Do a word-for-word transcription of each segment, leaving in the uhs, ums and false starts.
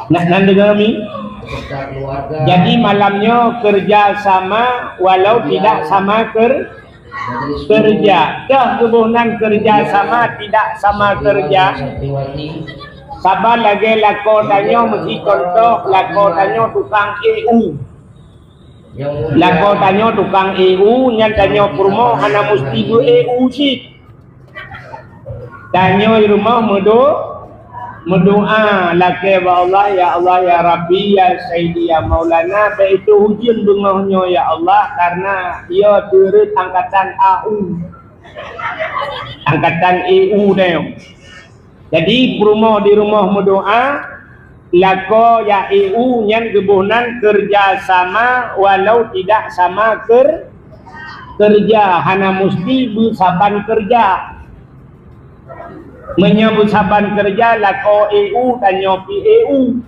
Nak nan dengar mi? Jadi malam nyoe kerja sama walau tidak sama ker-, kerja. Dah geuboh nan kerja sama tidak sama kerja. Saban lagèe lakoe tanyoe meusi contoh lakoe tanyoe tukang E U. Lakoe tanyoe tukang E U nyan tanyoe peurumoh hana musti beu E U cit. Tanyoe di rumoh meudo-, meudoa lakèe bak Allah, "Ya Allah, ya Rabbi, ya Sayyidi, ya Maulana, bèk itu hujeuen beungoh nyoe ya Allah, karena ya teureuet angkatan A U." Angkatan E U tanyoe. Jadi peurumoh di rumoh meudoa, lakoe ya E U nyan geuboh nan kerja sama walau tidak sama ker-, kerja, hana musti beusaban kerja. Meunyoe beusaban kerja lakoe E U tanyoe pi E U.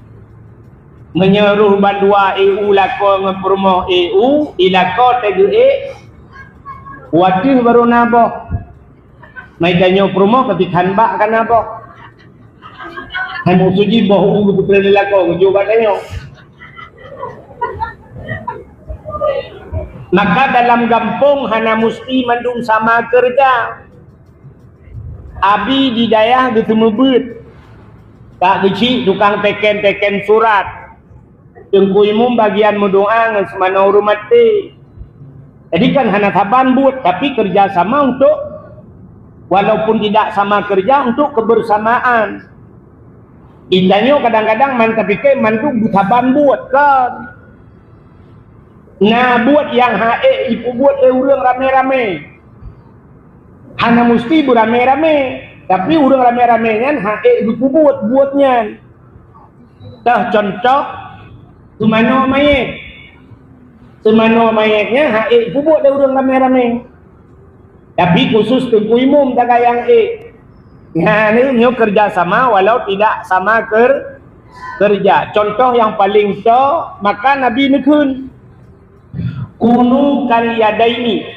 Meunyoe roh bandua E U lakoe ngon peurumoh E U, i lakoe teuh geu-E, watèe barô na boh. Mai tanyoe peurumoh ka tikhan bak ka na boh. Hai musuh jih boh u geupeutrön lé lakoe geujok bak tanyoe. Maka dalam gampông hana musti mandum sama keureuja. Abi di dayah geuteumeubeuet, ka geuchik tukang teken-teken surat. Teungku Imum bagian meudoa ngon seumanoe ureuëng maté. Jadi kan hana saban buet, tapi kerja sama untuk, walaupun tidak sama kerja, untuk kebersamaan. Di tanyoe kadang-kadang man tapike mandum beusaban buet kan. Na buet nyang ha'ék jipeubuet lé ureuëng ramé-ramé. Hana musti beuramé-ramé, tapi ureuëng ramé-ramé nyan ha'ék jipeubuet buet nyan. Teuh contoh, seumanoe manyét. Seumanoe manyét nyan ha'ék jipeubuet lé ureuëng ramé-ramé. Tapi khusus Teungku Imum taga nyang ék. Nyan nyoe kerja sama walau tidak sama ker-, kerja. Contoh nyang paleng toe, maka Nabi neukheun, "Kunu kal yadaini,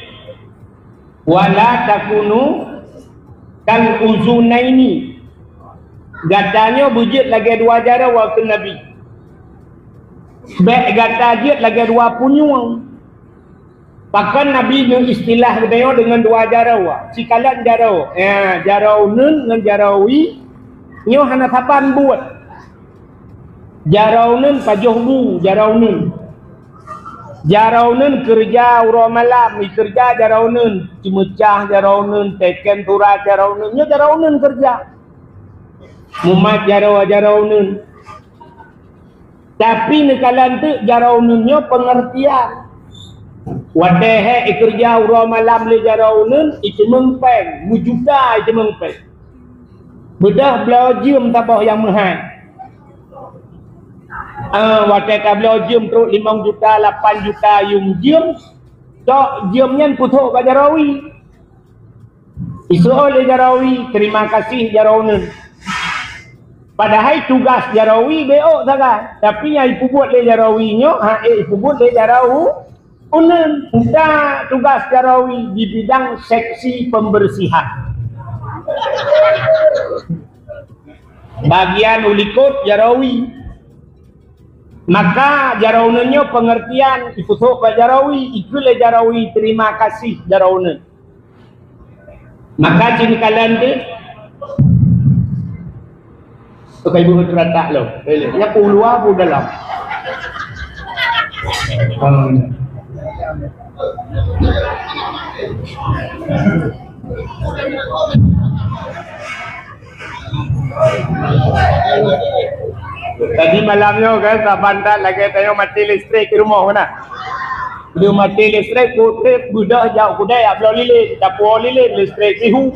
wala takunu kal uzunaini." Gata nyoe beujeuet lagée dua jaroe kheun Nabi. Bék gata jeuet lagée dua punyueng. Pakon Nabi neuistilah geutanyoe deungon dua jaroe, sikalon jaroe. Ya, jaroe uneun ngon jaroe wie, nyoe hana saban buet. Jaroe uneun pajoh bu, jaroe uneun. Jaroe uneun keureuja uroe malam, ikeureuja jaroe uneun, ceumeucah jaroe uneun, teken surat jaroe uneun, nyoe jaroe uneun keureuja. Mumat jaroe, jaroe uneun. Tapi neukalon teuk jaroe uneun nyoe peungeurtian. Watée hék ikeureuja uroe malam lé jaroe uneun, iteumeung péng, meujuta iteumeung péng. Beudôh bloe jeuem saboh nyang meuhai. Ah, watée ka bloe jeuem trok limong juta, lapan juta yuem jeuem, tok jeuem nyan peutrok bak jaroe wie. Iseuôt lé jaroe wie, terima kasih jaroe uneun. Padahai tugaih jaroe wie bék sagai, tapi nyang ipeubuet lé jaroe wie nyoe ha'ék ipeubuet lé jaroe uneun. Peue tugaih jaroe wie di bidang seksi pembersihan. Bagian u likot jaroe wie. Maka jaroe uneun nyoe peungeurtian, ipeutrok bak jaroe wie, ikheun lé jaroe wie, terima kasih jaroe uneun. Maka cit neukalon deuh. Oke, ibu beuteuratah lom. Boleh. Nyan peue luwa, peue dalam. Tadi malam nyoe kan, saban that lagée tanyoe maté listrik di rumoh na. Lheueh maté listrik, putôh beudôh jak u keudè jak bloe lilin, tapuwoe lilin, listrik sihu.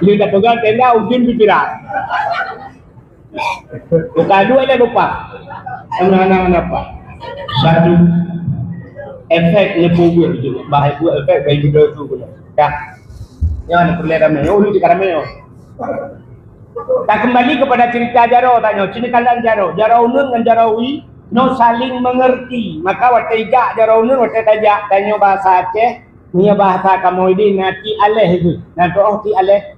Lheueh tapeugah tenda ujeuen pikiran. Bukan dua ada lupa. Anak-anak apa? Satu efek neupeubuet tu, bah buat efek bagi kita tu pula. Dah. Nyan peureulèe ramé. Oh, ni cakap ramé oh. Tak kembali kepada cerita jaroe tanyoe, cina kalian jaroe. Jaroe uneun ngan jaroe wie, no saling mengerti. Maka watèe jak jaroe uneun, watèe tajak tanyoe bahasa Aceh, nyoe bahasa kamoe di na ti aleh tu. Na tu oh ti aleh.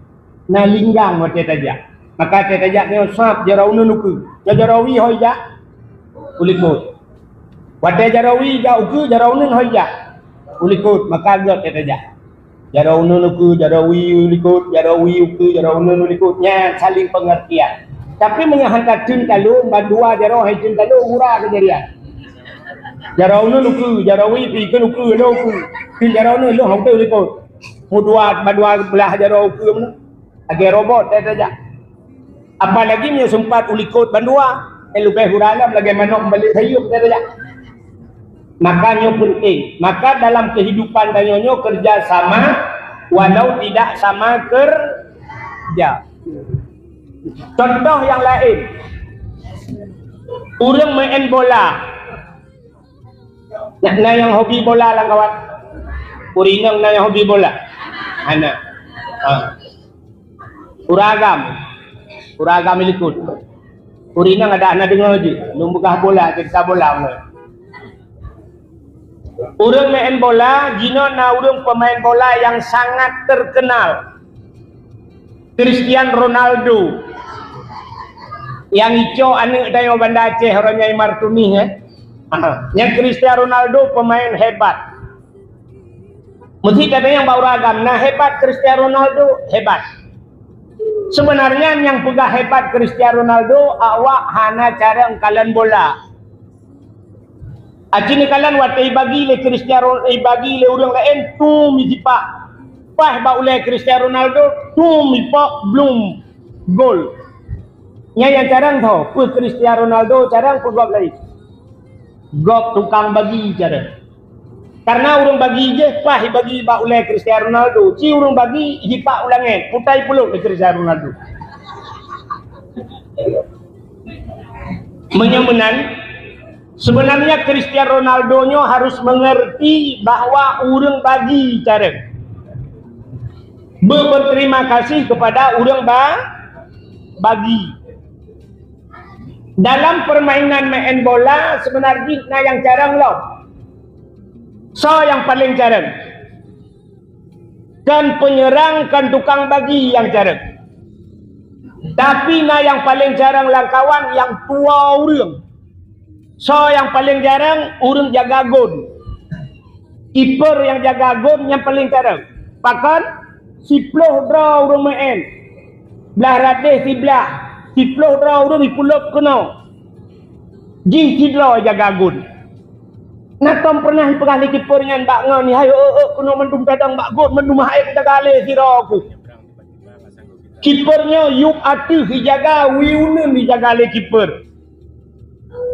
Na linggang watée tajak. Maka watée tajak nyoe sab jaroe uneuen ukeue. Nyoe jaroe wie ho ijak? U likot. Watée jaroe wie jak ukeue, jaroe uneuen ho ijak? U likot. Maka göt watée tajak. Jaroe uneuen ukeue, jaroe wie u likot, jaroe wie ukeue, jaroe uneuen u likot. Nyan saling pengertian. Tapi meunyoe han ka teun talô, bandua jaroe hai teun talô, gura keujadian. Jaroe uneuen ukeue, jaroe wie pih kheun ukeue, lôn ukeue. Kheun jaroe uneuen lôn hom u likot. Meudua, bandua blah jaroe ukeue meunan. Lagée robot watée tajak. Apalagi meunyoe seumpat u likot bandua, eh, leubeh gura lom lagée manok balek sayeuep watée tajak. Maka nyoe penting. Maka dalam kehidupan tanyoe nyoe kerja sama walau tidak sama kerja. Contoh nyang laén, ureuëng main bola. Na, na nyang hobi bola lam kawan? Ureuëng inong na nyang hobi bola? Hana. Ha. Ureuëng agam. Ureuëng agam i likot. Ureuëng inong adak hana deungoe jih. Lôn peugah bola, cerita bola meunan. Ureuëng main bola, jinoe na ureuëng pemain bola nyang sangat terkenal. Cristiano Ronaldo. Nyang icok aneuëk tanyoe Banda Aceh, uroe nyoe Martuni, eh. Aha. Nyang Cristiano Ronaldo pemain hebat. Meusti tatanyong bak ureuëng agam, na hebat Cristiano Ronaldo? Hebat. Sebenarnya nyang peugah hebat Cristiano Ronaldo, awak hana carông kalon bola. Aci neukalon watée ibagi lé Cristiano, ibagi lé ureuëng laén, tum isipak. Paih bak ulée Cristiano Ronaldo, tum ipok, blum, gol. Nyan nyang carông tho, peue Cristiano Ronaldo carông, peue gob laén. Gob tukang bagi carông. Karena ureuëng bagi jih paih ibagi bak ulée Cristiano Ronaldo, ci ureuëng bagi jipak u langét, putai pulot lé Cristiano Ronaldo. Meunyoe meunan, sebenarnya Cristiano Ronaldo nyoe harus mengerti bahwa ureuëng bagi carông. Be-, berterima kasih kepada ureuëng ba-, bagi. Dalam permainan main bola, sebenarnya na nyang carông lom. Soe nyang paleng carông? Kon penyerang, kon tukang bagi nyang carông. Tapi na nyang paleng carông lam kawan nyang tuwoe ureuëng. Soe nyang paleng carông? Ureuëng jaga gon. Kiper nyang jaga gon nyang paleng carông. Pakon? Siploh droe ureuëng maén. Blah radeh siblah. Siploh droe ureuëng ipulop keunoe. Jih sidroe jaga gon. Na tom pernah ipeugah lé kiper nyan bak ngon, "Hai, eu, eu, keunoe mandum tadong bak gon, mandum hai jaga lé sidroe ku." Kiper nyoe yup ateueh ijaga, wie uneuen ijaga lé kiper.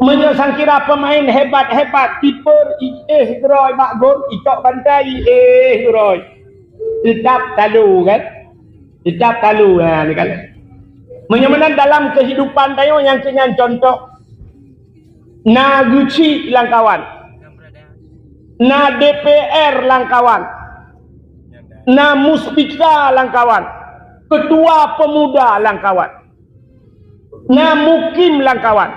Meunyoe sangkira pemain hebat-hebat, kiper iéh droe bak gon, icok bantai iéh droe. Teutap talu kan? Teutap talu, ha, ni kan. Meunyoe meunan dalam kehidupan tanyoe nyang keu nyan contoh, na geuchik lam kawan, na D P R lam kawan, na muspika lam kawan, ketua pemuda lam kawan, na mukim lam kawan.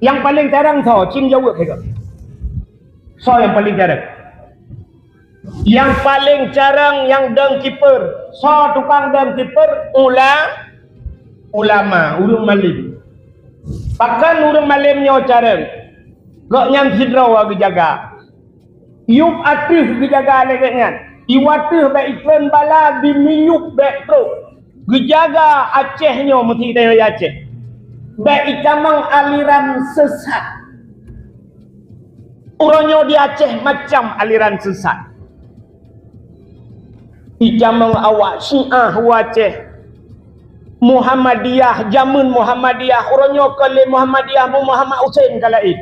Nyang paleng carông soe? Cim jaweueb sigoe. Soe nyang paleng carông? Nyang paleng carông nyang dong kiper. Soe tukang dong kiper? Ula-, ulama, ureuëng malem. Pakon ureuëng malem nyoe carông? Gobnyan sidroe geujaga. Yup ateueh geujaga lé gobnyan. Iwateueh bék ikheun bala, dimiyup bék trok. Geujaga Aceh nyoe meuti tanyoe Aceh. Bék itamong aliran sesat. Uroe nyoe di Aceh macam aliran sesat. Itamong awak Syiah u Aceh. Muhammadiyah, jameun Muhammadiyah, uroe nyoe kon lé Muhammadiyah, Muhammad Hussein ka laén.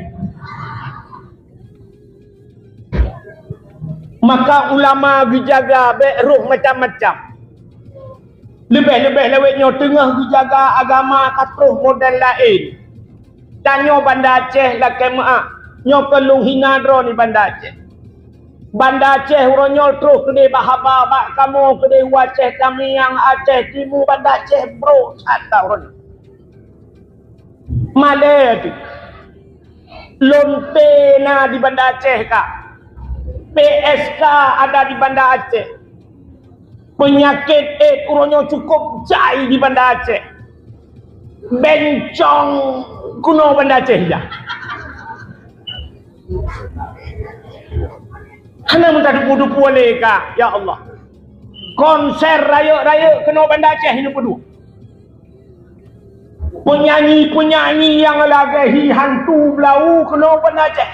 Maka ulama geujaga bék roh macam-macam. Leubeh-leubeh lawét nyoe teungoh geujaga agama ka troh model laén. Tanyoe Banda Aceh lakée meuáh, nyoe keu lôn hina droe nibak Banda Aceh. Banda Aceh uroe nyoe troh keudeh bak haba bak kamoe keudeh u Aceh Tamiang, Aceh Timu, Banda Aceh brok that uroe nyoe. Malée teuh. Lonte na di Banda Aceh ka. P S K ada di Banda Aceh. P Peunyakét AIDS uroe nyoe cukôp jai di Banda Aceh. Bencong keunoe Banda Aceh ija. Hana meutateupeue-teupeue lé ka, ya Allah. Konser rayeuk-rayeuk keunoe Banda Aceh neupeuduek. Peunyanyi-peunyanyi nyang lagèe hi hantu beulau keunoe Banda Aceh.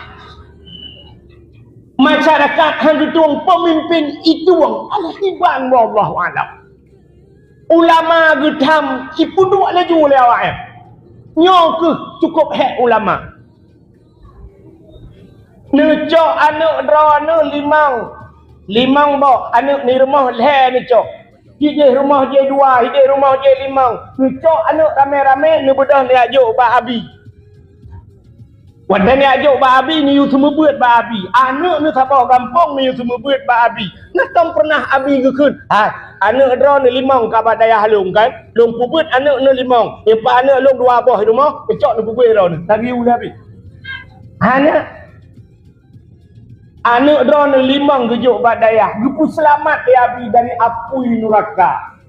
Masyarakat han geutueng peumimpin itueng, Allah iban, wallahu a'lam. Ulama geutham ipeuduek laju lé awaknyan. Nyoe keuh cukôp hék ulama. Neucok aneuk droeneuh limong. Limong boh aneuk di rumoh lhèe neucok. Hideh rumoh jih dua, hideh rumoh jih limong. Neucok aneuk ramé-ramé, neubeudôh neujak jok bak abi. Watèe neujak jok bak abi, neuyue seumeubeuet bak abi. Aneuk neuh saboh gampông neuyue seumeubeuet bak abi. Na tom peureunah abi geukheun, "Hai, aneuk droeneuh limong ka bak dayah lôn kan? Lôn peubeuet aneuk neuh limong. Nyoe pat aneuk lôn dua boh di rumoh, neucok neupeubeuet droeneuh." Tagiyue lé abi. Hana. Aneuk droeneuh limong geujok bak dayah, geupeuseulamat lé abi dari apui nuraka.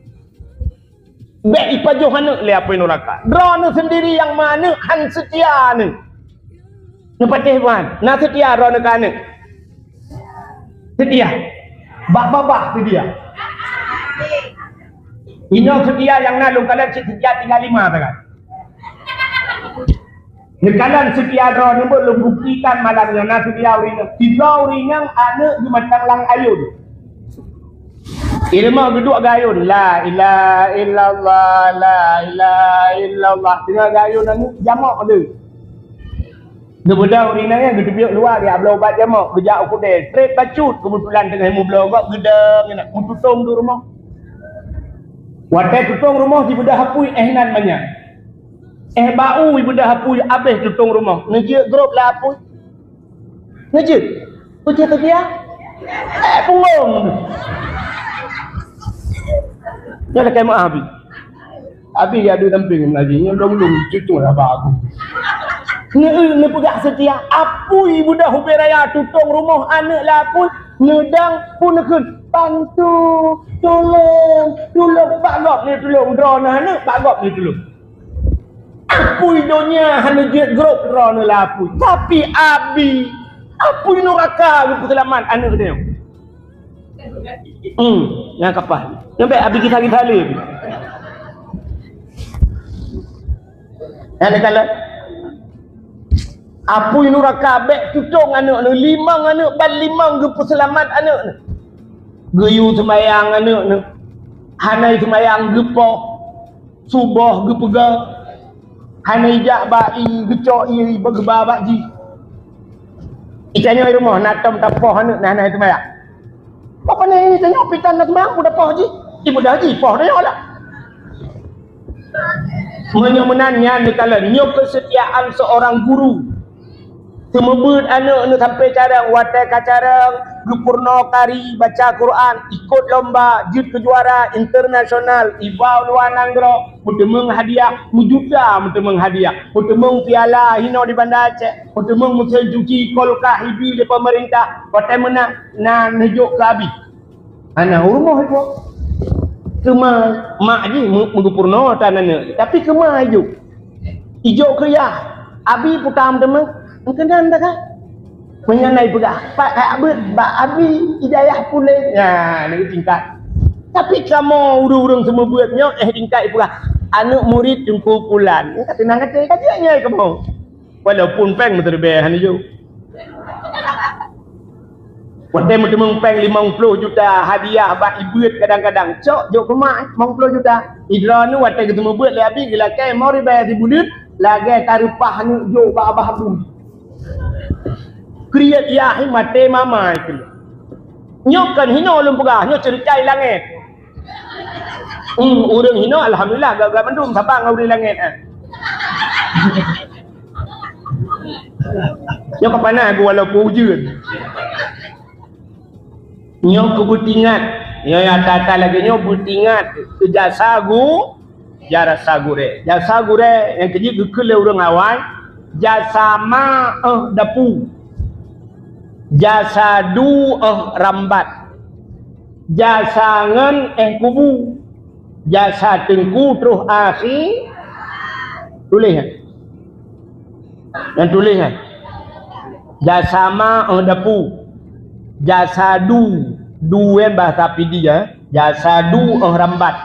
Bèk ipajoh aneuk lé apui nuraka. Droeneuh seundiri nyang meuaneuk han seutia aneuk. Neupatéh ban, na seutia droeneuh keu aneuk? Seutia. Bak babah seutia. Inoe seutia nyang na lôn kalon cit seutia tinggai lima sagai. Neukalon seutia droeneuh beuh lôn buktikan malam nyoe na seutia ureueng inong. Sidroe ureueng inong aneuk geumatang lam ayôn. Di rumoh geuduek gayôn, "La ilaha illallah, la ilaha illallah." Teungoh gayôn aneuk jamok lé. Geubeudôh ureueng inong nyan geuteubiet luwa, geujak bloe ubat jamok, geujak u keudè, trép bacut, keubeutulan teungoh mubloe gob geudong, mututong di rumoh. Watèe tutong rumoh jibeudôh apui, éh nan manyang. Éh bak u jibeudôh apui, abéh tutong rumoh. Neujeuet grob lam apui. Neujeuet. Peue cit teubiet? Éh punggong. Nyan lakèe meu'ah abi. Abi ya dua samping lagi. Nyan dong-dong cucu lah bak aku. Neu-, neupeugah seutia. Apui beudôh ubé raya tutong rumoh aneuk lam apui. Neudong pun neukheun, "Bantu, tulông, tulông." Bak gob neutulông, droeneuh aneuk, bak gob neutulông. Apui donya hana jeuet grob droeneuh lam apui. Tapi abi, apui nuraka geupeuseulamat aneuk nyoe. Hmm, nyang kapah. Nyang bèk abi kisah-kisah lé. Nyang dikalon. Apui nuraka bèk tutong aneuk nyoe, limong aneuk ban limong geupeuseulamat aneuk nyoe. Geuyue seumayang aneuk nyoe. Hana seumayang geupoh. Suboh geupeugah, hana ijak bak ie, geucok ie, iba geuba bak jih. Itanyoe rumoh na tom tapoh aneuk na, na teumayang. Bapa nyan itanyoe pitan na teumayang, peue tapoh jih? Ibeudôh jih, poh tanyoe lah. Meunyoe meunan nyan neukalon, nyoe keusetiaan seurang guru. Seumeubeuet aneuk nyoe sampoe carông, watèe ka carông, geupeurunoe kari, baca Quran, ikot lomba, jeuet keu juara internasional, iba u luwa nanggroe, meuteumeung hadiah, meujuta meuteumeung hadiah, meuteumeung piala hinoe di Banda Aceh, meuteumeung mesin cuci, kulkas, ibi lé peumeurintah, watèe meunan, na neujok keu abi. Hana u rumoh ipoh. Keumah mak jih meu-, meugeupeurunoe tan aneuk, tapi keumah ijok. Ijok keu yah, abi putam teuma, engkeunan dah ka. Meunyoe na ipeugah, "Pat that beuet bak abi ijayah puléh." Nyan, lagèe tingkat. Tapi kamoe ureueng-ureueng seumeubeuet nyoe, eh, tingkat ipeugah, "Aneuk murit Teungku Pulan." Ka teunang até, ka jeuet nyoe kamoe. Walaupun péng meuteubèe hana jok. Watèe meuteumeung péng limong ploh juta hadiah bak ibeuet kadang-kadang. Cok, jok keu mak, eh, limong ploh juta. Idroeneuh watèe geuteumeubeuet lé abi geulakèe limong ribèe sibuleuen, lagèe ka reupah aneuk jok bak abah bu. Kriet yah, eh, maté mama, eh, keu. Nyoe kon hinoe lôn peugah, nyoe ceurita i langèt. Hmm, ureueng hinoe alhamdulillah gagah mandum saban ngon ureueng langèt, eh. Nyoe ka panas geuh walaupun ujeuen. Nyoe keu beutingat. Nyoe nyang that-that lagèe nyoe beutingat keu jasa gu-, jasa gurèe. Jasa gurèe nyang keujeuet geukheun lé ureueng awai, jasa ma, eh, dapu. Jasa du, eh, rambat. Jasa ngon éh kubu. Jasa teungku troh akhi. Tuléh, eh. Nyang tuléh, eh. Jasa ma, eh, dapu. Jasa du. Du, eh, bahasa Pidie, eh. Jasa du, eh, rambat.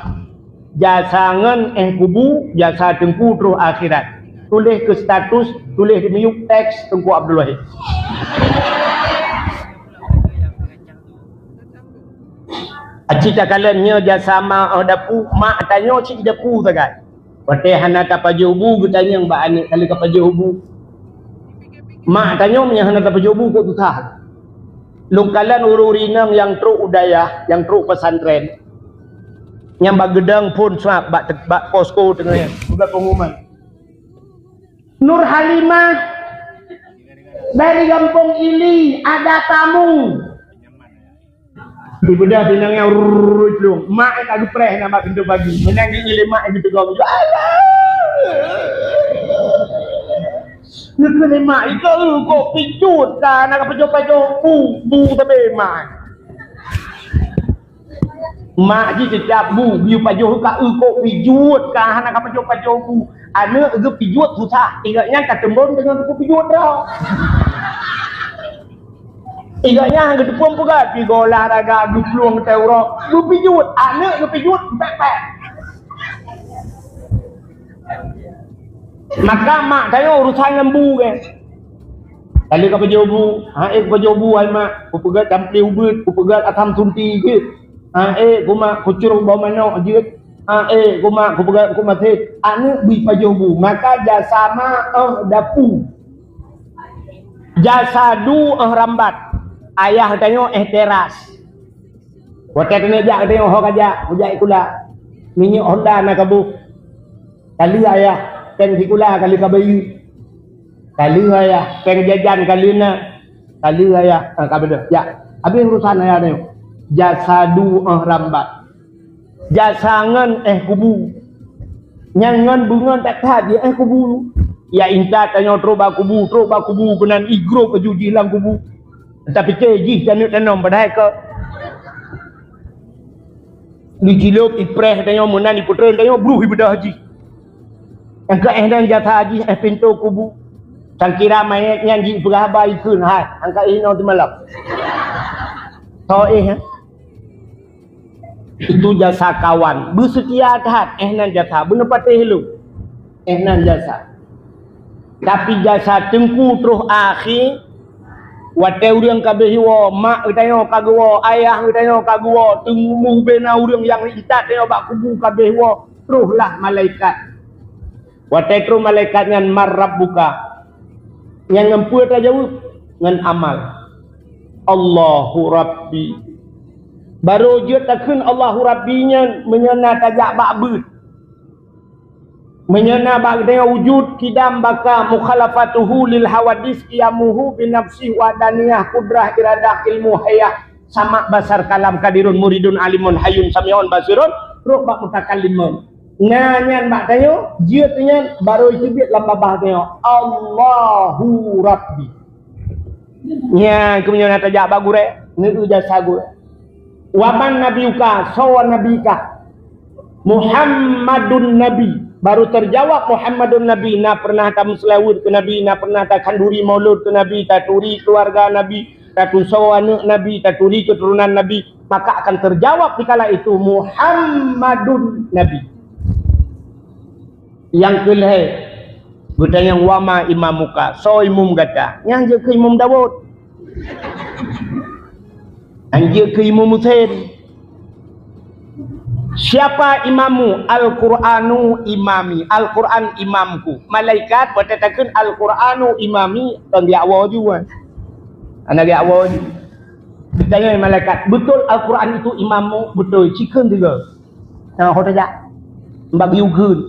Jasa ngon éh kubu, jasa teungku troh akhirat. Tuléh keu status, tuléh di miyueb teks Teungku Abdul Wahid. Aci takalon nyoe jasa ma, eh, dapu, mak tanyoe cit dapu sagai. Watée hana tapajoh bu, geutanyong bak aneuk, "Ka lheueh kapajoh bu?" Mak tanyoe meunyoe hana tapajoh bu, kok susah. Lôn kalon ureuëng inong nyang trok u dayah, nyang trok pesantren. Nyang bak geudong phon swab bak te-, bak posko teungoh nyan. Buka pengumuman. Nur Halimah dari Gampông Ili, ada tamu. Di bedah pinang nyang rurut lung. Mak ka geupreh nama pintu pagi. Menang di lima itu gong. Alah. Ngeukeu lima itu kok pijut ka nak pajoh-pajoh bu, bu tapi mak. Mak jih setiap bu, biu pajoh ka eu kok pijut ka hana ka pajoh-pajoh bu. Aneuk geu pijut susah. Ingat nyan ka tembon dengan buku pijut dah. Ingat nyan geuteupeue peugah pi gola raga geuplueng teuh uroe. Geu pijut, aneuk geu pijut pek-pek. Maka mak tanyoe urusan ngon bu ke. Ka lheueh kapajoh bu, ha eh kapajoh bu hai mak, kupeugét tampli ubit, kupeugét asam sunti jeuet. Ha eh kumak kucurok bau manok jeuet. Ha eh kumak kupeugét kumak maté. Aneuk bri pajoh bu, maka jasa ma eh dapu. Jasa du eh rambat. Ayah tanyoe eh teras. Watée keuneuk jak tanyoe ho kajak, kujak sikula. Minyeuk Honda na kaboh. Ka lheueh ayah, péng sikula ka lheueh kabayeue. Ka lheueh ayah, péng jajan ka lheueh na. Ka lheueh ayah, ah, ka beudôh. Ya, habéh urusan ayah nyoe. Jasa du eh rambat. Jasa ngon eh kubu. Nyang ngon beungon that-that jih eh kubu. Ya intat tanyoe trok bak kubu, trok bak kubu keunan igrôp laju jih lam kubu. Tapike jih taneuk tanom padahai ka Dijilop, ipreh tanyoe meunan, ipeutreun tanyoe, bruh ibeudah jih. Nyang keu eh dan jasa jih eh pintoe kubu. Sangkira manyét nyan jipeugah haba ikheun, hai, angkat eh inoe teumalak. Tho eh, eh. Itu jasa kawan. Beuseutia that eh nan jasa. Beuneuh patéh lôn. Eh nan jasa. Tapi jasa teungku troh akhi, watée ureuëng ka beuh iwoe, mak geutanyoe ka geuwoe, ayah geutanyoe ka geuwoe, teungoh bena ureuëng nyang intat tanyoe bak kubu ka beuh iwoe, trohlah malaikat. Watée troh malaikat nyan, "Man rabbuka?" Nyang ngon peue tajaweueb? Ngon amal. "Allahu Rabbi." Barô jeuet takheun Allahu Rabbi nyan meunyoe na tajak bak beuet. Meunyoe na bak geutanyoe wujud, kidam, baka, mukhalafatuhu lil hawadis, qiyamuhu binafsih, wahdaniyah, qudrah, iradah, ilmu, hayah, sama, basar, kalam, qadirun, muridun, alimun, hayyun, sami'un, basirun, trok bak mutakallimun. Na nyan bak tanyoe, jeuet nyan barô jiteubiet lam babah tanyoe, "Allahu Rabbi." Nyan keuh meunyoe na tajak bak gurée, neueu jasa gurée. "Wa man nabiyuka?" Soe nabi kah? "Muhammadun Nabi." Baru terjawab Muhammadun Nabi, na pernah tameuseulaweuet keu Nabi, na pernah takhanduri maulud keu Nabi, taturi keluarga Nabi, tatusoe aneuëk Nabi, taturi keuturonan Nabi, maka akan terjawab di kala itu, "Muhammadun Nabi." Nyang keu lhée, geutanyong, "Wa ma imamuka?" Soe imum gata? Nyan jeuet keu Imum Daud. Nyan jeuet keu Imum Husen. "Siapa imammu?" "Al-Qur'anu imami." Al-Qur'an imamku. Malaikat, watée takheun, "Al-Qur'anu imami," kon geujak woe ju, kan? Hana geujak woe ju. Geutanyong malaikat, "Beutôi Al-Qur'an itu imammu?" "Beutôi." "Ci kheun sigoe." Nah, ho tajak. Bak geuyue kheun.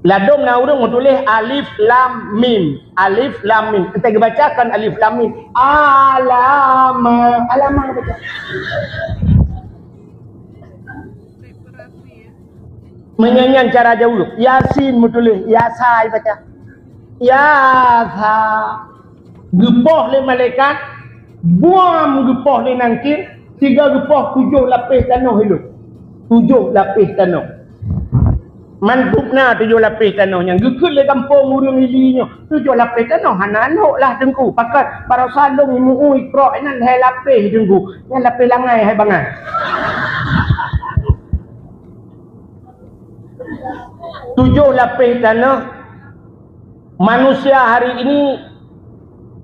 Ladôm na ureuëng meutuléh alif lam mim. Alif lam mim. Entah geubaca kan alif lam mim. Alama. Alama baca. Meunyan nyan cara jaweueb. Yasin meutuléh. Yasa baca. Yasa. Geupoh lé malaikat, buam geupoh lé Nangkir, Sigo geupoh tujoh lapéh tanoh ilôn. Tujoh lapéh tanoh. Mantong na tujoh lapéh tanoh nyan. Geukheun lé gampông ureuëng Ili nyoe, tujoh lapéh tanoh hana anok lah Teungku. Pakon baroesa lôn imu'ue ikrok inan lhée lapéh Teungku. Nyan lapéh langai hai bangai. Tujoh lapéh tanoh. Manusia hari ini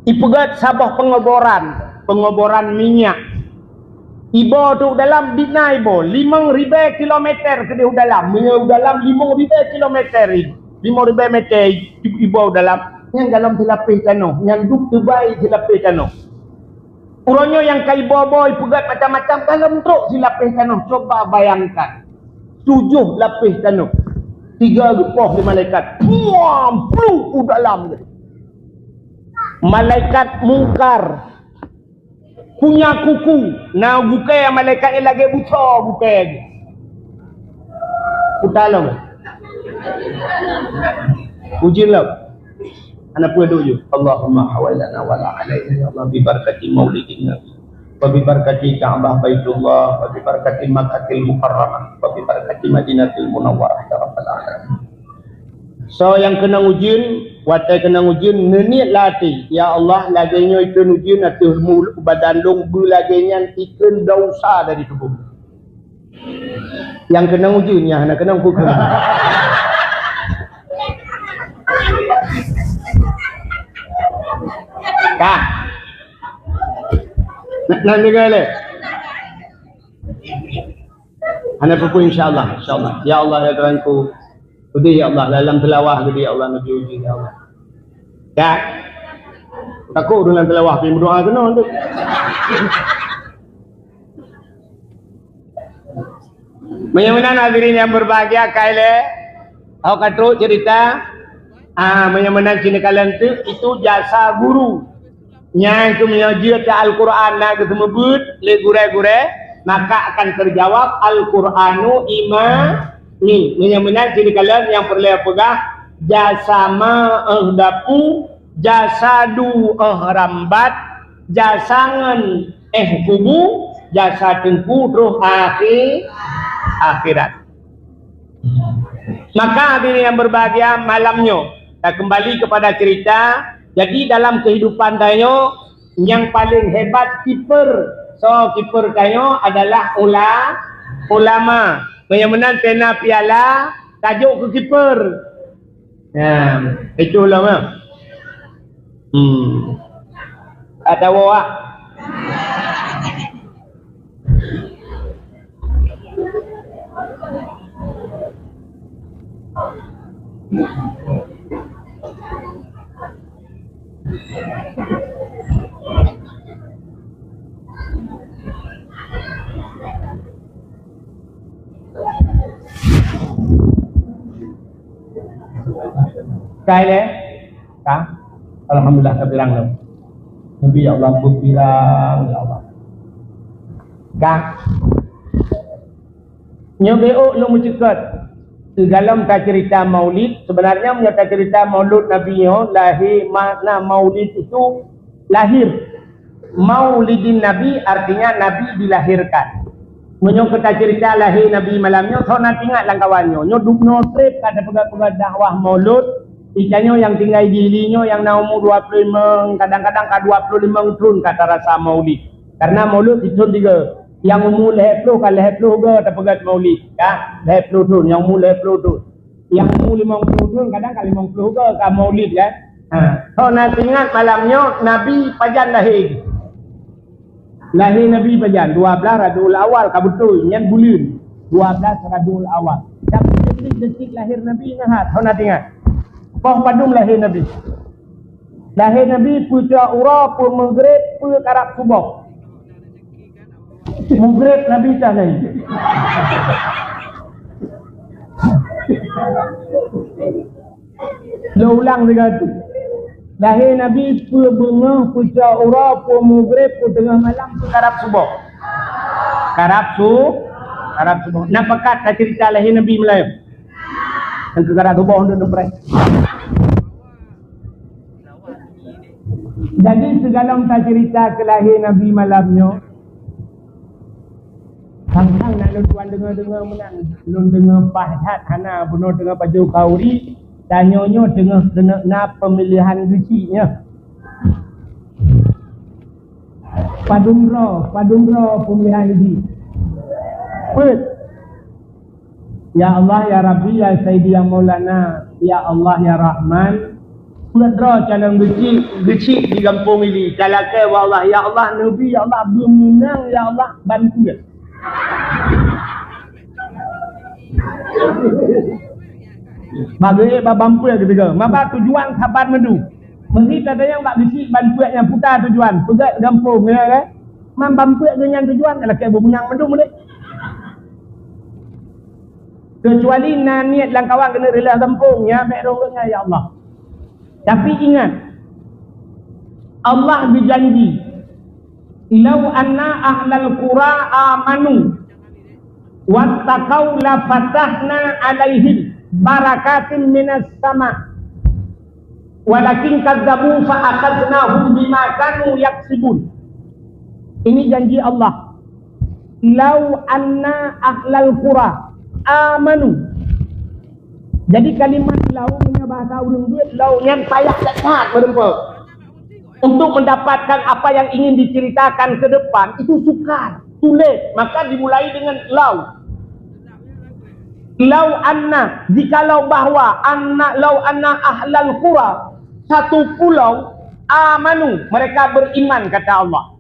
ipeugét saboh pengoboran, pengoboran minyak. Iboh tu dalam dina iboh, limong ribée kilometer keudeh u dalam. Meunyoe u dalam limong ribée kilometer, limong ribée meter iboh u dalam. Nyang dalam silapéh tanoh, nyang duek teubai silapéh tanoh. Uroe nyoe nyang ka iboh-boh ipeugét macam-macam, dalam trok silapéh tanoh. Coba bayangkan. Tujoh lapéh tanoh. Tiga geupoh lé malaikat. Puam, pluh u dalam. Malaikat Mungkar. Punya kuku. Na gukée malaikat nyan lagée busoe gukée. Puta lom. Ujeuen lom. Hana peue duek ju. Allahumma hawailana wa la alaina ya Allah bi barakati maulidin nabi. Wa bi barakati Ka'bah Baitullah, wa bi barakati Makkatil Mukarramah, wa bi barakati Madinatil Munawwarah ya rabbal alamin. Soe nyang keunong ujeuen, watée keunong ujeuen neuniet lam até, ya Allah, lagée nyoe ikheun ujeuen ateueh mu-, badan lôn, beu lagée nyan ikheun desya dari tuboh. Nyang keunong ujeuen, nyang hana keunong peue kheun. Ka. Nak, nak dengar lé. Hana peue-peue, insya Allah, insya Allah. Ya Allah, ya Tuhanku. Geubi, ya Allah, dalam tilawah geubi, ya Allah, Nabi uji, ya Allah. Ya. Takut dalam tilawah, tapi berdoa kena tu. Meunyoe meunan hadirin yang berbahagia, kai lé, awak ka trok cerita. Ah, meunyoe meunan sini kalian tu, itu jasa guru. Nyan keuh meunyoe jeuet keu Al-Qur'an na geuseumeubeuet lé gurée-gurée, maka akan teujawab Al-Qur'anu imami. Meunyoe meunan sini kalian nyang peureulée peugah, jasa ma éh dapu, jasa du éh rambat, jasa ngon éh kubu, jasa teungku troh akhé-, akhirat. Maka hadirin yang berbahagia, malam nyoe, kita kembali kepada cerita. Jadi, dalam kehidupan tanyoe, nyang paling hebat kiper. So, kiper tanyoe adalah ula-, ulama. Meunyoe meunan pena piala, tajok keu kiper. Nah, itu ulama. Hmm. Ada wak. Kai lé? Ka? Alhamdulillah, ka pirang lom. Nabi, ya Allah, beupirang, ya Allah. Ka? Nyoe beuôk lôn meuceukeut. Sigohlom taceurita Maulid, sebenarnya meunyoe taceurita Maulud Nabi nyoe, lahé makna Maulid itu lahir. Maulidin Nabi artinya Nabi dilahirkan. Meunyoe keu taceurita lahé Nabi malam nyoe, soe na teuingat lam kawan nyoe. Nyoe dubnoe treb ka tapeugah-peugah dakwah Maulud, di tanyoe nyang tinggai di Ili nyoe nyang na umu dua ploh limong, kadang-kadang ka dua ploh limong thon ka tarasa Maulid. Karena Maulud sithon tiga. Nyang umu lhée ploh ka lhée ploh go tapeugah Maulid, ka lhée ploh thon, nyang umu lhée ploh thon. Nyang umu limong ploh thon kadang ka limong ploh go ka Maulid, kan? Ha, soe na teuingat malam nyoe Nabi pajan lahé? Lahé Nabi pajan? Dua belas Rabiul Awal, ka beutôi, nyan buleuen. Dua belas Rabiul Awal. Tapi detik-detik lahé Nabi ingat, soe na teuingat? Poh padum lahé Nabi? Lahé Nabi peue cot uroe, peue Maghrib, peue karab suboh. Maghrib Nabi ka lahé. Lôn ulang sigoe teuk. Lahé Nabi peue beungoh, peue cot uroe, peue Maghrib, peue teungoh malam, peue karab suboh. Karab su-, karab suboh. Na pakat taceurita lahé Nabi malam nyoe? Nyang keu karab suboh untuk neupreh. Jadi, sigohlom taceurita keu lahé Nabi malam nyoe, Na lôn tuan deungoe-deungoe meunan, lôn deungoe paih that hana bunoe teungoh pajoh khauri, tanyoe nyoe teungoh keuneuk na peumilihan geuchik nyoe. Padum droe, padum droe peumilihan geuchik. Peuet. Ya Allah, ya Rabbi, ya Sayyidi, ya Maulana, ya Allah, ya Rahman. Peuet droe calon geuchik, geuchik di gampông Ili. Talakée bak Allah, ya Allah, neubi, ya Allah, beumeunang, ya Allah, ban peuet. Bak geuék bak ban peuet keudroe. Maba tujuan saban meudu. Meunyoe tatanyong bak geuchik ban peuet nyang puta tujuan, peugét gampông, ya kan? Man ban peuet geuh nyan tujuan, lakée beumeunang meudu meudeh. Keucuali na niet lam kawan keuneuk reulah gampông, nyan bék rhot nyan, ya Allah. Tapi ingat, Allah geujanji, "Lau anna ahlal qura amanu wattaqau lafatahna alaihim barakatim minas sama, walakin kadzabu fa akhadznahum bima kanu yaksibun." Ini janji Allah. "Lau anna ahlal qura amanu." Jadi kalimat "lau" meunyoe bahasa ureuëng buet, "lau" nyan payah that-that meureumpok. Untuk mendapatkan apa yang ingin diceritakan ke depan, itu sukar, sulit. Maka dimulai dengan "lau". "Lau anna", jikalau bahwa, anna, "lau anna ahlal qura", satu pulau, "amanu", mereka beriman, kata Allah.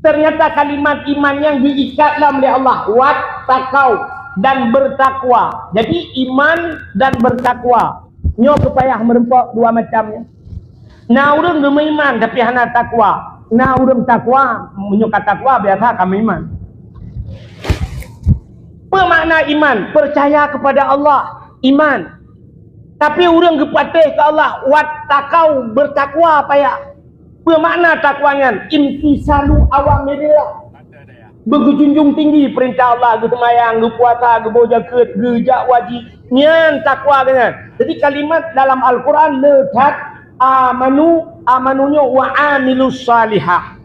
Ternyata kalimat iman nyang geuikat lom lé Allah, "wattaqau", dan bertakwa. Jadi iman dan bertakwa. Nyoe keupayah meureumpok dua macam nyoe. Na ureuëng geumeuiman tapi hana takwa. Na ureuëng takwa, meunyoe ka takwa biasa ka meuiman. Peue makna iman? Percaya kepada Allah, iman. Tapi ureuëng geupatéh keu Allah, "wattaqau", bertakwa payah. Peue makna takwa nyan? Imtisalu awamirillah. Beujunjung tinggi peurintah Allah, geuseumayang, geupuasa, geuboh jakeuet, geujak haji. Nyan takwa geuhnyan. Jadi kalimat dalam Al-Quran le that amanu, amanu nyoe wa amilus salihah.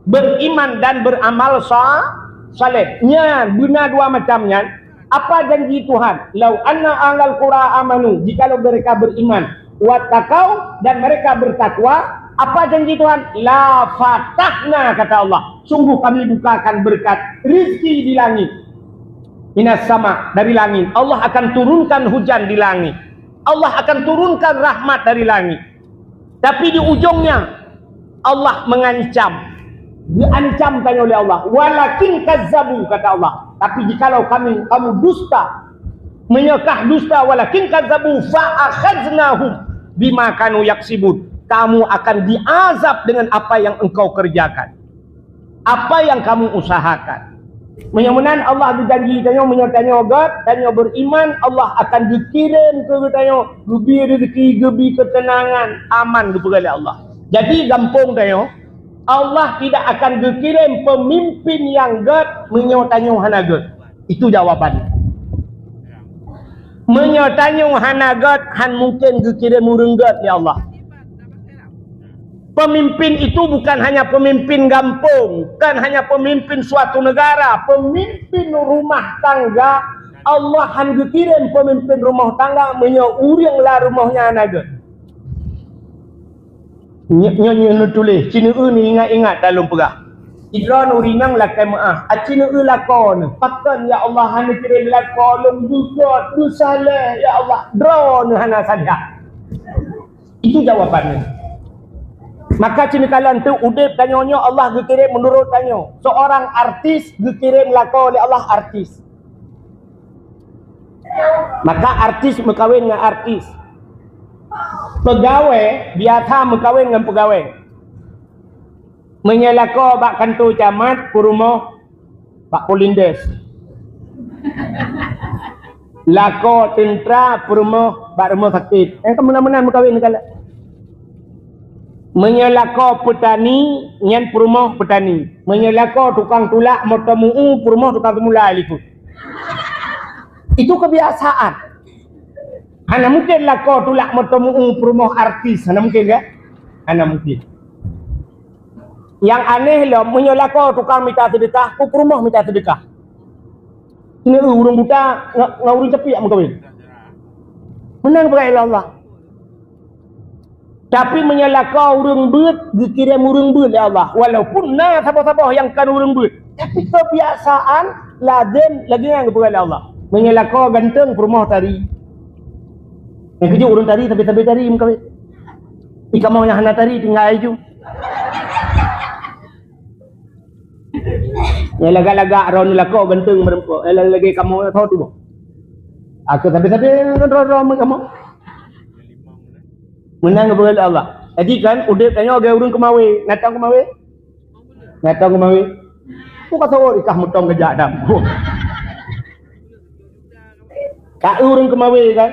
Beriman dan beramal sa-, saleh. Nyan, beuna dua macam nyan. Apa janji Tuhan? "Lau anna ahlal qura amanu", jikalau mereka beriman, "wattaqau", dan mereka bertakwa, apa janji Tuhan? "La fatahna", kata Allah, "sungguh kami bukakan berkat rezeki di langit." Minas sama, dari langit. Allah akan turunkan hujan di langit. Allah akan turunkan rahmat dari langit. Tapi di ujungnya, Allah mengancam. Diancam tanyoe oleh Allah. "Walakin kazzabu," kata Allah. "Tapi jikalau kami, kamu dusta, meunyoe kah dusta, walakin kazzabu, fa akhadznahum bima kanu yaksibun." Kamu akan diazab dengan apa yang engkau kerjakan. Apa yang kamu usahakan. Meunyoe meunan Allah geujanji tanyoe, meunyoe tanyoe gét, tanyoe beriman, Allah akan geukirém keu geutanyoe, geubri rezeki, geubri keuteunangan, aman geupeugah lé Allah. Jadi gampông tanyoe, Allah tidak akan geukirém pemimpin nyang gét meunyoe tanyoe hana gét. Itu jawaban. Meunyoe tanyoe hana gét, han mungken geukirém ureuëng gét lé Allah. Pemimpin itu bukan hanya pemimpin gampông, bukan hanya pemimpin suatu negara, pemimpin rumah tangga. Allah han geukirém pemimpin rumah tangga meunyoe ureuëng lam rumoh nyan hana gét. Nyoe, nyoe, nyoe neutuléh, ci neueu neuingat-ingat dalam peugah. Sidroe ureuëng nyang lakée meuáh, aci neueu lakoe neuh. Pakon, ya Allah, hana kirém lakoe lôn beugét, beusaleh, ya Allah. Droeneuh hana saleh. Itu jawabannya. Maka cina kala untuk udeb tanyoe nyoe Allah geukirém menurut tanyoe. Seorang artis geukirém lakoe oleh Allah artis. Maka artis meukawen ngon artis. Pegawai biasa meukawen ngon pegawai. Meunyoe lakoe bak kantô camat, peurumoh bak Polindes. Lakoe teuntra, peurumoh bak rumoh sakét. Nyang ka meunan-meunan meukawen galak. Meunyoe lakoe peutani, nyan peurumoh peutani. Meunyoe lakoe tukang tulak moto meu-u, peurumoh tukang teumulai likot. Itu kebiasaan. Hana mungkin lakoe tulak moto meu-u peurumoh artis. Hana mungkin, kan? Hana mungkin. Nyang aneh lom, meunyoe lakoe tukang mita seudeukah, peurumoh mita seudeukah. Keuneuk ureuëng buta ngon, ngon ureuëng capiak meukawen. Meunan geupeugah lé Allah. Tapi meunyoe lakoe ureuëng beuet, geukirém ureuëng beuet lé Allah. Walaupun na saboh-saboh nyang kon ureuëng beuet, tapi kebiasaan lazem lagée nyan geupeugah lé Allah. Meunyoe lakoe ganteng, peurumoh tari. Nyang keujeuet ureuëng tari, sabe-sabe tari meukawen. Di kamoe nyang hana tari tinggai ju. Nyang lagak-lagak droeneuh lakoe ganteng meureumpok. Nyang lagée kamoe tho tuboh. Aku sabe-sabe droe-droe meukamoe. Meunan geupeugah lé Allah. Jadi kan udeb tanyoe lagée ureuëng keumawe, natang keumawe. Natang keumawe. Bukan sawo ikah mutong geujak dam. Ka ureuëng keumawe kan.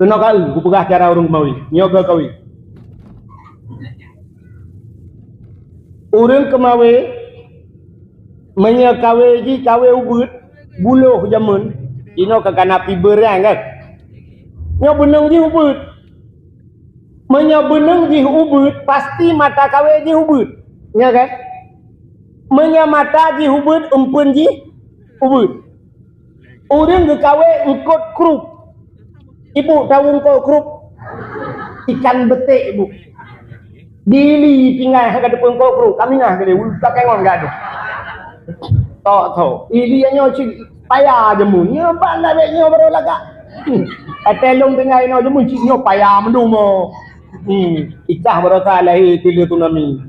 Keunoe ka eu, kupeugah cara ureuëng keumawe. Nyoe ka kawé. Ureuëng keumawe, meunyoe kawé jih kawé ubeuet, buloh jameun, inoe ka kana fiber nyan kan. Nyoe beuneueng jih ubeuet. Meunyoe beuneueng jih ubeuet, pasti mata kawé jih ubeuet. Nyo kan? Meunyoe mata jih ubeuet, eumpeuen jih ubeuet. Ureuëng geukawé eungkot krup. Ibu tahu eungkot krup? Ikan betek, Bu. Di Ili tinggai ka teupeu eungkot krup. Kami ngah geude, ulu pakai ngon gadoh. Tok tho. Ili nyoe cit paya jameun. Nyoe ban lawét nyoe baru lagak. Até lôn tinggai nyoe jameun cit nyoe paya meudumo. Hmm, ikah barosa lahé keu tsunami.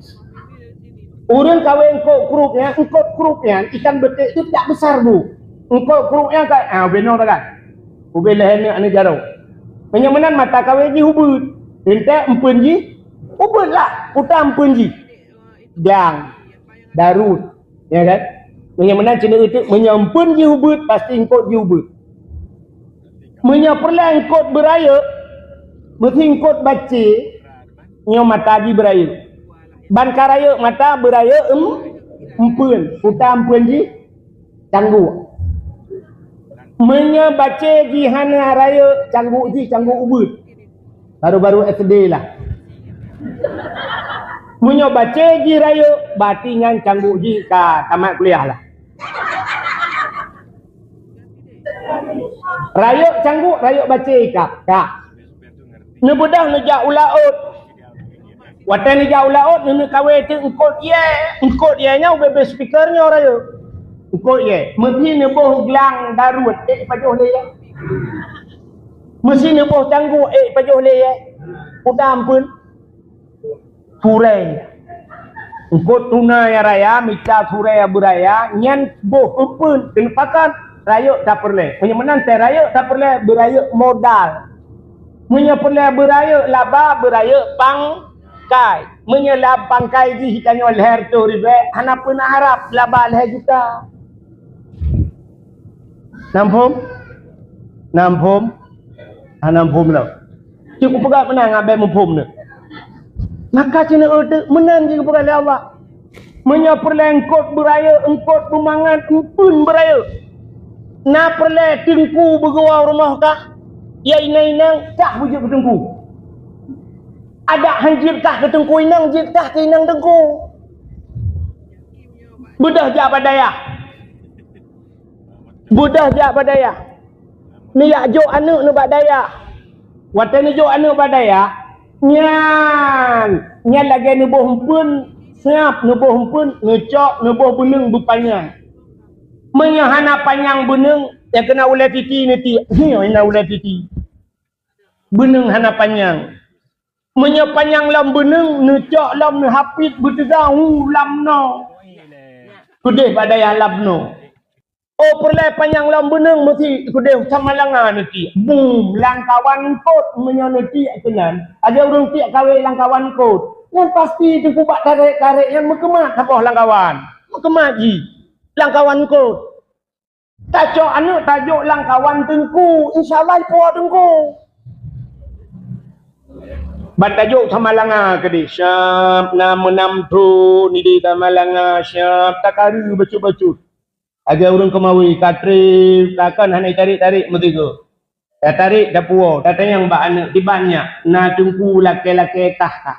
Ureuëng kawé eungkot krup nyan, eungkot krup nyan, ikan betek tu tidak besar, Bu. Eungkot krup nyan ka, ah, ubé nyoe takan. Ubé lhèe neuk aneuk jaroe. Meunyoe meunan mata kawé jih ubeuet. Teuntèe eumpeuen jih ubeuet lah. Peue ta eumpeuen jih? Glang, darut, ya kan? Meunyoe meunan cit eunteuk, meunyoe eumpeuen jih ubeuet, pasti eungkot jih ubeuet. Meunyoe peureulèe eungkot beurayeuk, meusi eungkot bacé, nyoe mata jih beurayeuk. Ban ka rayeuk mata beurayeuk eum-, eumpeuen, peue ta eumpeuen jih? Cangguek. Meunyoe bacé jih hana rayeuk, cangguek jih cangguek ubeuet. Baru-baru S D lah. Meunyoe bacé jih rayeuk, berarti nyan cangguek jih ka tamat kuliah lah. Rayeuk cangguek, rayeuk bacé ka, ka. Neubeudôh neujak u laôt. Watèe neujak u laôt, neuneuk kawé teuk eungkot yèe. Eungkot yèe nyan ubé-bé speaker nyoe rayeuk. Eungkot yèe. Meusi neuboh glang darut, ék pajoh lé yèe. Meusi neuboh cangguek, ék pajoh lé yèe. Peue ta eumpeuen. Surée. Eungkot tuna nyang raya, mita surée beuraya, nyan boh eumpeuen keuneuk pakat, rayeuk tapeureulèe. Meunyoe meunan teuh rayeuk tapeureulèe, beurayeuk modal. Meunyoe peureulèe beurayeuk laba, beurayeuk pangkai. Meunyoe lab pangkai jih tanyoe lhèe reutôh ribèe, hana peue neuharab laba lhèe juta. Na muphom? Na muphom? Hana muphom lom. Cit kupeugah meunan, abéh muphom nyoe. Maka sineuk meunan jih geupeugah lé Allah. Meunyoe peureulèe eungkot beurayeuk, eungkot beumangat, eumpeuen beurayeuk. Na peureulèe teungku beugeuwoe rumoh kah? Ya inong-inong, kah beujeuet keu teungku. Adak han jeuet kah keu teungku inong, jeuet kah keu inong teungku. Beudôh jak bak dayah. Beudôh jak bak dayah. Neujak jok aneuk nibak dayah. Watèe neujok aneuk bak dayah, nyan, nyan lagèe neuboh eumpeuen, seungab neuboh eumpeuen, neucok, neuboh beuneueng beupanyang. Meunyoe hana panyang beuneueng, nyang keunan ulèe titi neutiek. Nyoe na ulèe titi. Beuneueng hana panyang. Meunyoe panyang lom beuneueng, neucok lom neuhapit beuteuga hu lam noe. Keudeh bak dayah lam noe. Oh, peureulèe panyang lom beuneueng meusi keudeh Samalanga neutiek. Bum, lam kawan eungkot meunyoe neutiek keunan. Adak ureueng tiek kawé lam kawan eungkot. Nyan pasti teungku bak tarek-tarek nyan meukeumat saboh lam kawan. Meukeumat jih. Lam kawan eungkot. Tacok aneuk tajok lam kawan teungku, insya Allah ipuwoe teungku. Ban tajok Samalanga keudeh, siap na meunam thon ideh Samalanga, siap takaru bacut-bacut. Agai ureueng keumawé, ka trép, ka kon hana itarek-tarek meusigoe. Tatarek, tapuwoe, tatanyong bak aneuk, "Kiban nyak, na teungku lakée-lakée tah kah?"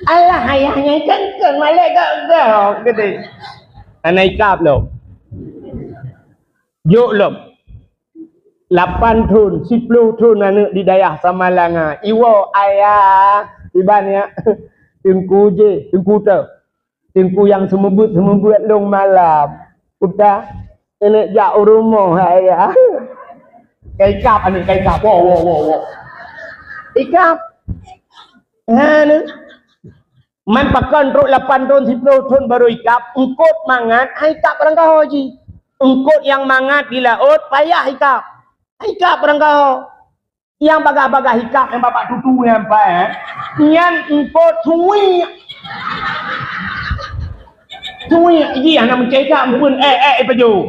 Alah, ayah nyan kan, kan malée gak-gak, geude. Hana ikab lom. Jok lom. Lapan thon, siploh thon aneuk di dayah Samalanga. Iwoe ayah, iban nyan. Teungku jih, teungku teu. Teungku nyang seumeubeuet-seumeubeuet lôn malam. Udah, keuneuk jak u rumoh, ayah. Ka ikab aneuk, ka ikab. Woe, woe, woe, woe. Ikab. Ha, ni. Man pakon trok lapan thon, siploh thon barô ikab, eungkôt mangat, han ikab barangkaho jih. Eungkôt nyang mangat di laôt, payah ikab. Han ikab barangkaho. Nyang bagaih-bagaih ikab nyang bapak tutu nyan, Pak, eh. Nyan eungkôt suwiek. Suwiek jih hana meucéga, meupeuen, eh, eh, eh, pajoh.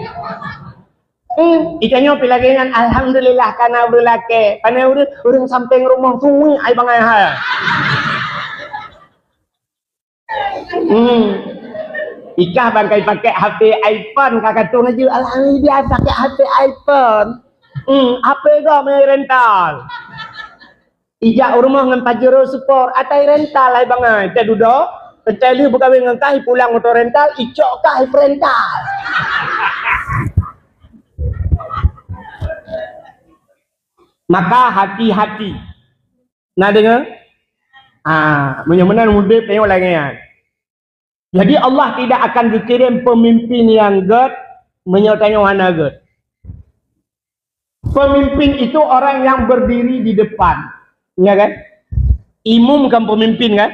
Hmm, itanyoe pi lagèe nyan, alhamdulillah, kana ureueng lakèe. Pane ureueng, ureueng sampéng rumoh suwiek ai bangai hai. Hmm. Ikah bangkai pakai H P iPhone, ka katong aja, alhamdulillah, pakai H P iPhone. Hmm, H P gom rental. Ijak u rumoh ngon Pajero Sport, atai rental ai bangai. Teuh dudoe, teuh lheueh beukawén ngon kah, ipulang moto rental, icok kah, iperental. Maka hati-hati. Na deungoe? Ah, meunyoe meunan udép tanyoe lagèe nyan. Jadi Allah tidak akan geukirim pemimpin nyang gèt meunyoe tanyoe hana gèt. Pemimpin itu orang yang berdiri di depan, ya kan? Imum kan pemimpin kan?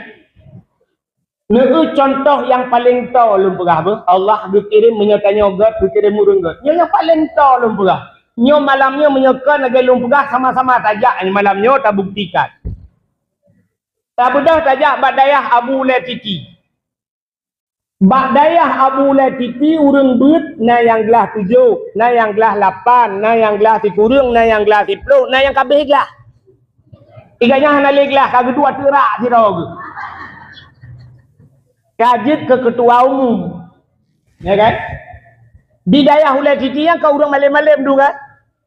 Neu contoh nyang paleng toe lôn peugah beuh, Allah geukirim meunyoe tanyoe gèt, geukirim ureueng gèt. Nyoe nyang paleng toe lôn peugah. Nyoe malam nyoe meunyoe kon lagèe lôn peugah sama-sama tajak malam nyoe tabuktikan. Tabeudôh tajak bak dayah Abu Ulèe Titi. Bak dayah Abu Ulèe Titi ureueng beuet na nyang glah tujoh, na nyang glah lapan, na nyang glah sikureueng, na nyang glah siploh, na nyang ka abéh glah. Iga nyan hana lé glah, ka geudua teurak sidroe geuh. Ka jeuet keu keutua umum. Ya kan? Di dayah Ulèe Titi nyan ka ureueng malém-malém tu kan?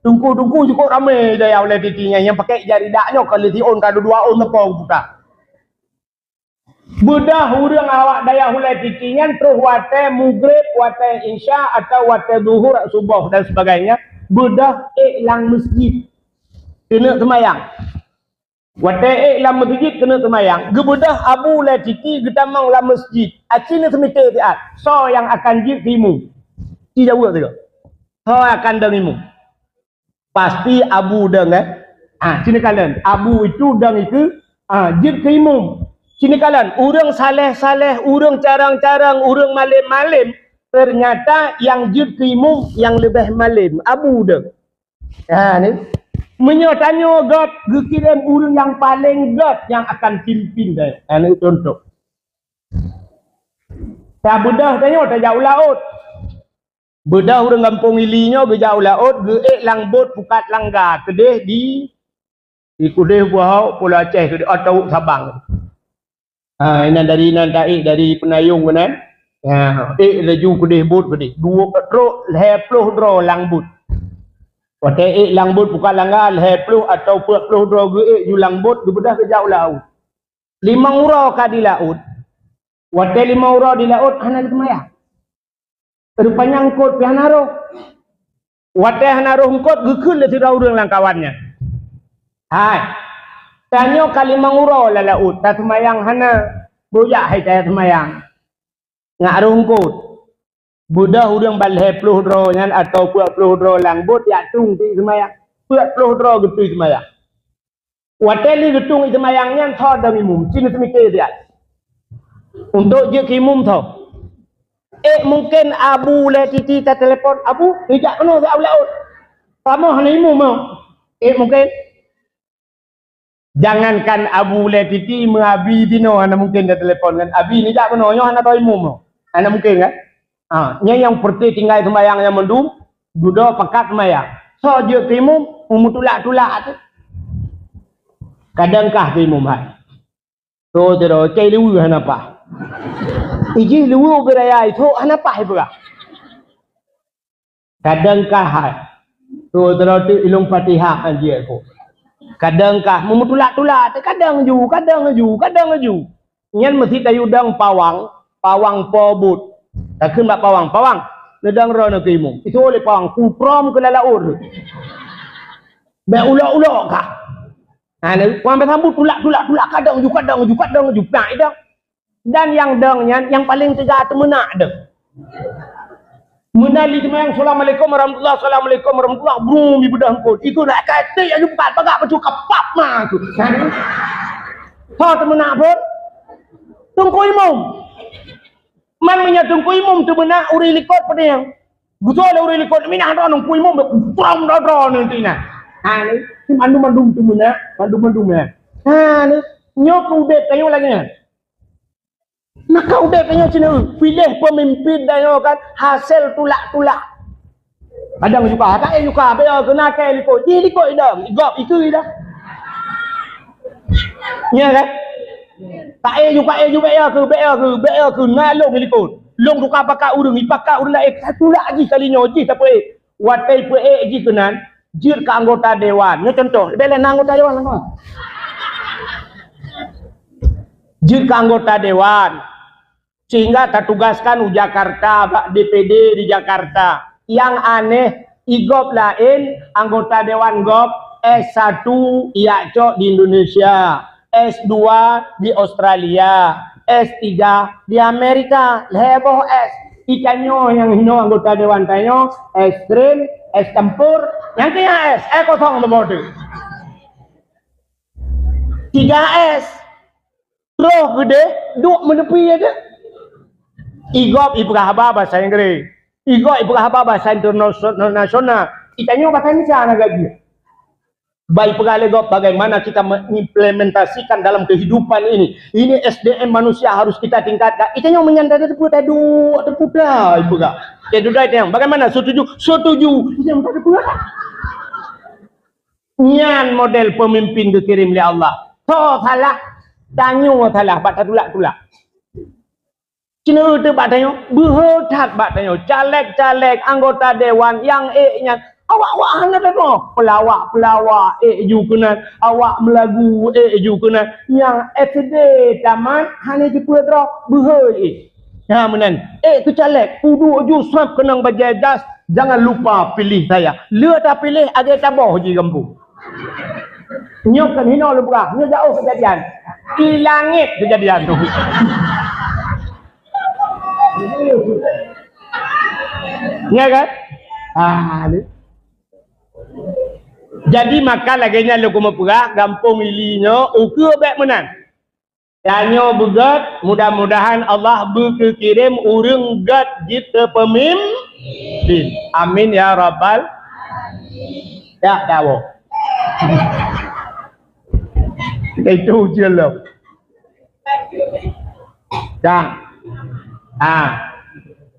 Teungku-teungku cukup ramé dayah Ulèe Titi nyan, nyang pakai jari dak nyoe ka lé siôn, ka dua ôn leupah puta. Beudôh ureueng awak dayah Ulèe Titi nyan troh watèe mugreb, watèe isya, atau watèe zuhur, suboh dan sebagainya, beudôh ék lam meuseujid keuneuk seumayang. Watèe ék lam meuseujid keuneuk seumayang, geubeudôh Abu Ulèe Titi geutamong lam meuseujid. Aci neuseumiké siat, soe nyang akan jeuet keu imum? Ci jaweueb sigoe. Soe akan dong imum? Pasti Abu dong, eh? Ah, ci neukalon. Abu itu dong ikeue, ah, jeuet keu imum. Ci neukalon, ureueng saleh-saleh, ureueng carông-carông, ureueng malém-malém, ternyata nyang jeuet keu imum nyang leubeh malém, Abu dong. Ha, ni. Meunyoe tanyoe gèt geukirém ureueng nyang paleng gèt nyang akan pimpin deh. Ha, ni contoh. Tabeudôh tanyoe tajak u laôt. Beudôh ureueng gampông Ili nyoe geujak u laôt, geuék lam bot pukat langga, keudeh di, di keudeh Buhok, Pulo Aceh keudeh, atau Sabang. Ha, inan dari inan taék dari Peunayong keunan. Ha, ék laju keudeh bot keudeh. Dua trok lhèe ploh droe lam bot. Watèe ék lam bot pukat langga lhèe ploh atau peuet ploh droe geuék ju lam bot geubeudôh geujak u laôt. Limong uroe ka di laôt. Watèe limong uroe di laôt hana geuseumayang. Rupanya eungkôt pih hana rôh. Watèe hana rôh eungkôt geukheun lé sidroe ureueng lam kawan nyan. Hai, tanyoe ka limong uroe lam laôt, taseumayang hana. Bujak hai taseumayang. Ngat rôh eungkôt. Beudôh ureueng ban lhèe ploh droe nyan atau peuet ploh droe lam bot jak tueng teuh seumayang. Peuet ploh droe geutui seumayang. Watèe lheueh geutueng seumayang nyan, soe dong imum? Ci neuseumiké siat. Untuk jeuet keu imum soe? Ék mungken Abu Ulèe Titi tatelepon, "Abu, neujak keunoe siat u laôt. Kamoe hana imum nyoe." Ék mungken? Jangankan Abu Ulèe Titi, meu abi tinoe hana mungken tatelepon kan. "Abi, neujak keunoe, nyoe hana soe imum nyoe." Hana mungken kan? Ha, nyan nyang peureute tinggai seumayang nyan mandum, dudoe pakat seumayang. Soe jeuet keu imum, meutulak-tulak teuh. Kadang kah keu imum hai. Soe teuh cai liweue hana paih. Ijih liweue ubé raya isok hana paih ipeugah. Kadang kah hai. Soe teuh ilong Fatihah han jeuet kok. Kadang kah meutulak-tulak teuh, kadang ju, kadang ju, kadang ju. Nyan meusi tayue dong pawang, pawang po bot. Takheun bak pawang, "Pawang, Neudong droeneuh keu imum. Itu lé pang, kuprom keu lalaur. Bèk ulok-ulok kah. Ha, lé, pang beusambut tulak, tulak, tulak, kadang ju, kadang ju, kadang ju. Nah, idong. Dan nyang dong nyan, nyang paleng teuga teumeunak dong. Meunan lé teuma nyang, "Assalamualaikum warahmatullah, assalamualaikum warahmatullah," brum, ibeudôh eungkôt. Ikôt nak katé, aju buka paga, bacut kapap ma tu. Ho teumeunak phon. Teungku imum. Man meunyoe teungku imum teumeunak, ureueng likot peudeh. Beutôi lé ureueng likot, minah droe teungku imum, beukuprong droe-droe nanti nah. Ha, ni, mandum-mandum teumeunak, mandum-mandum ya. Ha, ni, nyoe keu udép tanyoe lagèe nyan. Maka udép tanyoe cina, piléh peumimpin tanyoe kan hasé tulak-tulak. Kadang juga, tak eh juga, bèk keu na keu likot. Jih likot idong, igop itu idong. Nya kan? Tak eh juga, eh juga, bèk keu, bèk keu, bèk keu na lôn likot. Lôn tukang pakat ureueng, ipakat ureueng laén, ka tulak jih kali nyoe, jih tapeuék. Watèe peuék jih keunan, jeuet keu anggota dewan. Nyoe contoh, leubeh lé na anggota dewan lakoe. Jeuet keu anggota dewan. Sehingga tatugaskan u Jakarta, bak D P D di Jakarta. Nyang aneh, igop laén, anggota dewan gop S satu jak cok di Indonesia. S dua di Australia, S tiga di Amerika, lhèe boh S. Itanyoe nyang hinoe anggota dewan tanyoe, es krim, es campur, nyang keu nyan S, eh, kosong teuma tu. Tiga S. Troh geudeh, duek meuneupi aja. Igop ipeugah haba bahasa Inggris. Igop ipeugah haba bahasa internasional. Itanyoe bahasa Indonesia na gaji. Bai peugah lé gob bagaimana kita mengimplementasikan dalam kehidupan ini. Ini S D M manusia harus kita tingkatkan. Itanyoe meunyan tadi teupeue tadu, teupeue tai peugah. Tadu dai tanyong, bagaimana setuju? Setuju. Itanyoe tadi peugah. Nyan model pemimpin geukirém lé Allah. Tho salah, tanyoe salah, bak tatulak-tulak. Cina teuh bak tanyoe, beuhe that bak tanyoe, caleg-caleg, anggota dewan nyang ék nyan, awak-awak hana teurimong. Peulawak-peulawak ék ju keunan, awak meulagu ék ju keunan. Nyang S D tamat hana jipeuet droe, beuhe ék. Nyan meunan, ék keu caleg, peuduek ju sab keunong bajèe jas, jangan lupa pilih saya. Le tapiléh, lagèe taboh jih gampông. Nyoe kon hinoe lôn peugah, nyoe jaoh keujadian. Di langét keujadian tu. Nya kan? Ah, ni. Jadi maka lagèe nyan lôn keumeung peugah, gampông Ili nyoe ukeue bèk meunan. Tanyoe beugèt, mudah-mudahan Allah beukeukirém ureueng gèt jeuet keu pemimpin. Amin ya rabbal. Ya, dawoe. Itu ujian lo. Dah. Ah.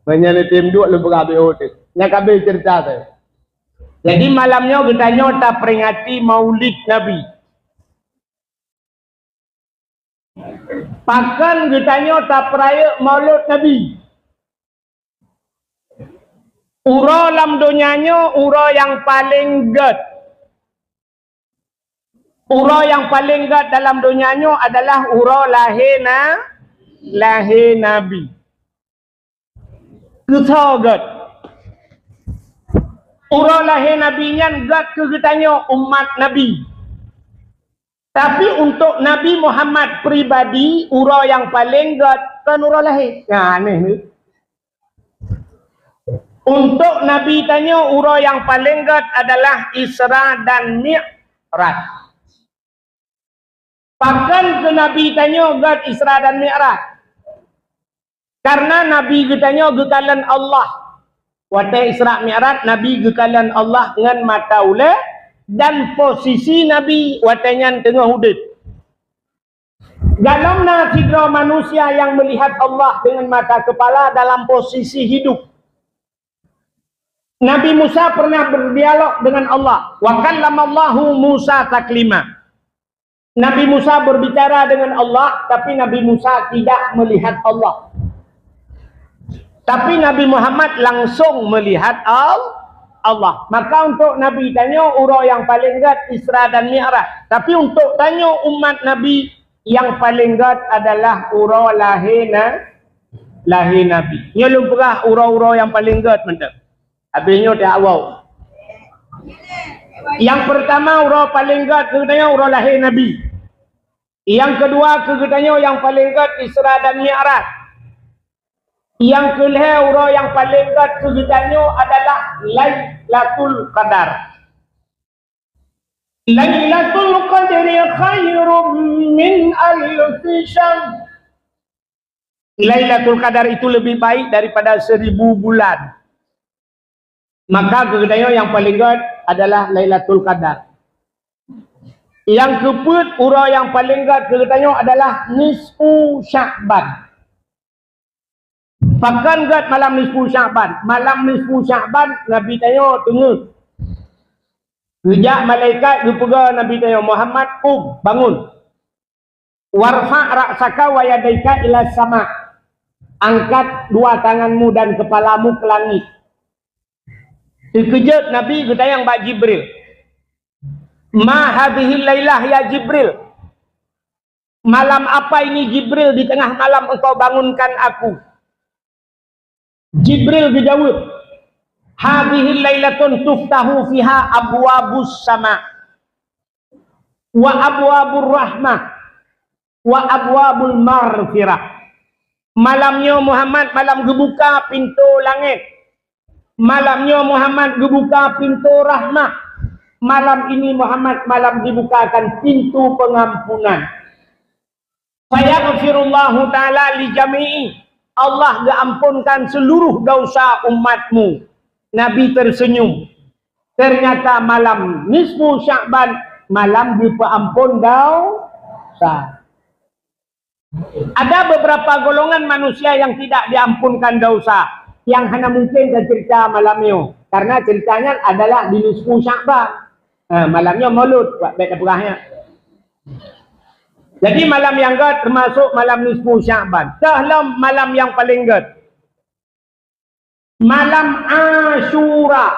Meunyoe neutem duek lôn peugah B O tu. Nyan ka habéh cerita tu. Jadi malam nyoe geutanyoe taperingati Maulid Nabi. Pakon geutanyoe tapeurayeuk Maulud Nabi? Uroe lam donya nyoe uroe nyang paleng gèt. Uroe nyang paleng gèt dalam donya nyoe adalah uroe lahé na-, lahé Nabi. Keusoe gèt? Uroe lahé Nabi nyan gèt keu geutanyoe umat Nabi. Tapi untuk Nabi Muhammad pribadi, uroe nyang paleng gèt kon uroe lahé. Nyan aneh ni. Untuk Nabi tanyoe uroe nyang paleng gèt adalah Isra dan Mi'raj. Pakon keu Nabi tanyoe gèt Isra dan Mi'raj? Karena Nabi geutanyoe geukalon Allah. Watèe Isra Mi'raj, Nabi geukalon Allah ngon mata ulèe dan posisi Nabi watèe nyan teungoh udép. Galom na sidroe manusia nyang meulihat Allah deungon mata keupala dalam posisi hidup. Nabi Musa pernah berdialog dengan Allah. Wa kallamallahu Musa taklima. Nabi Musa berbicara dengan Allah, tapi Nabi Musa tidak melihat Allah. Tapi Nabi Muhammad langsung melihat Al-, Allah. Maka untuk Nabi tanyoe uroe nyang paleng gèt Isra dan Mi'raj. Tapi untuk tanyoe umat Nabi nyang paleng gèt adalah uroe lahé na-, lahé Nabi. Nyoe lôn peugah uroe-uroe nyang paleng gét mantong. Habéh nyoe teuhawau. Nyang peurtama uroe paleng gét keu geutanyoe uroe lahé Nabi. Nyang keudua keu geutanyoe nyang paleng gét Isra dan Mi'raj. Nyang keulhée uroe nyang paleng gét keu geutanyoe adalah Lailatul Qadar. Lailatul Qadri khairum min alfi syahr. Lailatul Qadar itu lebih baik daripada seribu bulan. Maka keu geutanyoe nyang paleng gét adalah Lailatul Qadar. Nyang keupeuet uroe nyang paleng gét keu geutanyoe adalah nisfu Sya'ban. Pakon gét malam nisfu Sya'ban? Malam nisfu Sya'ban Nabi tanyoe teungeut. Geujak malaikat geupeugah Nabi tanyoe, "Muhammad, qum, bangun. Warfa' ra'saka wa yadaika ila sama." Angkat dua tanganmu dan kepalamu ke langit. Teukeujot Nabi geutanyong bak Jibril, "Ma hadhihil lailah ya Jibril?" "Malam apa ini Jibril, di tengah malam engkau bangunkan aku?" Jibril geujaweueb, "Hadhihil lailatun tuftahu fiha abwabus sama, wa abwabur rahmah, wa abwabul maghfirah." Malam nyoe Muhammad malam geubuka pintoe langét. Malam nyoe Muhammad geubuka pintoe rahmah. Malam ini Muhammad malam dibukakan pintu pengampunan. Fayaghfirullahu ta'ala li jami'i. Allah geuampunkan seluruh dosa umatmu. Nabi tersenyum. Ternyata malam nisfu Sya'ban, malam geupeuampon dosa. Ada beberapa golongan manusia yang tidak diampunkan dosa, yang hana mungkin saya cerita malam nyoe. Karena ceritanya adalah di nisfu Sya'ban. Ha, malam nyoe Maulud, buat baik dah peugah nyan. Jadi malam nyang gét termasuk malam nisfu Sya'ban. Teuh lom malam nyang paleng gét. Malam Asyura.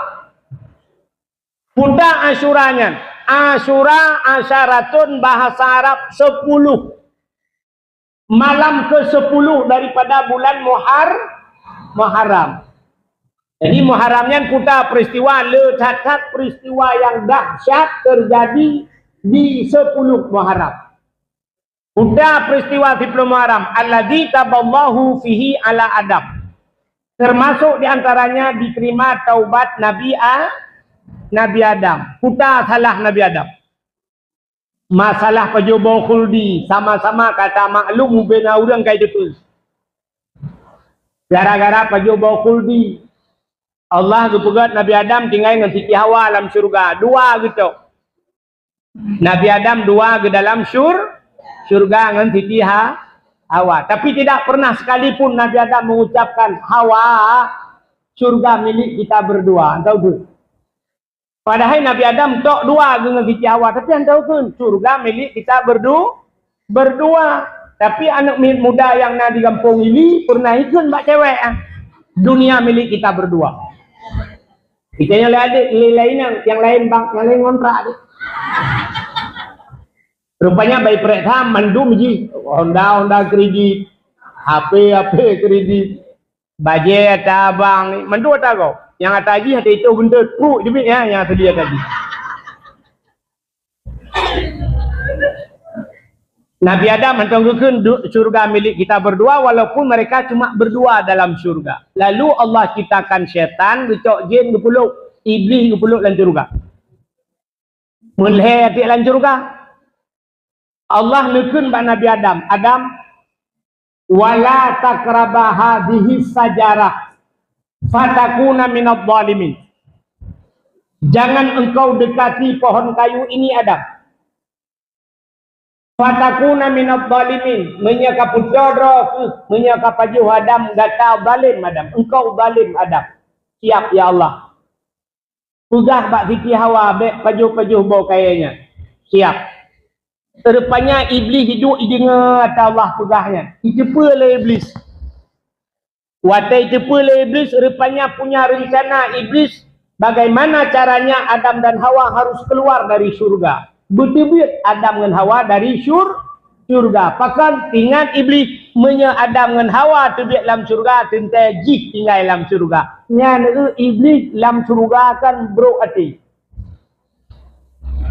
Peue Asyura nyan? Asyura, asyaratun, bahasa Arab, sepuluh. Malam ke sepuluh daripada bulan Muhar-, Muharram. Jadi Muharram nyan peue peristiwa le that-that peristiwa yang dahsyat terjadi di sepuluh Muharram. Peue peristiwa sepuluh Muharram, alladzi taballahu fihi ala Adam. Termasuk di antaranya diterima taubat Nabi A-, Nabi Adam. Peue salah Nabi Adam? Masalah pajoh boh khuldi, sama-sama ka tamaklum ubena ureuëng kai teupeu. Gara-gara pajoh boh khuldi, Allah geupeugét Nabi Adam tinggai ngon Siti Hawa lam syurga. Dua geutok. Nabi Adam dua geu dalam syur-, syurga ngon Siti Ha-, Hawa. Tapi tidak pernah sekalipun Nabi Adam mengucapkan, "Hawa, syurga milik kita berdua." Tahu tu? Padahai Nabi Adam tok dua geu ngon Siti Hawa, tapi han tahu kheun, syurga milik kita berdu-, berdua. Tapi aneuk miet muda nyang na di gampông Ili pernah ikheun bak cewek, ah, "Dunia milik kita berdua." Kita nyang lain, lain, nyang lain bank, nyang lain kontrak deh. Rupanya bai prek tham mandum jih, Honda, Honda kredit, H P, H P kredit. Bajée ata abang ni, mandum ata gob. Nyang ata jih ata itu gendut, truk jeuet ya, nyang ata jih ata jih. Nabi Adam mantong geukheun du-, syurga milik kita berdua, walaupun mereka cuma berdua dalam syurga. Lalu Allah ciptakan syaitan, geucok jin, geupulok, Iblis geupulok lam syurga. Meulhée tiek lam syurga. Allah neukheun bak Nabi Adam, "Adam, wala taqraba hadhihi sajarah, fatakuna minadh dhalimin." Jangan engkau dekati pohon kayu ini, Adam. "Fatakuna minadh dhalimin." Meunyoe ka peucodroe kheueh, meunyoe ka pajoh Adam, gata zalim, Adam. Engkau zalim, Adam. Siap, ya Allah. Peugah bak Siti Hawa bék pajoh-pajoh boh kayée nyan. Siap. Rupanya Iblis iduek ideungoe ata Allah peugah nyan. Iteupeue lé Iblis. Watée iteupeue lé Iblis, rupanya punya rencana Iblis bagaimana caranya Adam dan Hawa harus keluar dari syurga. Beuteubiet Adam ngon Hawa dari syur-, syeuruga. Pakon? Ingat Iblih, meunyoe Adam ngon Hawa teubiet lam syeuruga, teuntée jih tinggai lam syeuruga. Nyan, eh, Iblih lam syeuruga kan brok até.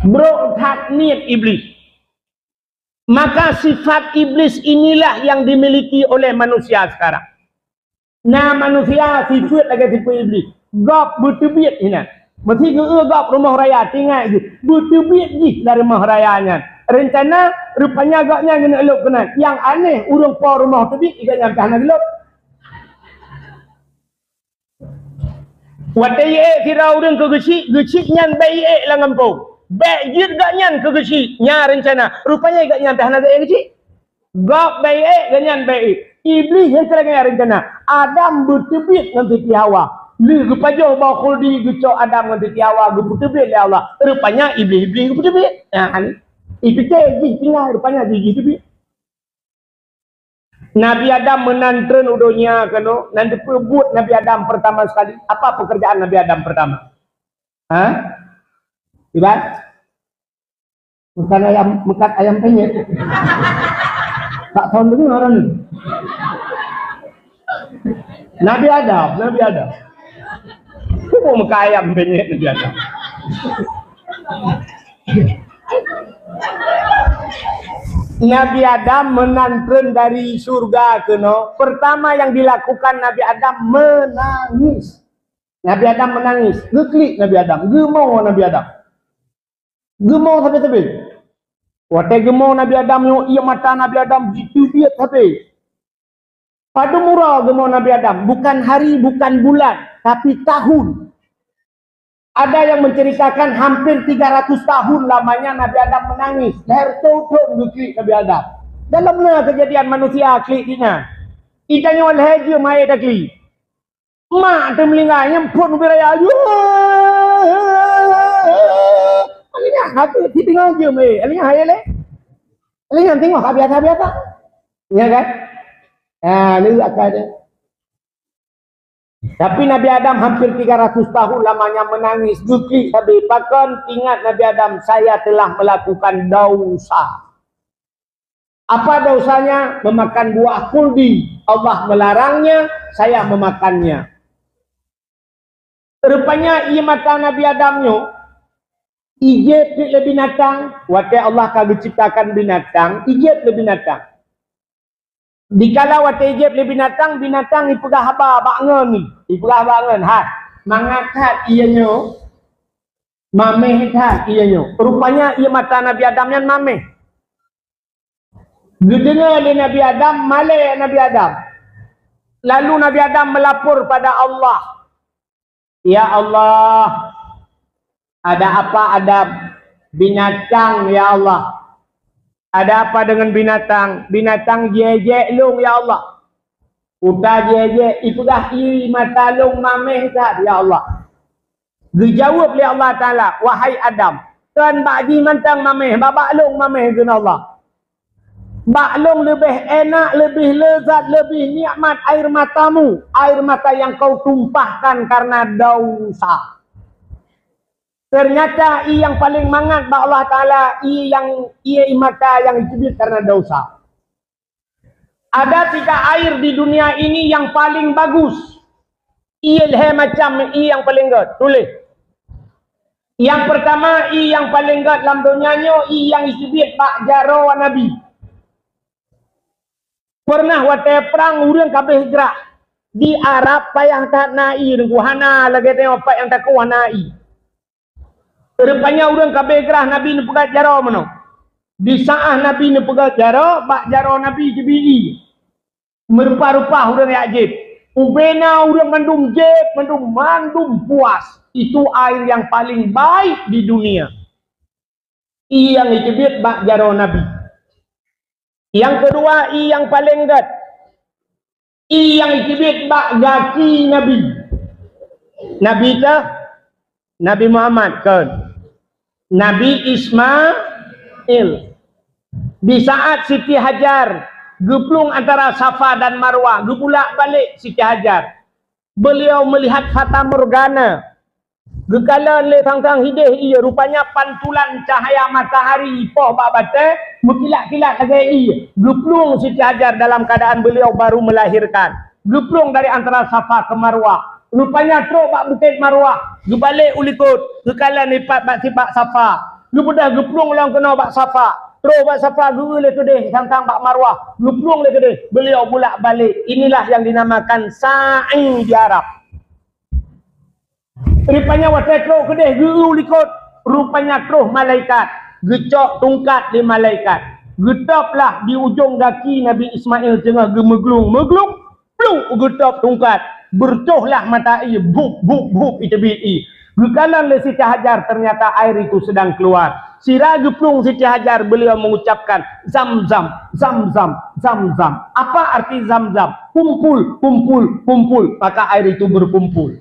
Brok that niet Iblih. Maka sifat Iblis inilah yang dimiliki oleh manusia sekarang. Na manusia sifeuet lagée sifeuet Iblis. Gob beuteubiet hinan. Meusi geu-eu gob rumoh raya, tingai jih. Beuteubiet jih dari rumoh raya nyan. Rencana, rupanya gobnyan geuneuk lop keunan. Nyang aneh, ureuëng po rumoh teubiet, gobnyan pih hana geulop. Watée jiék sidroe ureuëng keu geuchik, geuchik nyan bék jiék lam gampông. Bék jeuet gobnyan keu geuchik, nyan rencana. Rupanya gobnyan pih hana geuék geuchik. Gob bék jiék, gobnyan bék jiék. Iblih nyang keu lagée nyan rencana. Adam beuteubiet ngon Siti Hawa. Lheueh geupajoh boh khuldi, geucok Adam ngon Siti Hawa, geupeuteubiet lé Allah. Rupanya Iblih-Iblih geupeuteubiet. Nah, ipike jih tinggai, rupanya jih, jih teubiet. Nabi Adam meunan treun u donya keunoe, nan teupeubuet Nabi Adam pertama sekali. Apa pekerjaan Nabi Adam pertama? Ha? Iban? Makan ayam, makan ayam penyet. Tak tahu dengar ni. Nabi Adam, Nabi Adam. Cuba makan ayam penyet Nabi Adam. Nabi Adam meunan treun dari syurga keunoe. Pertama yang dilakukan Nabi Adam menangis. Nabi Adam menangis. Geuklik Nabi Adam. Geumo Nabi Adam. Geumo sabe-sabe. Watée geumo Nabi Adam nyoe, ié mata Nabi Adam jiteubiet sabe. Padum uroe geumo Nabi Adam, bukan hari, bukan bulan, tapi tahun. Ada yang menceritakan hampir tiga ratus tahun lamanya Nabi Adam menangis. Lhèe reutôh thôn geuklik Nabi Adam. Dalam na kejadian manusia klik di na. Itanyoe lhèe jeuem hai taklik. Mak teumeulinggai nyang phon ubé raya. Alingah hati, si teungoh jeuem, eh, alingah hai lé. Alingah teungoh ka biasa-biasa. Ya kan? Ah, ni akai dia. Tapi Nabi Adam hampir tiga ratus tahun lamanya menangis, geuklik sabe. Pakon? Ingat Nabi Adam, "Saya telah melakukan dosa." Apa dosanya? Memakan buah khuldi. Allah melarangnya, saya memakannya. Rupanya ié mata Nabi Adam nyoe, ijép lé binatang. Watée Allah ka geuciptakan binatang, ijép lé binatang. Dikala watée ijép lé binatang, binatang ipeugah haba bak ngon, ipeugah bak ngon, "Hai, mangat that ié nyoe, maméh that ié nyoe." Rupanya ié mata Nabi Adam nyan maméh. Geudeungoe lé Nabi Adam, malée Nabi Adam. Lalu Nabi Adam melapor pada Allah, "Ya Allah, ada apa Adam? Binatang, ya Allah. Ada apa dengan binatang? Binatang jijék lôn, ya Allah. Uta jijék, ipeugah ié mata lôn maméh that, ya Allah." Geujaweueb lé Allah Taala, "Wahai Adam, kon bak jih mantong maméh, bak, bak lôn maméh," kheun Allah. "Bak lôn leubeh enak, leubeh leuzat, leubeh nikmat air matamu, air mata yang kau tumpahkan karena dosa." Ternyata ié nyang paleng mangat bak Allah Taala, ié nyang, ié mata nyang jiteubiet karena dosa. Ada tiga air di dunia ini yang paling bagus. Ié lhèe macam ié nyang paleng gèt. Tuléh. Nyang pertama, ié nyang paleng gèt lam donya nyoe, ié nyang jiteubiet bak jaroe Nabi. Pernah watée prang ureuëng ka abéh grah. Di Arab payah that na ié, Teungku, hana lagée tanyoe pat nyang takue hana ié. Rupanya ureuëng ka abéh grah Nabi neupeugèt jaroe meunoe. Di saát Nabi neupeugèt jaroe, bak jaroe Nabi jiteubiet ié. Meurupa-rupa ureuëng jak jieb. Ubé na ureuëng mandum jieb, mandum, mandum puas. Itu air yang paling baik di dunia. Ié nyang jiteubiet bak jaroe Nabi. Nyang keudua, ié nyang paleng gèt. Ié nyang jiteubiet bak gaki Nabi. Nabi teuh, Nabi Muhammad kon. Nabi Ismail. Di saat Siti Hajar geuplueng antara Safa dan Marwah, geubulak-balik Siti Hajar. Beliau melihat fata morgana. Geukalon lé sang-sang hideh ié, rupanya pantulan cahaya matahari ipoh bak batèe, meukilat-kilat lagée ié. Geuplueng Siti Hajar dalam keadaan beliau baru melahirkan. Geuplueng dari antara Safa ke Marwah. Rupanya trok bak Bukét Marwah, geubalek u likot, geukalon ipat bak sibak Safa. Geubeudôh geuplueng lom keunoe bak Safa. Trok bak Safa geu lé keudeh sang-sang bak Marwah. Geuplueng lé keudeh, beliau bulak-balik. Inilah yang dinamakan sa'i di Arab. Rupanya watée trok keudeh geu likot, rupanya troh malaikat, geucok tungkat lé malaikat. Geutôb lah di ujong gaki Nabi Ismail teungoh geumeuglung-meuglung, pluk geutôb tungkat, beureutoh lah mata ié, bup, bup, bup, iteubiet ié. Geukalon lé Siti Hajar, ternyata air itu sedang keluar. Sira geuplueng Siti Hajar, beliau mengucapkan, "Zam-zam, zam-zam, zam-zam." Apa arti zam-zam? Kumpul, kumpul, kumpul. Maka air itu berkumpul.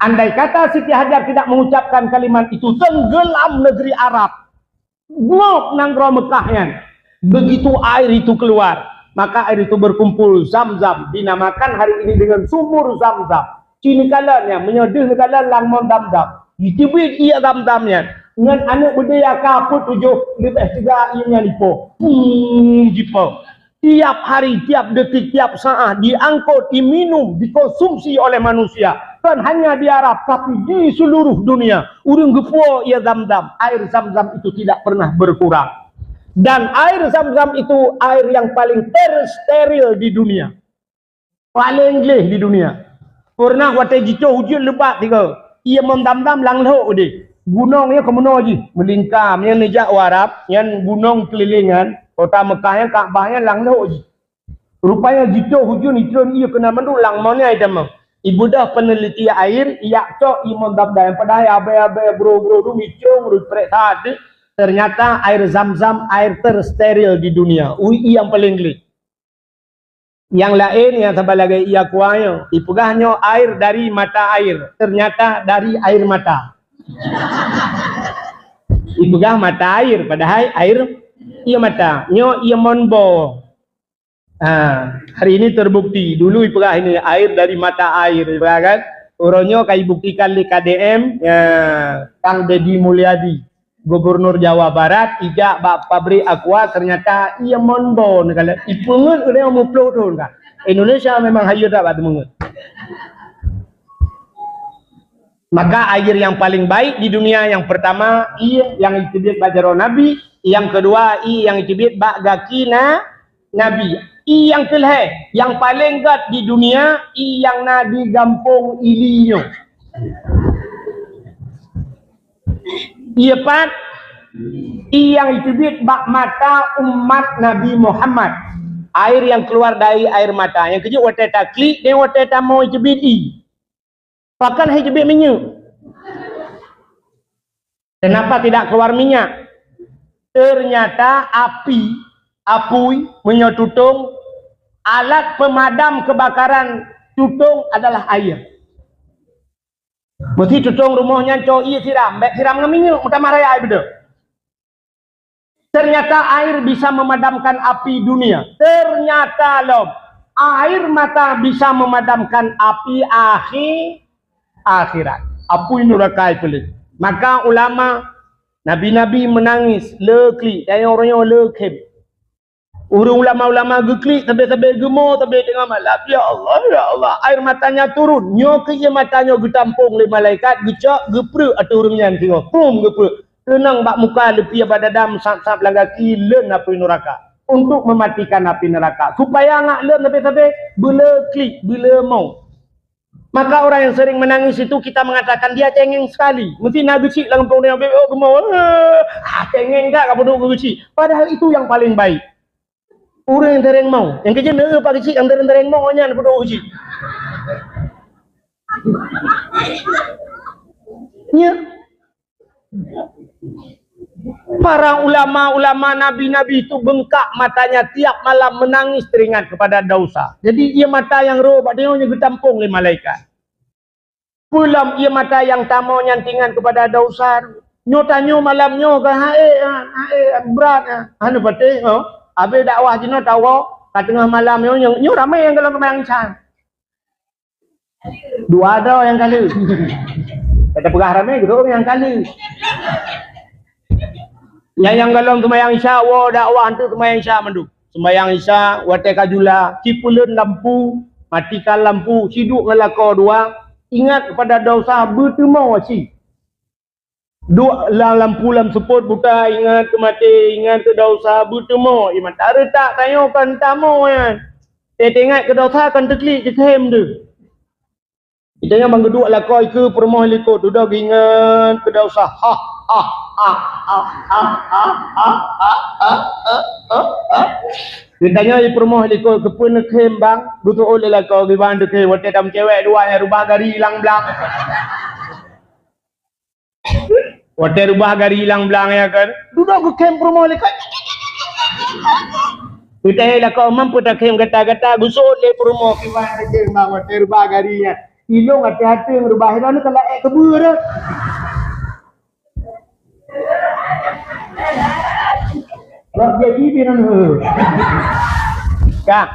Andai kata Siti Hajar tidak mengucapkan kalimat itu, tenggelam negeri Arab. Gob nanggroe Mekah nyan. Begitu air itu keluar, maka air itu berkumpul, Zam-Zam, dinamakan hari ini dengan sumur Zam-Zam. Ci neukalon nyan, meunyoe deuh neukalon Langmong Zam-Zam. Jiteubiet ié Zam-Zam nyan. Ngon aneuk beudé nyang ka peuet tujoh, leubeh teuga ié nyan jipo. Pum, jipo. Tiap hari, tiap detik, tiap saat diangkut, diminum, dikonsumsi oleh manusia. Bukan hanya di Arab, tapi di seluruh dunia. Ureuëng geupuwoe ié Zam-Zam, air Zam-Zam itu tidak pernah berkurang. Dan air Zam-Zam itu air yang paling ter-, steril di dunia. Paléng gleh di dunia. Peureunah watée jicoh ujeuen leubak sigoe, ié mon Zam-Zam lam lhok udeh. Gunong nyan keumeunyoe jih, meulingka, nyan neujak u Arab, nyan gunong keuliléngan, kota Meukah nyan, Ka'bah nyan lam lhok jih. Rupanya jicoh ujeuen itreun ié keunan mandum lam mon nyan itamong. Ibeudôh peneliti air, ijak cok ié mon Zam-Zam, padahai abée-abée, bro-bro dum icong, rui prek that, ternyata air Zam-Zam, air tersteril di dunia. Ui, ié nyang paléng gleh. Nyang laén nyang saban lagée ié Aqua nyoe, ipeugah nyoe air dari mata air, ternyata dari air mata. Ipeugah mata air, padahai air ié mata. Nyoe ié mon bo. Ha, hari ini terbukti. Dulu ipeugah ini air dari mata air, ipeugah kan? Uroe nyoe ka ibuktikan lé K D M, ya, Kang Deddy Mulyadi. Gubernur Jawa Barat, ijak bak pabrik Aqua, ternyata ié mon bo neukalon. Ipeungeut ureuëng muplôh thon ka. Indonesia memang hayeu that bak teumeungeut. Maka air yang paling baik di dunia, yang pertama, ié nyang iteubiet bak jaroe Nabi, yang kedua, ié nyang iteubiet bak gaki na-, Nabi. Ié nyang keulhée, nyang paléng gét di dunia, ié nyang na di gampông Ili nyoe. Ié pat, ié nyang iteubiet bak mata umat Nabi Muhammad. Air yang keluar dari air mata. Nyang keujeuet watée taklik, dan watée tamoe iteubiet ié. Pakon hai teubiet minyeuk? Kenapa tidak keluar minyak? Ternyata api, apui, meunyoe tutong, alat pemadam kebakaran tutong adalah air. Meusti tutong rumoh nyan cok ié siram, bék siram ngon minyeuk, meutamah raya ai beudôh. Ternyata air bisa memadamkan api dunia. Ternyata lom, air mata bisa memadamkan api akhi-, akhirat. Apui nuraka ipeuleueh. Maka ulama, nabi-nabi meunangis, le klik, dan nyang uroe nyoe le khem. Ureuëng ulama-ulama geuklik, sabe-sabe geumo, sabe teungoh malam. Ya Allah, ya Allah, air matanya turun. Nyoe keu ié mata nyoe geutampong lé malaikat, geucok, geuprek ateueh ureuëng nyan singoh. Pum, geuprek. Keunong bak muka leupie badada meusab-sab lam gaki leuen apui nuraka. Untuk mematikan api neraka. Supaya ngak leuen sabe-sabe beule klik, beule mo. Maka orang yang sering menangis itu kita mengatakan dia cengeng sekali. Mesti na geuchik lam gampông dia, oh, geumong. Ah, cengeng dak ka peuduek geuchik. Padahal itu yang paling baik. Ureuëng yang tereng mau. Yang kerja neu pak geuchik yang tereng-tereng mau nyan peuduek geuchik. Ya. Para ulama-ulama, nabi-nabi itu bengkak matanya tiap malam menangis teringat kepada dosa. Jadi, ié mata nyang rhot bak tanyoe nyan geutampong lé malaikat. Peulom ié mata nyang tamoe nyan teringat kepada dosa. Nyoe tanyoe malam nyoe ka haé, haé brat, hana patéh, oh. Habéh dakwah jinoe tawoe, ka teungoh malam nyoe, nyoe, nyoe ramé nyang golom keumayang Isya. Dua droe nyang kali. Kata peugah ramé, droe nyang kali. Nyang, nyang gohlom seumayang Isya, woe dakwah, hantu seumayang Isya mandum. Seumayang Isya, watée ka jula, cipeuleuen lampu, matikan lampu, siduek ngon lakoe dua, ingat kepada dosa, beuteumo si. Duek lam lampu lam seupôt buta, ingat keu maté, ingat keu dosa, beuteumo. Iman tareutak tanyoe kon tamoe nyan. Teuingat keu dosa kon teuklik jikheun deuh. Geutanyoe ban geuduek lakoe keu peurumoh likot, dudoe geuingat keu dosa. Ha, ha, ha. Geutanyoe di peurumoh likot keupeue neukheun bang, geuseuôt lé lakoe geuban teukheun watée tam cewek dua nyang reubah gari ilang blang. Watée reubah gari ilang blang ya kan. Dudoe geukheun peurumoh likot. Geutanyoe lakoe mampu takheun gata-gata geuseuôt lé peurumoh kiban teukheun bang watée reubah gari nyan. Ilong hati-hati ngeubah hiran ni kalau ék keubur. Lok jadi biran he. Ka.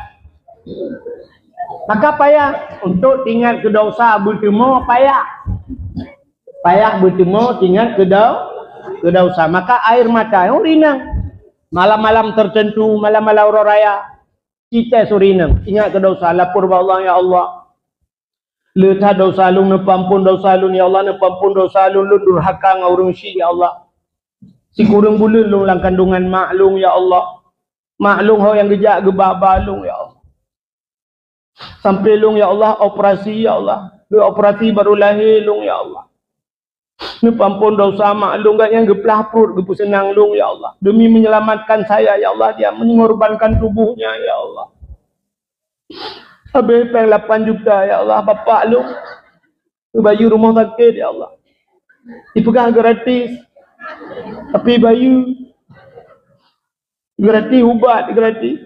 Maka payah untuk ingat keu dosa beuteumo payah. Payah beuteumo ingat keu do-, keu dosa. Maka air mata ureueng inong. Malam-malam tertentu, malam-malam uroe raya, Cit teuh si ureueng inong, ingat keu dosa, lapor bak Allah, "Ya Allah, le that dosa lôn, neupeuampon dosa lôn, ya Allah, neupeuampon dosa lôn, lôn durhaka ngon ureueng syik, ya Allah. Sikureueng buleuen lôn lam kandungan mak lôn, ya Allah. Mak lôn ho nyang geujak geuba-ba lôn, ya Allah. Sampoe lôn, ya Allah, operasi, ya Allah. Lôn operasi barô lahé lôn, ya Allah. Neupeuampon dosa mak lôn, gobnyan geuplah pruet geupeuseunang lôn, ya Allah. Demi menyelamatkan saya, ya Allah, dia mengorbankan tubuhnya, ya Allah. Habéh péng lapan juta, ya Allah, bapak lôn. Bayeue rumoh sakét, ya Allah. Ipeugah gratis. Tapi bayeue. Gratis ubat, gratis.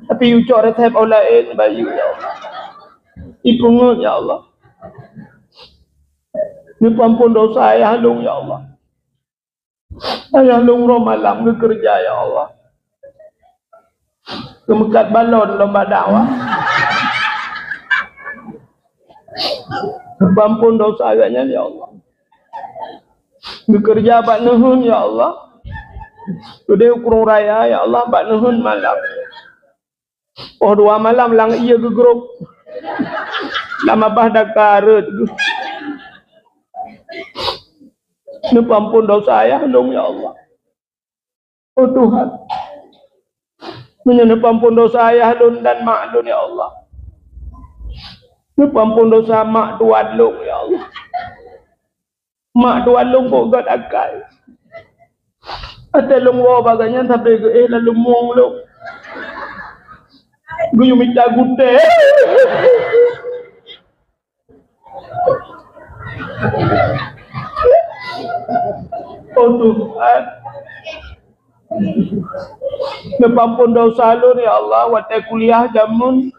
Tapi ucok resep orang laén, bayeue, ya Allah. Ipeungeut, ya Allah. Neupeuampon dosa ayah lôn, ya Allah. Ayah lôn uroe malam geukeureuja, ya Allah. Geumeukat balon lom bak dakwah. Neupeuampon dosa gobnyan, ya Allah. Geukeureuja bak neuheun, ya Allah. Keudeh u Krueng Raya, ya Allah, bak neuheun malam. Poh dua malam lam ié geugrôp. Lam babah daka rhot. Neupeuampon dosa ayah lôn, ya Allah. Oh Tuhan, meunyoe neupeuampon dosa ayah lôn dan mak lôn, ya Allah. Neupeuampon dosa mak tuan lôn, ya Allah. Mak tuan lôn kok gét akai. Até lôn woe bak gobnyan sabe geuéh lam leumoeng lôn. Geuyue mita gutée. Oh Tuhan, neupeuampon dosa lôn, ya Allah, watée kuliah jameun.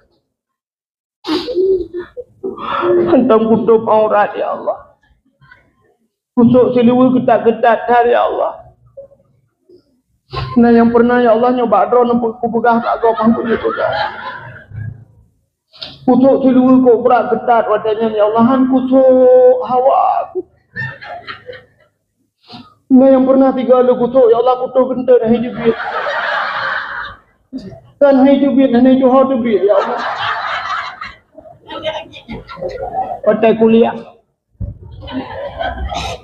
Hantom kutôb aurat, ya Allah. Kusok siluweue keutat-keutat that, ya Allah. Nah, nyang pernah, ya Allah, nyoe bak droeneuh kupeugah bak gob, han kupeugah. Kusok siluweue kok brat keutat watée nyan, ya Allah, han kusok hawa. Nah, nyang pernah tiga lé kusok, ya Allah, kutoh geuntée hana jeubiet. Kan hana jeubiet, hana jeuho teubiet, ya Allah. Watée kuliah.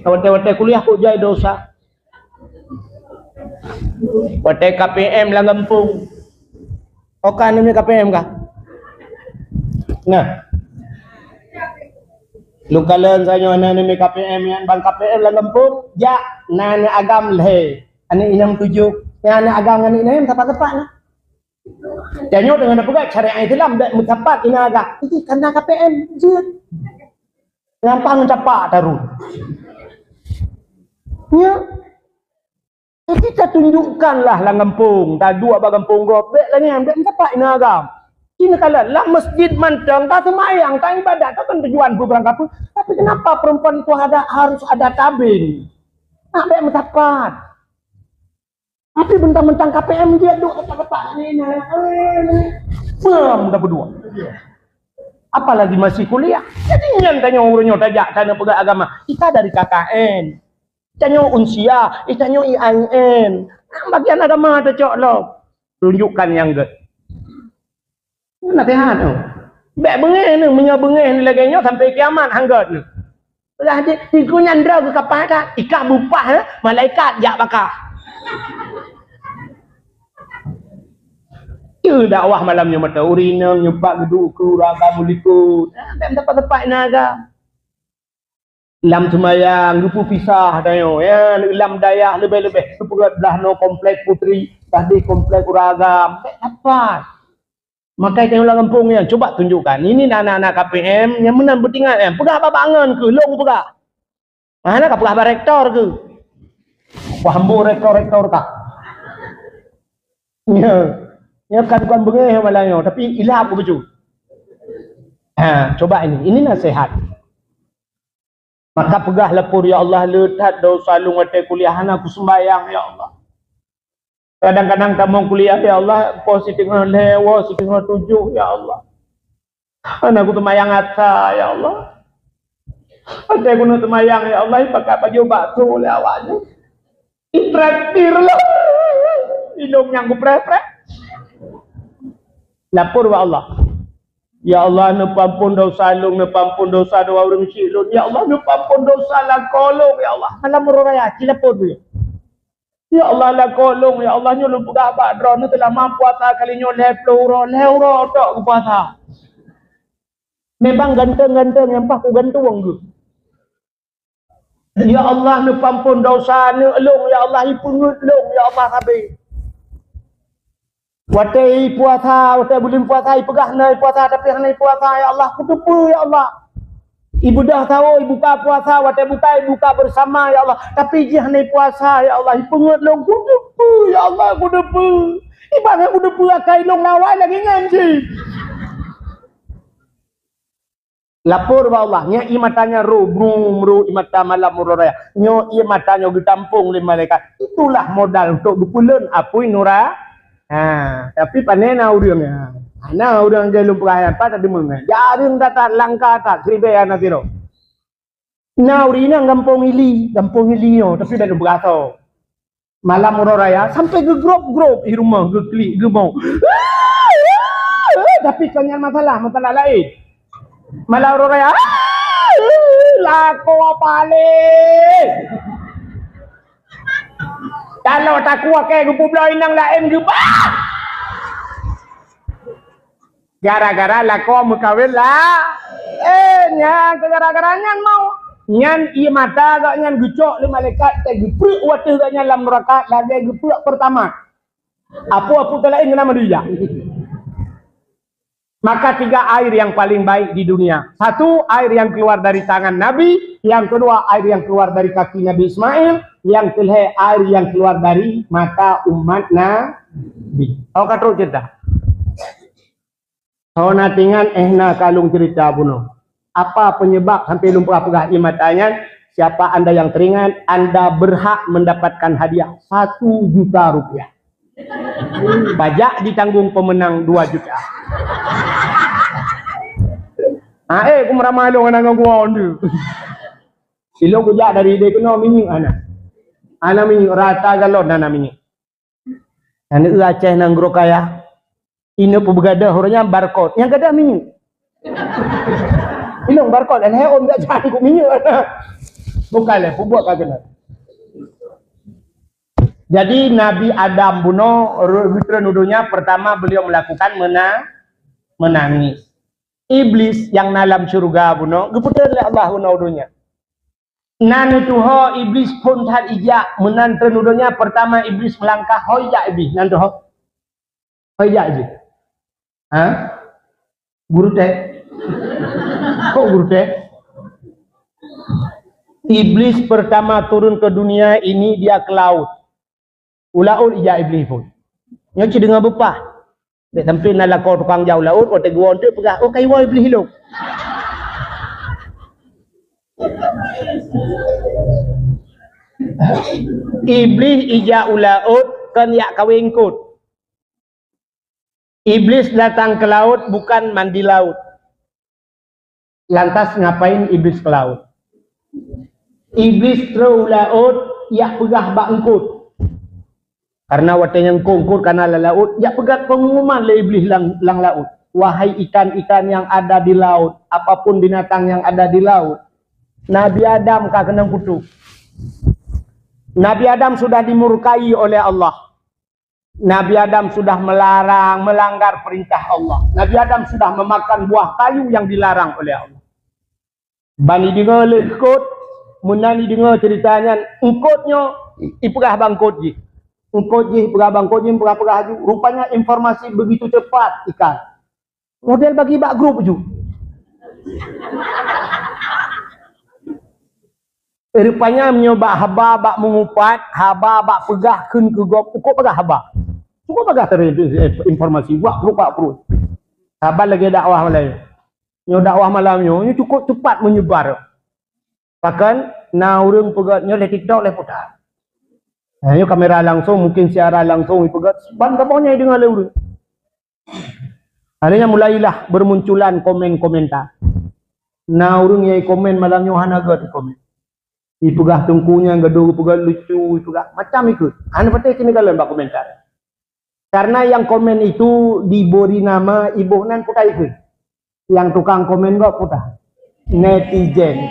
Watée-watée kuliah kok jai dosa. Watée K P M lam gampông. Oka neumi K P M kah? Nah. Lôn kalon sanyoe na neumi K P M nyan, ban K P M lam gampông, jak na aneuk agam lhée, aneuk inong tujoh. Nyan aneuk agam ngon aneuk inong tepat-tepat na. Tanyoe deungon peugah syariat Islam bèk meusapat inong agam. Itu karena K P M jeuet. Nyampang capak taru. Nya. Jadi tatunjukkanlah lam gampông, taduek bak gampông gob, bèk lagèe nyan, bèk meusapat inong agam. Ci neukalon lam masjid mantong, taseumayang, taibadat, takon tujuan peue barang kapeue. Tapi kenapa perempuan itu ada, harus ada tabeng? Nak bèk meusapat. Tapi bentang-bentang K P M dia duduk kepak-kepak ni, nah, eh, beuh, dah berdua. Apalagi masih kuliah. Jadi nyan tanyoe ureueng nyoe tajak sana peugah agama. Kita dari K K N. Tanyoe unsia, eh, tanyoe I A I N. Bagian agama teucok lom. Tunjukkan nyang gét. Naseuhat tu. Bèk beungéh ni, meunyoe beungéh ni lagèe nyoe sampai kiamat han gét ni. Lah di, di ku nyan droe geukapai ka, i kah beupah, eh, malaikat jak baka. Keu dakwah malam nyoe mata ureueng inong nyoe pat geuduek keu ureueng agam likot. Ah, bèk teumpat-teumpat na agam. Lam seumayang geupeupisah tanyoe, ya, lam dayah leubeh-leubeh. Teupeugöt blah noe komplek putri, tadi komplek ureueng agam. Bèk teumpat. Makai tanyoe lam gampông nyan, cuba tunjukkan. Ini anak-anak K P M nyang meunan beutingat nyan. Peugah bak bangon keu lôn peugah. Hana ka peugah bak rektor keu. Wah, ambo rektor-rektor ka. Ya. Ya kan bukan beungéh malah nyoe, tapi ilap begitu. Ha, coba ini. Ini nasihat. Maka peugah lapor, "Ya Allah, le that dosa lôn watèe kuliah hana kuseumbayang, ya Allah. Kadang-kadang tamong kuliah, ya Allah, poh siteungoh lhèe, woe siteungoh tujoh, ya Allah. Hana kuteumbayang asa, ya Allah. Watèe keuneuk teumayang, ya Allah, ipakat bajèe bakso lé awaknyan. Itraktir lah. Inong nyang kupreh-preh." Lapor bak Allah. "Ya Allah, neupeuampon dosa lôn, neupeuampon dosa dua ureueng syik lôn. Ya Allah, neupeuampon dosa lakoe lôn, ya Allah." Malam uroe raya, ci lapor dulu. "Ya Allah, lakoe lôn, ya Allah, nyoe lôn peugah bak Droeneuh, seulama puasa kali nyoe lhèe plôh uroe, lhèe uroe tok geupuasa. Memang ganteng-ganteng nyang paih kugantung geuh. Ya Allah, neupeuampon dosa aneuk lôn, ya Allah, ipeungeuet lôn, ya Allah, sabe. Watèe ipuasa, watèe buleuen puasa, ipeugah na ipuasa, tapi hana ipuasa, ya Allah, kuteupeue, ya Allah. Ibeudôh sawoe, ibuka puasa, watèe buka, ibuka bersama, ya Allah, tapi jih hana ipuasa, ya Allah, ipeungeuet lôn, kuteupeue, ya Allah, kuteupeue. Ibarat kuteupeue akai lôn lawai lagèe nyan jih." Lapor bak Allah, nyan ie mata nyan ro, brum, ro, ie mata malam uroe raya. Nyoe ie mata nyoe geutampong lé malaikat. Itulah modal untuk geupeuleuen apui nura-, ha, tapi pane na ureueng nyan. Na ureueng jai lôn peugah nyan, pat tadeungoe. Jareueng that-that, langka that, siribèe hana sidroe. Na ureueng inong gampông Ili, gampông Ili nyoe, tapi bèk lôn peugah asoe. Malam uroe raya sampai geugrôp-grôp i rumoh, geuklik, geumong. Tapi kon nyan masalah, masalah laén. Malam uroe raya, lakoe paléh. Kalau takue keu geupeubloe inong laén geubah. Gara-gara lakoe meukawen la-, eh, nyan gara-gara nyan mau. Nyan ie mata gobnyan geucok lé malaikat, teugeupeuek u ateueh gobnyan lam neuraka lagèe geupeuek Pertamax. Apu-apu teulaén keunan mandum ijak. Maka tiga air yang paling baik di dunia. Satu, air yang keluar dari tangan Nabi. Yang kedua, air yang keluar dari kaki Nabi Ismail. Yang kelhèe, air yang keluar dari mata umat Nabi. Awak ka trok cerita. Ho na teuingat, eh, na ka lôn cerita bunoe. Apa penyebab sampai lôn peugah-peugah ie mata nyan? Siapa anda yang teringat, anda berhak mendapatkan hadiah satu juta rupiah. Pajak ditanggung pemenang dua juta. Ah, eh, ku meuramah lôn ngon gua tu. Ilôn kujak dari idéh keunoe minyeuk hana. Hana minyeuk, rata galon hana minyeuk. Aneuk Aceh nanggroe kaya. Inong peubeugadoh uroe nyan barkot. Nyang gadoh minyeuk. Inong barkot, dan hai ôn gak jangan ku minyeuk. Bukan lé, peubuet ka keunan. Jadi, Nabi Adam bunoe ru-, geutreun u donya, pertama beliau melakukan mena-, menangis. Iblis nyang na lam syeuruga bunoe, geupeutreun lé Allah bunoe u donya. Na neutuho Iblis phôn that ijak, meunan treun u donya, pertama Iblis meulangkah, ho ijak Iblis, nan tuho. Ho ijak jih. Ha? Guru teh? Kok guru teh? Iblis pertama turun ke dunia ini, dia ke laut. U laôt ijak Iblih phôn. Nyoe cit deungon beupah. Bèk sampoe na lakoe tukang jak u laôt, watèe geuwoe eunteuk peugah, "Oh, ka iwoe Iblih lôn." Iblih ijak u laôt kon jak kawé eungkôt. Iblis datang ke laut bukan mandi laut. Lantas ngapain Iblis ke laut? Iblis trok u laôt yak peugah bak eungkôt. Karena watée nyan eungkôt-eungkôt kana lam laôt, yak peugah pengumuman lé Iblih lam, lam laôt. Wahai ikan-ikan yang ada di laut, apapun binatang yang ada di laut, Nabi Adam ka keunong kutuk. Nabi Adam sudah dimurkai oleh Allah. Nabi Adam sudah melarang, melanggar perintah Allah. Nabi Adam sudah memakan buah kayu yang dilarang oleh Allah. Ban ideungoe lé eungkôt, meunan ideungoe ceurita nyan, eungkôt nyoe ipeugah bak eungkôt jih. Eungkôt jih ipeugah bak eungkôt jih, peugah-peugah ju. Rupanya informasi begitu cepat ikan. Model bagi bak grup ju. Rupanya meunyoe bak haba, bak meungupat, haba bak peugah kheun keu gob, cukôp peugah haba. Cukôp peugah tadi informasi, wak pruet, wak pruet. Saban lagée dakwah malam nyoe. Nyoe dakwah malam nyoe, nyoe cukôp cepat meunyebar. Pakon na ureuëng peugah nyoe lé TikTok lé putar. Nah, nyoe kamera langsung, mungkin siaran langsung ipeugah, ban kamoe nyan ideungoe lé ureuëng. Akhirnya mulailah bermunculan komen-komentar. Na ureuëng nyang komen malam nyoe hana gét komen. Ipeugah teungku nyang gadôh, ipeugah lucu, ipeugah macam ikôt. Hana patéh keuneuk kalon bak komentar. Karena yang komen itu diberi nama iboh nan putai ikôt. Yang tukang komen kok putai. Netizen.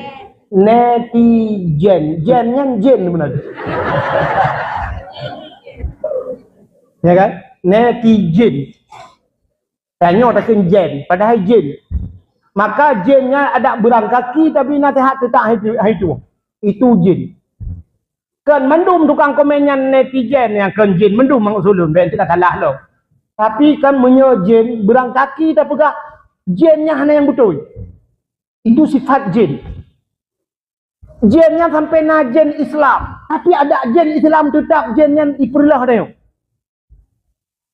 Netizen. Jen nyan jin beuna. Ya kan? Netizen. Tanyoe takheun jén, padahai jén. Maka jén nyan adak beurangkaki tapi naseuhat teutak hai tu, hai tu. Itu jén. Kan mandum tukang komen nyan netizen nyang kon jén mandum maksud lôn, bèk teuka salah lom. Tapi kan meunyoe jén beurangkaki tapeugah jén nyan hana nyang beutôi. Itu sifat jén. Jén nyan sampai na jén Islam, tapi adak jén Islam teutap jén nyan ipeureuloh tanyoe.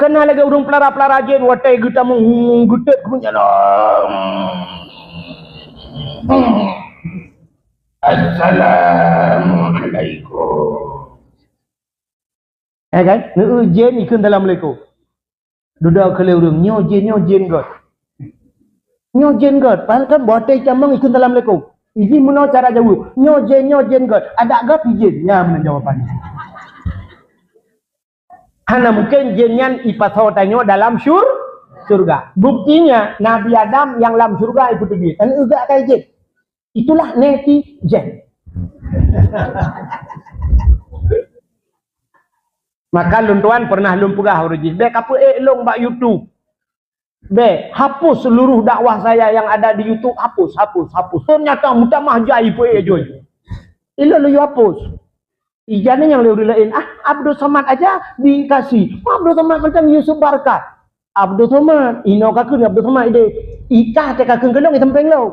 Kana lagèe ureueng peulara-peulara jén watèe geutamong geutet keu nyan. Assalamualaikum. Eh kan? Neu jén ikheun assalamualaikum. Dudoe keu lé ureueng, nyoe jén, nyoe jén göt. Nyoe jén göt, padahai kan watèe tamong ikheun assalamualaikum. Iji meunoe cara jaweueb, nyoe jén, nyoe jén göt. Adak göt pi jén, nyan meunan jawaban. Hana mungken jén nyan ipasoe tanyoe dalam syur-, syurga. Buktinya, Nabi Adam nyang lam syurga ipeuteubiet. Kan eu göt akai jén. Itulah netizen. Maka lôn tuan pernah lôn peugah ureueng jih, "Bèk kapeuék lôn bak YouTube. Bèk, hapus seluruh dakwah saya yang ada di YouTube, hapus, hapus, hapus." Ternyata meutamah jai peuék jôi. Ilôn lôn hapus. Ijak nyang lé ureueng laén, "Ah, Abdul Somad aja dikasih." Abdul Somad macam Yusuf Barkat. Abdul Somad, inoe ka kheun Abdul Somad idéh. Ikah teuka kheun keu lôn, i sampéng lôn.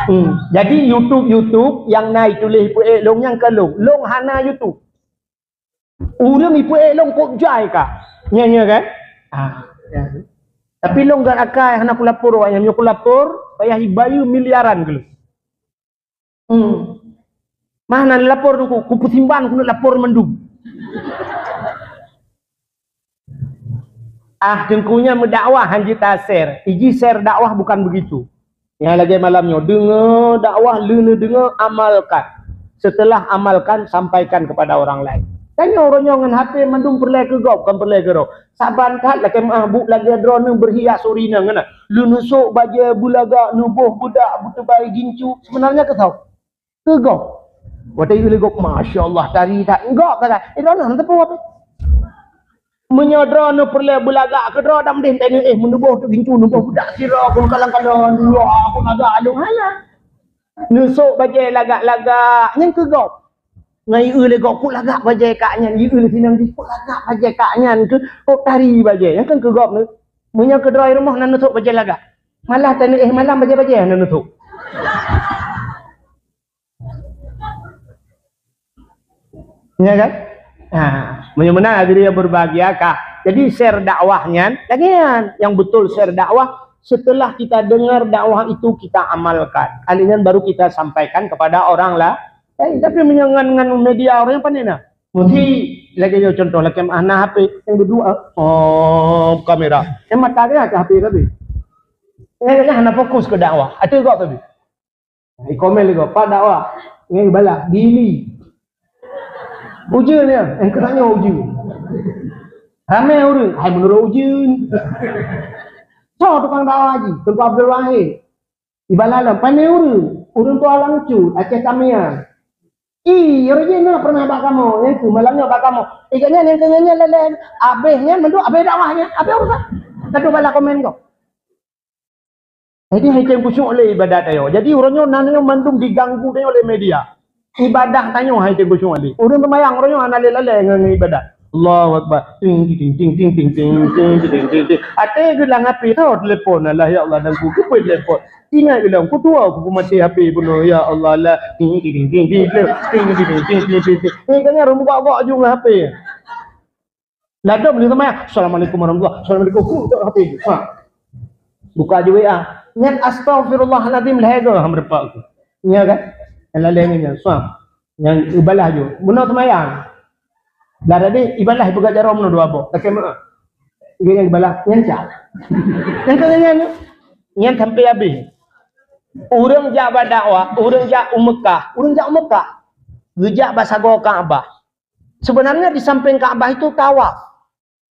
Hmm. Jadi YouTube, YouTube nyang na ituléh peuék lôn nyang ka lôn. Lôn hana YouTube. Ureueng ipeuék lôn kok jai ka. Nyan, nyan kan? Ah, ya. Tapi lôn gak akai hana kulapor awak nyan. Nyoe kulapor, payah ibayeue miliaran keu lôn. Hmm. Mah na lapor tu, ku, ku simpan, ku nak lapor mandum. Ah, teungku nyan meudakwah han jeuet ta-share. Iji share dakwah bukan begitu. Nyang lagèe malam nyoe, deungoe dakwah, lheuh neudeungoe, amalkan. Setelah amalkan, sampaikan kepada orang lain. Tanyoe uroe nyoe ngon H P mandum peureulèe keu gob, kon peureulèe keu droe. Saban that lakèe meu'ah buet lagèe droeneuh beurhias ureueng inong nyan. Lheuh neusok bajèe beulagak, neuboh beudak, beuteubai gincu. Sebenarnya keu soe? Keu gob. Watèe ieu lé gob, masya Allah, tari that. Gob kata, eh, droeneuh hana teupeu apa. Meunyoe droeneuh peureulèe beulagak keu droe, dan meu'ah tanyoe, eh, meuneuboh tu gincu, neuboh beudak sira, kon kalon-kalon, wah, kon agak along hana. Neusok bajèe lagak-lagak, nyan keu gob. Ngon ieu lé gob, kok lagak bajèe kak nyan, ieu lé sinong jih, kok lagak bajèe kak nyan, keu, kok tari bajèe, nyan kan keu gob nyoe. Meunyoe keu droe rumoh na neusok bajèe lagak. Malah tanyoe, eh, malam bajèe-bajèe na neusok. Ya kan? Ha, meunyoe meunan hadirin yang berbahagia kah. Jadi share dakwah nyan, lagèe nyan. Yang betul share dakwah, setelah kita dengar dakwah itu kita amalkan. Kali nyan baru kita sampaikan kepada orang la-, lain. Tapi meunyoe ngon, ngon media orang yang pandai nah. Mesti lagèe nyoe contoh, lagèe meu'ah na H P, yang kedua, oh, kamera. Yang mata dia ke H P tadi. Yang hana fokus ke dakwah. Atau kau tadi. Ikomen lé gob, "Pat dakwah?" Nyan ibalah, "Dili." Ujeuen nyan, eh, keutanyoe ujeuen. Ramé ureueng, hai meunurot ujeuen. Soe tukang dakwah jih? Teungku Abdul Wahid. Ibalah lom, "Pané ureueng?" "Ureueng Tualang Cut, Aceh Tamiang." "Ih, ureueng jih na pernah bak kamoe, nyan keuh malam nyoe bak kamoe." Ih, gobnyan nyang keu nyan lalé, abéh nyan mandum, abéh dakwah nyan, abéh urusan. Ka dua balah komen gob. Jadi, hai tem khusyuk lé ibadat tanyoe. Jadi, uroe nyoe na nyoe mandum diganggu tanyoe lé media. Ibadah tanyoe hai tem khusyuk lé. Ureueng seumayang uroe nyoe hana lé lalé ngon, ngon ibadat. Allahu Akbar. Ting, ting, ting. Até geulang H P tho telepon. Allah, ya Allah, dan ku keupeue telepon. Ingat geulang, ku tuwo ku maté H P bunoe. Ya Allah, la. Ting, ting, ting. Ni kan ureueng gok-gok ju ngon H P. Ladom lé seumayang, "Assalamualaikum warahmatullah, assalamualaikum." Huh, tak hati. Ha. Buka je W A. Nyan, "Astaghfirullahalazim," lhèe go ha meurupak tu. Nya kan? Nyang lalé nyan, suam. Nyang ibalah ju. Bunoe seumayang. Lah tadi ibalah peugah jaroe bunoe dua boh. Lakèe meu'ah. Nyan ibalah, nyan cak. Nyan keu nyan, nyan sampai habéh. Ureueng jak bak dakwah, ureueng jak u Mekah, ureueng jak u Mekah. Geujak bak sagoe Ka'bah. Sebenarnya di samping Ka'bah itu tawaf.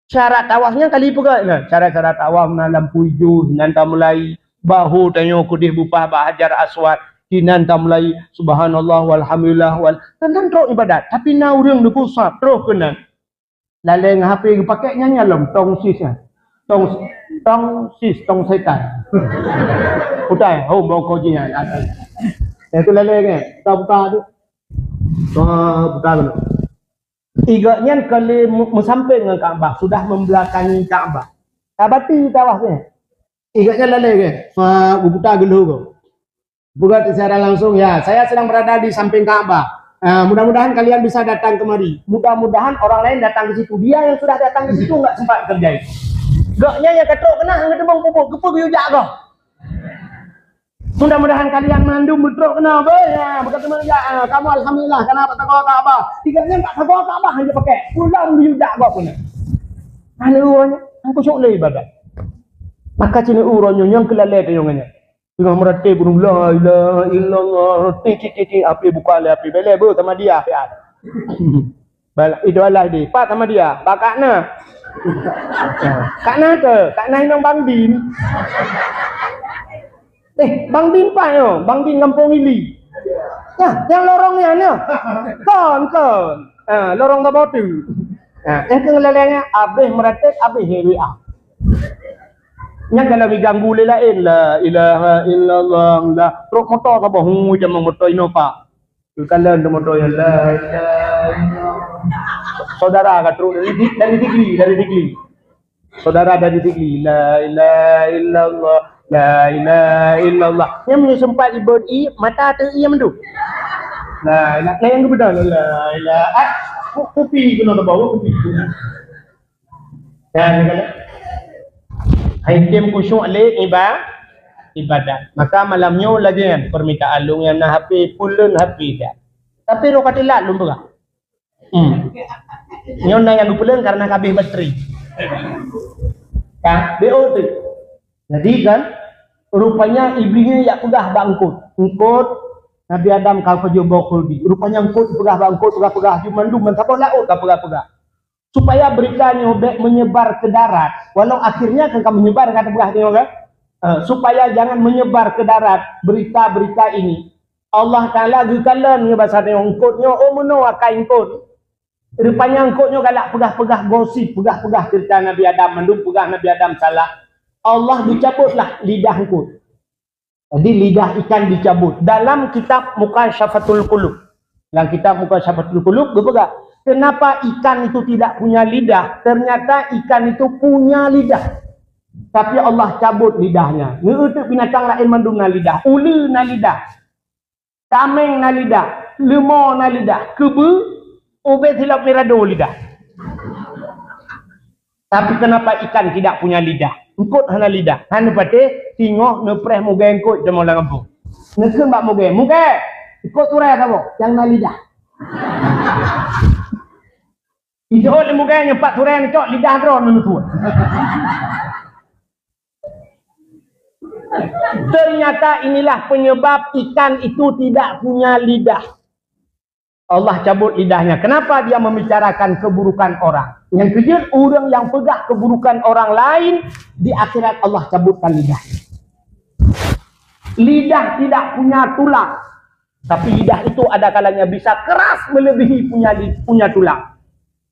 Syarat tawaf nyan ka lheueh peugah na. Syarat-syarat tawaf na lampu ijo, inan tamulai. Bahu tanyoe keudeh bupah bak Hajar Aswad, inan tamulai. Subhanallah walhamdulillah wal, dan, dan trok ibadat. Tapi na ureueng deungon sab trok keunan. Lalé ngon H P geupakèk nyan, nyan lom tong sis nyan. Tong, tong sis, tong setan. Utai, ho bongko jih nyan. Yang tu lalé nyan, buka-buka tu. Wah, buka tu. Igak nyan ka lheueh mu-, meusampéng ngon Ka'bah, sudah membelakangi Ka'bah. Ka bateue tawaf nyan. Igak nyan lalé ke? Fa, geuputa geulhô ko. Buka siaran langsung, "Ya, saya sedang berada di samping Ka'bah. Ah, mudah-mudahan kalian bisa datang kemari." Mudah-mudahan orang lain datang ke situ. Dia yang sudah datang ke situ enggak sempat kerjain. Gak nyan nyang ka trok keunan, ngeuteumeung peubuet, keupeue geuyue jak goh? Mudah-mudahan kalian mandum beutrok keunoe, beuh. Ya, beukata meunan, ya, ah, kamoe alhamdulillah, kana bak sagoe Ka'bah. Tiga nyan bak sagoe Ka'bah hana pakai. Pulang geuyue jak gob keunan. Hana uroe nyan, hana khusyuk lé ibadat. Maka cit uroe nyoe nyang keulalé tanyoe nyan. Teungoh meuratéb ureueng, "La ilaha illallah." Ti, ti, ti, ti, api buka lé api. Belé beuh sama dia, ya. Bala, itu Allah di. Pak sama dia, bak kak na. Kak na tu, kak na inong Bang Din. Eh, Bang Din pat nyoe, Bang Din Gampông Ili. Nah, nyang lorong nyan nyoe. Kon, kon. Ah, lorong saboh tu. Ah, nyang keu lalé nyan, abéh meuratéb, abéh W A. Nyan kalau diganggu lé laén, "La ilaha illallah, la." Trok moto saboh, hu, jameun moto Innova. Keukalon di moto nyan, "La ilaha illallah." Saudara ka trok dari Di-, dari Sigli, dari Sigli. Saudara dari Sigli, "La ilaha illallah, la ilaha illallah." Nyang meunyoe sempat ibot i, mata teu i mandum. La ilaha, nyang geubeudôh, "La ilaha." Ah, ku-, kupi keunoe teubawa, kupi. Dan hai tem khusyuk lé iba-, ibadat. Maka malam nyoe lagèe nyan, permintaan lôn nyang na H P, peuleuen H P dah. Tapi roh ka teulat lôn peugah. Hmm. Nyoe na nyang geupeuleuen karena ka habéh bateri. Ka, B O T. Jadi kan, rupanya Iblih nyan jak peugah bak eungkôt. Eungkôt, Nabi Adam ka pajoh boh khuldi. Rupanya eungkôt peugah bak eungkôt, peugah-peugah, ju mandum ban saboh laôt ka peugah-peugah. Supaya berita nyoe bèk menyebar ke darat, walau akhirnya kan ka menyebar, ka teupeugah nyoe kan? Eh, supaya jangan menyebar ke darat berita-berita ini. Allah Taala geukalon nyoe basa nyoe eungkôt nyoe, oh, meunoe akai eungkôt. Rupanya eungkôt nyoe galak peugah-peugah gosip, peugah-peugah cerita Nabi Adam, mandum peugah Nabi Adam salah. Allah geucabutlah lidah eungkôt. Jadi lidah ikan dicabut. Dalam kitab Mukasyafatul Qulub. Dalam kitab Mukasyafatul Qulub geupeugah, kenapa ikan itu tidak punya lidah? Ternyata ikan itu punya lidah. Tapi Allah cabut lidahnya. Neu-eu teuk binatang laén mandum na lidah. Uleue na lidah. Tameng na lidah. Leumo na lidah. Keubeue, ubé silop mirado lidah. Tapi kenapa ikan tidak punya lidah? Eungkôt hana lidah. Hana patéh, singoh neupreh mugée eungkôt jameun lam gampông. Neukheun bak mugée, "Mugée, eungkôt turée saboh nyang na lidah." Ijok lé mugée nyoe pat turée neucok lidah droe neuneuk. Ternyata inilah penyebab ikan itu tidak punya lidah. Allah cabut lidahnya. Kenapa? Dia membicarakan keburukan orang. Yang kejut, orang yang peugah keburukan orang lain, di akhirat Allah cabutkan lidahnya. Lidah tidak punya tulang. Tapi lidah itu ada kalanya bisa keras melebihi punya li-, punya tulang.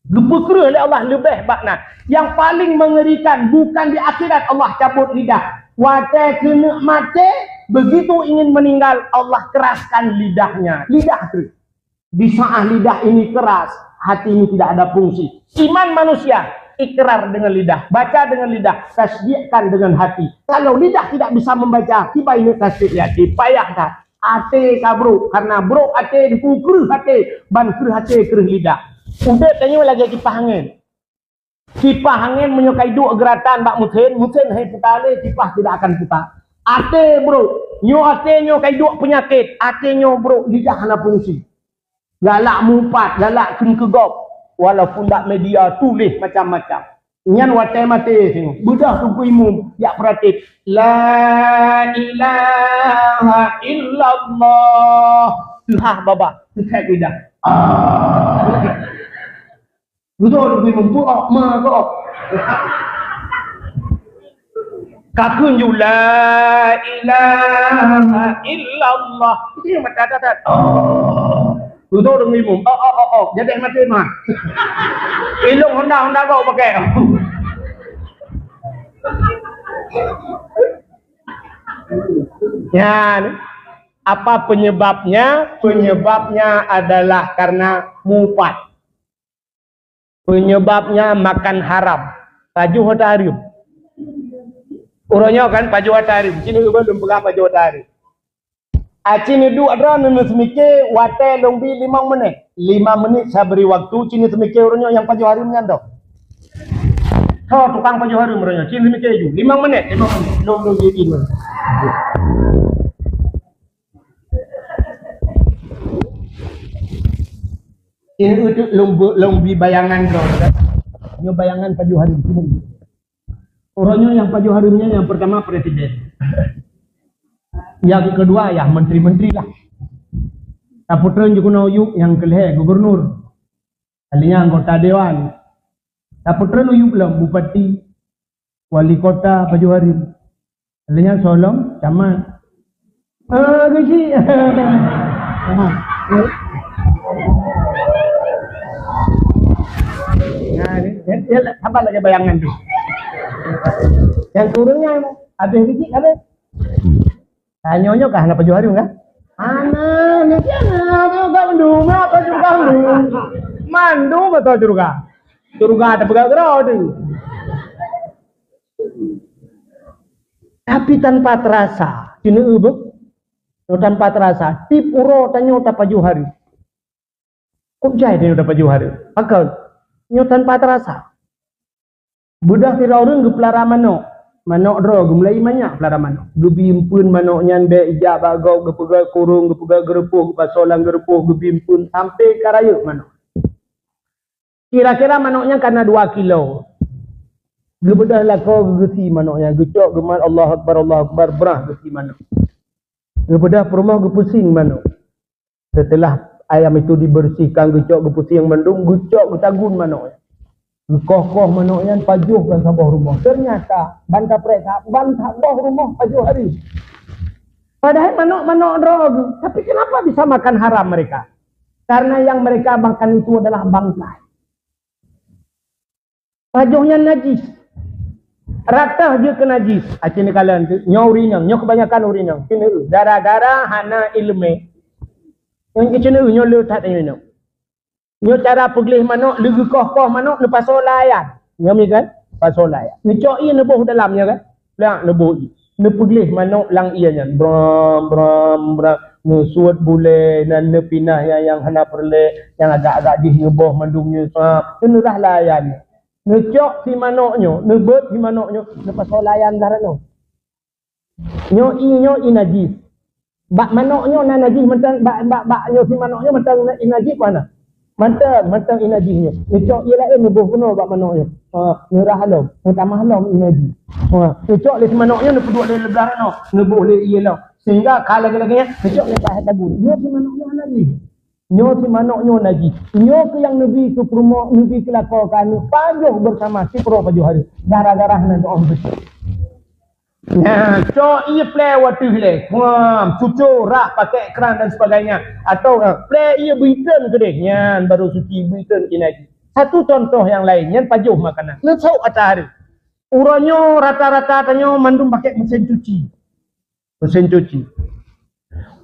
Geupeukreuh lé Allah leubeh bak nan. Yang paling mengerikan bukan di akhirat Allah cabut lidah. Watée keuneuk maté, begitu ingin meninggal, Allah keraskan lidahnya. Lidah tu. Di saat lidah ini keras, hati ini tidak ada fungsi. Iman manusia, ikrar dengan lidah, baca dengan lidah, tasdikkan dengan hati. Kalau lidah tidak bisa membaca, kiban ineuk tasdik hati, payah that. Até ka brok, karena brok até, dipeukreuh até, ban kreuh até kreuh lidah. Udeb tanyoe lagée kipah angén. Kipah angén meunyoe ka iduek geuratan bak meusén, meusén hai puta lé, kipah tidak akan puta. Até brok, nyoe até nyoe ka iduek peunyakét, até nyoe brok, lidah hana fungsi. Galak mupat, galak kheun keu gob. Walaupun bak media tuléh macam-macam. Nyan watée maté singoh. Beudôh teungku imum, jak peuratéb. La ilaha illallah. Teuhah babah, teuthét lidah. Ah. Beudôh teungku imum, peuok ma keuok. Ka kheun ju, "La ilaha illallah." Itu yang mata datat. Oh. Beudôh teungku imum. Oh, oh, oh, oh. Jadi maté mah. Ilong Honda, Honda kau pakai. Ya, ni. Apa penyebabnya? Penyebabnya adalah karena mupat. Penyebabnya makan haram. Pajoh ata hareuem. Uroe nyoe kan pajoh ata hareuem. Sini ulôn peugah pajoh ata hareuem. Aci neuduek droe neuseumike watée lôn bi limong menit. Lima menit saya beri waktu, ci neuseumike uroe nyoe nyang pajoh hareuem nyan doh. Ho tukang pajoh hareuem uroe nyoe, ci neuseumike ju. Limong menit, limong menit. Lôn, lôn bi limong. Ini untuk lôn, lôn bi bayangan droe. Nyoe bayangan pajoh hareuem. Uroe nyoe nyang pajoh hareuem nyan nyang pertama presiden. Yang kedua ya menteri-menteri lah. Tapeutrön jikeunoe yub nyang keulhée gubernur. Alheuh nyan anggota dewan. Tapeutrön yub lom bupati, wali kota pajoh hareuem. Alheuh nyan soe lom camat. Ah, geuchik. Nah, ni, ya, ya, sabar lagée bayangan tu. Nyang turun nyan, habéh geuchik, habéh. Tanyoe nyoe ka hana pajoh hareuem kan? Hana, ni kan hana pajoh hareuem, hana pajoh hareuem. Mandum atau syurga. Syurga tapeugah keudroe tu. Tapi tanpa terasa, keuneuk beuh, tanpa terasa, tiep uroe tanyoe tapajoh hareuem. Kok jai tanyoe tapajoh hareuem? Pakon? Nyoe tanpa terasa. Beudôh sidroe ureuëng geupeulara manok. Manok droe geumulai manyak peulara manok. Geubimpeuen manok nyan bék ijak bak gob, geupeugöt kurong, geupeugöt geureupôh, geupasoe lam geureupôh, geubimpeuen sampoe ka rayeuk manok. Kira-kira manok nyan ka na dua kilo. Geubeudôh lakoe geugeusie manok nyan, geucok geumat, "Allahu Akbar, Allahu Akbar," brah geusie manok. Geubeudôh peurumoh geupeusieng manok. Setelah ayam itu dibersihkan, geucok geupeusieng mandum, geucok geutagun manok nyan. Geukoh-koh manok nyan pajoh ban saboh rumoh. Ternyata ban tapeuriksa ban saboh rumoh pajoh hareuem. Padahai manok-manok droe geuh. Tapi kenapa bisa makan haram mereka? Karena yang mereka makan itu adalah bangkai. Pajoh nyan najis. Rata jeuet keu najis. Aci neukalon tu, nyoe ureuëng inong, nyoe kebanyakan ureuëng inong. Keuneuk gara-gara hana iéleumé. Nyoe keuneuk nyoe le that nyoe inong. Nyoe cara peugleh manok, leugeue koh-koh manok neupasoe lam ayam. Nyoe mi kan? Pasoe lam ayam. Neucok ié neuboh dalam nyoe kan? Lak neuboh ié. Neupeugleh manok lam ié nyan. Bram, bram, bram. Neusuet bulée nan neupinah nyang, nyang hana peureulée, nyang agak-agak jih neuboh mandum nyoe sab. Neurah lam ayam nyoe. Neucok si manok nyoe, neubeuet si manok nyoe, neupasoe lam ayam dah ranoe. Nyoe ié nyoe ié najis. Bak manok nyoe na najis mantong, bak, bak, bak nyoe si manok nyoe mantong ié najis mana? Mantong, mantong ié najis nyoe. Neucok ié laén neuboh keunoe bak manok nyoe. Ha, neurah lom, neutamah lom ié najih. Ha, neucok lé si manok nyoe, neupeuduek lé leublah ranoe, neuboh lé ié lom. Sehingga ka lagée-lagée nyan, neucok lé pahet labu. Nyoe si manok nyoe hana jih. Nyoe si manok nyoe najih. Nyoe keuh nyang neubi keu peurumoh, neubi keu lakoe keu aneuk, pajoh beusama, sidroe pajoh hareuem. Gara-gara hana doá beureukat. Nah, cok ié plé wateuh lé. Muam, cuco, rah, pakai keran dan sebagainya. Atau, eh, plé ié beuitreun keudeh. Nyan baru suci, beuitreun ié najih. Satu contoh yang lain, nyan pajoh makanan. Neusok ata hareuem. Uroe nyoe rata-rata tanyoe mandum pakai mesin cuci. Mesin cuci.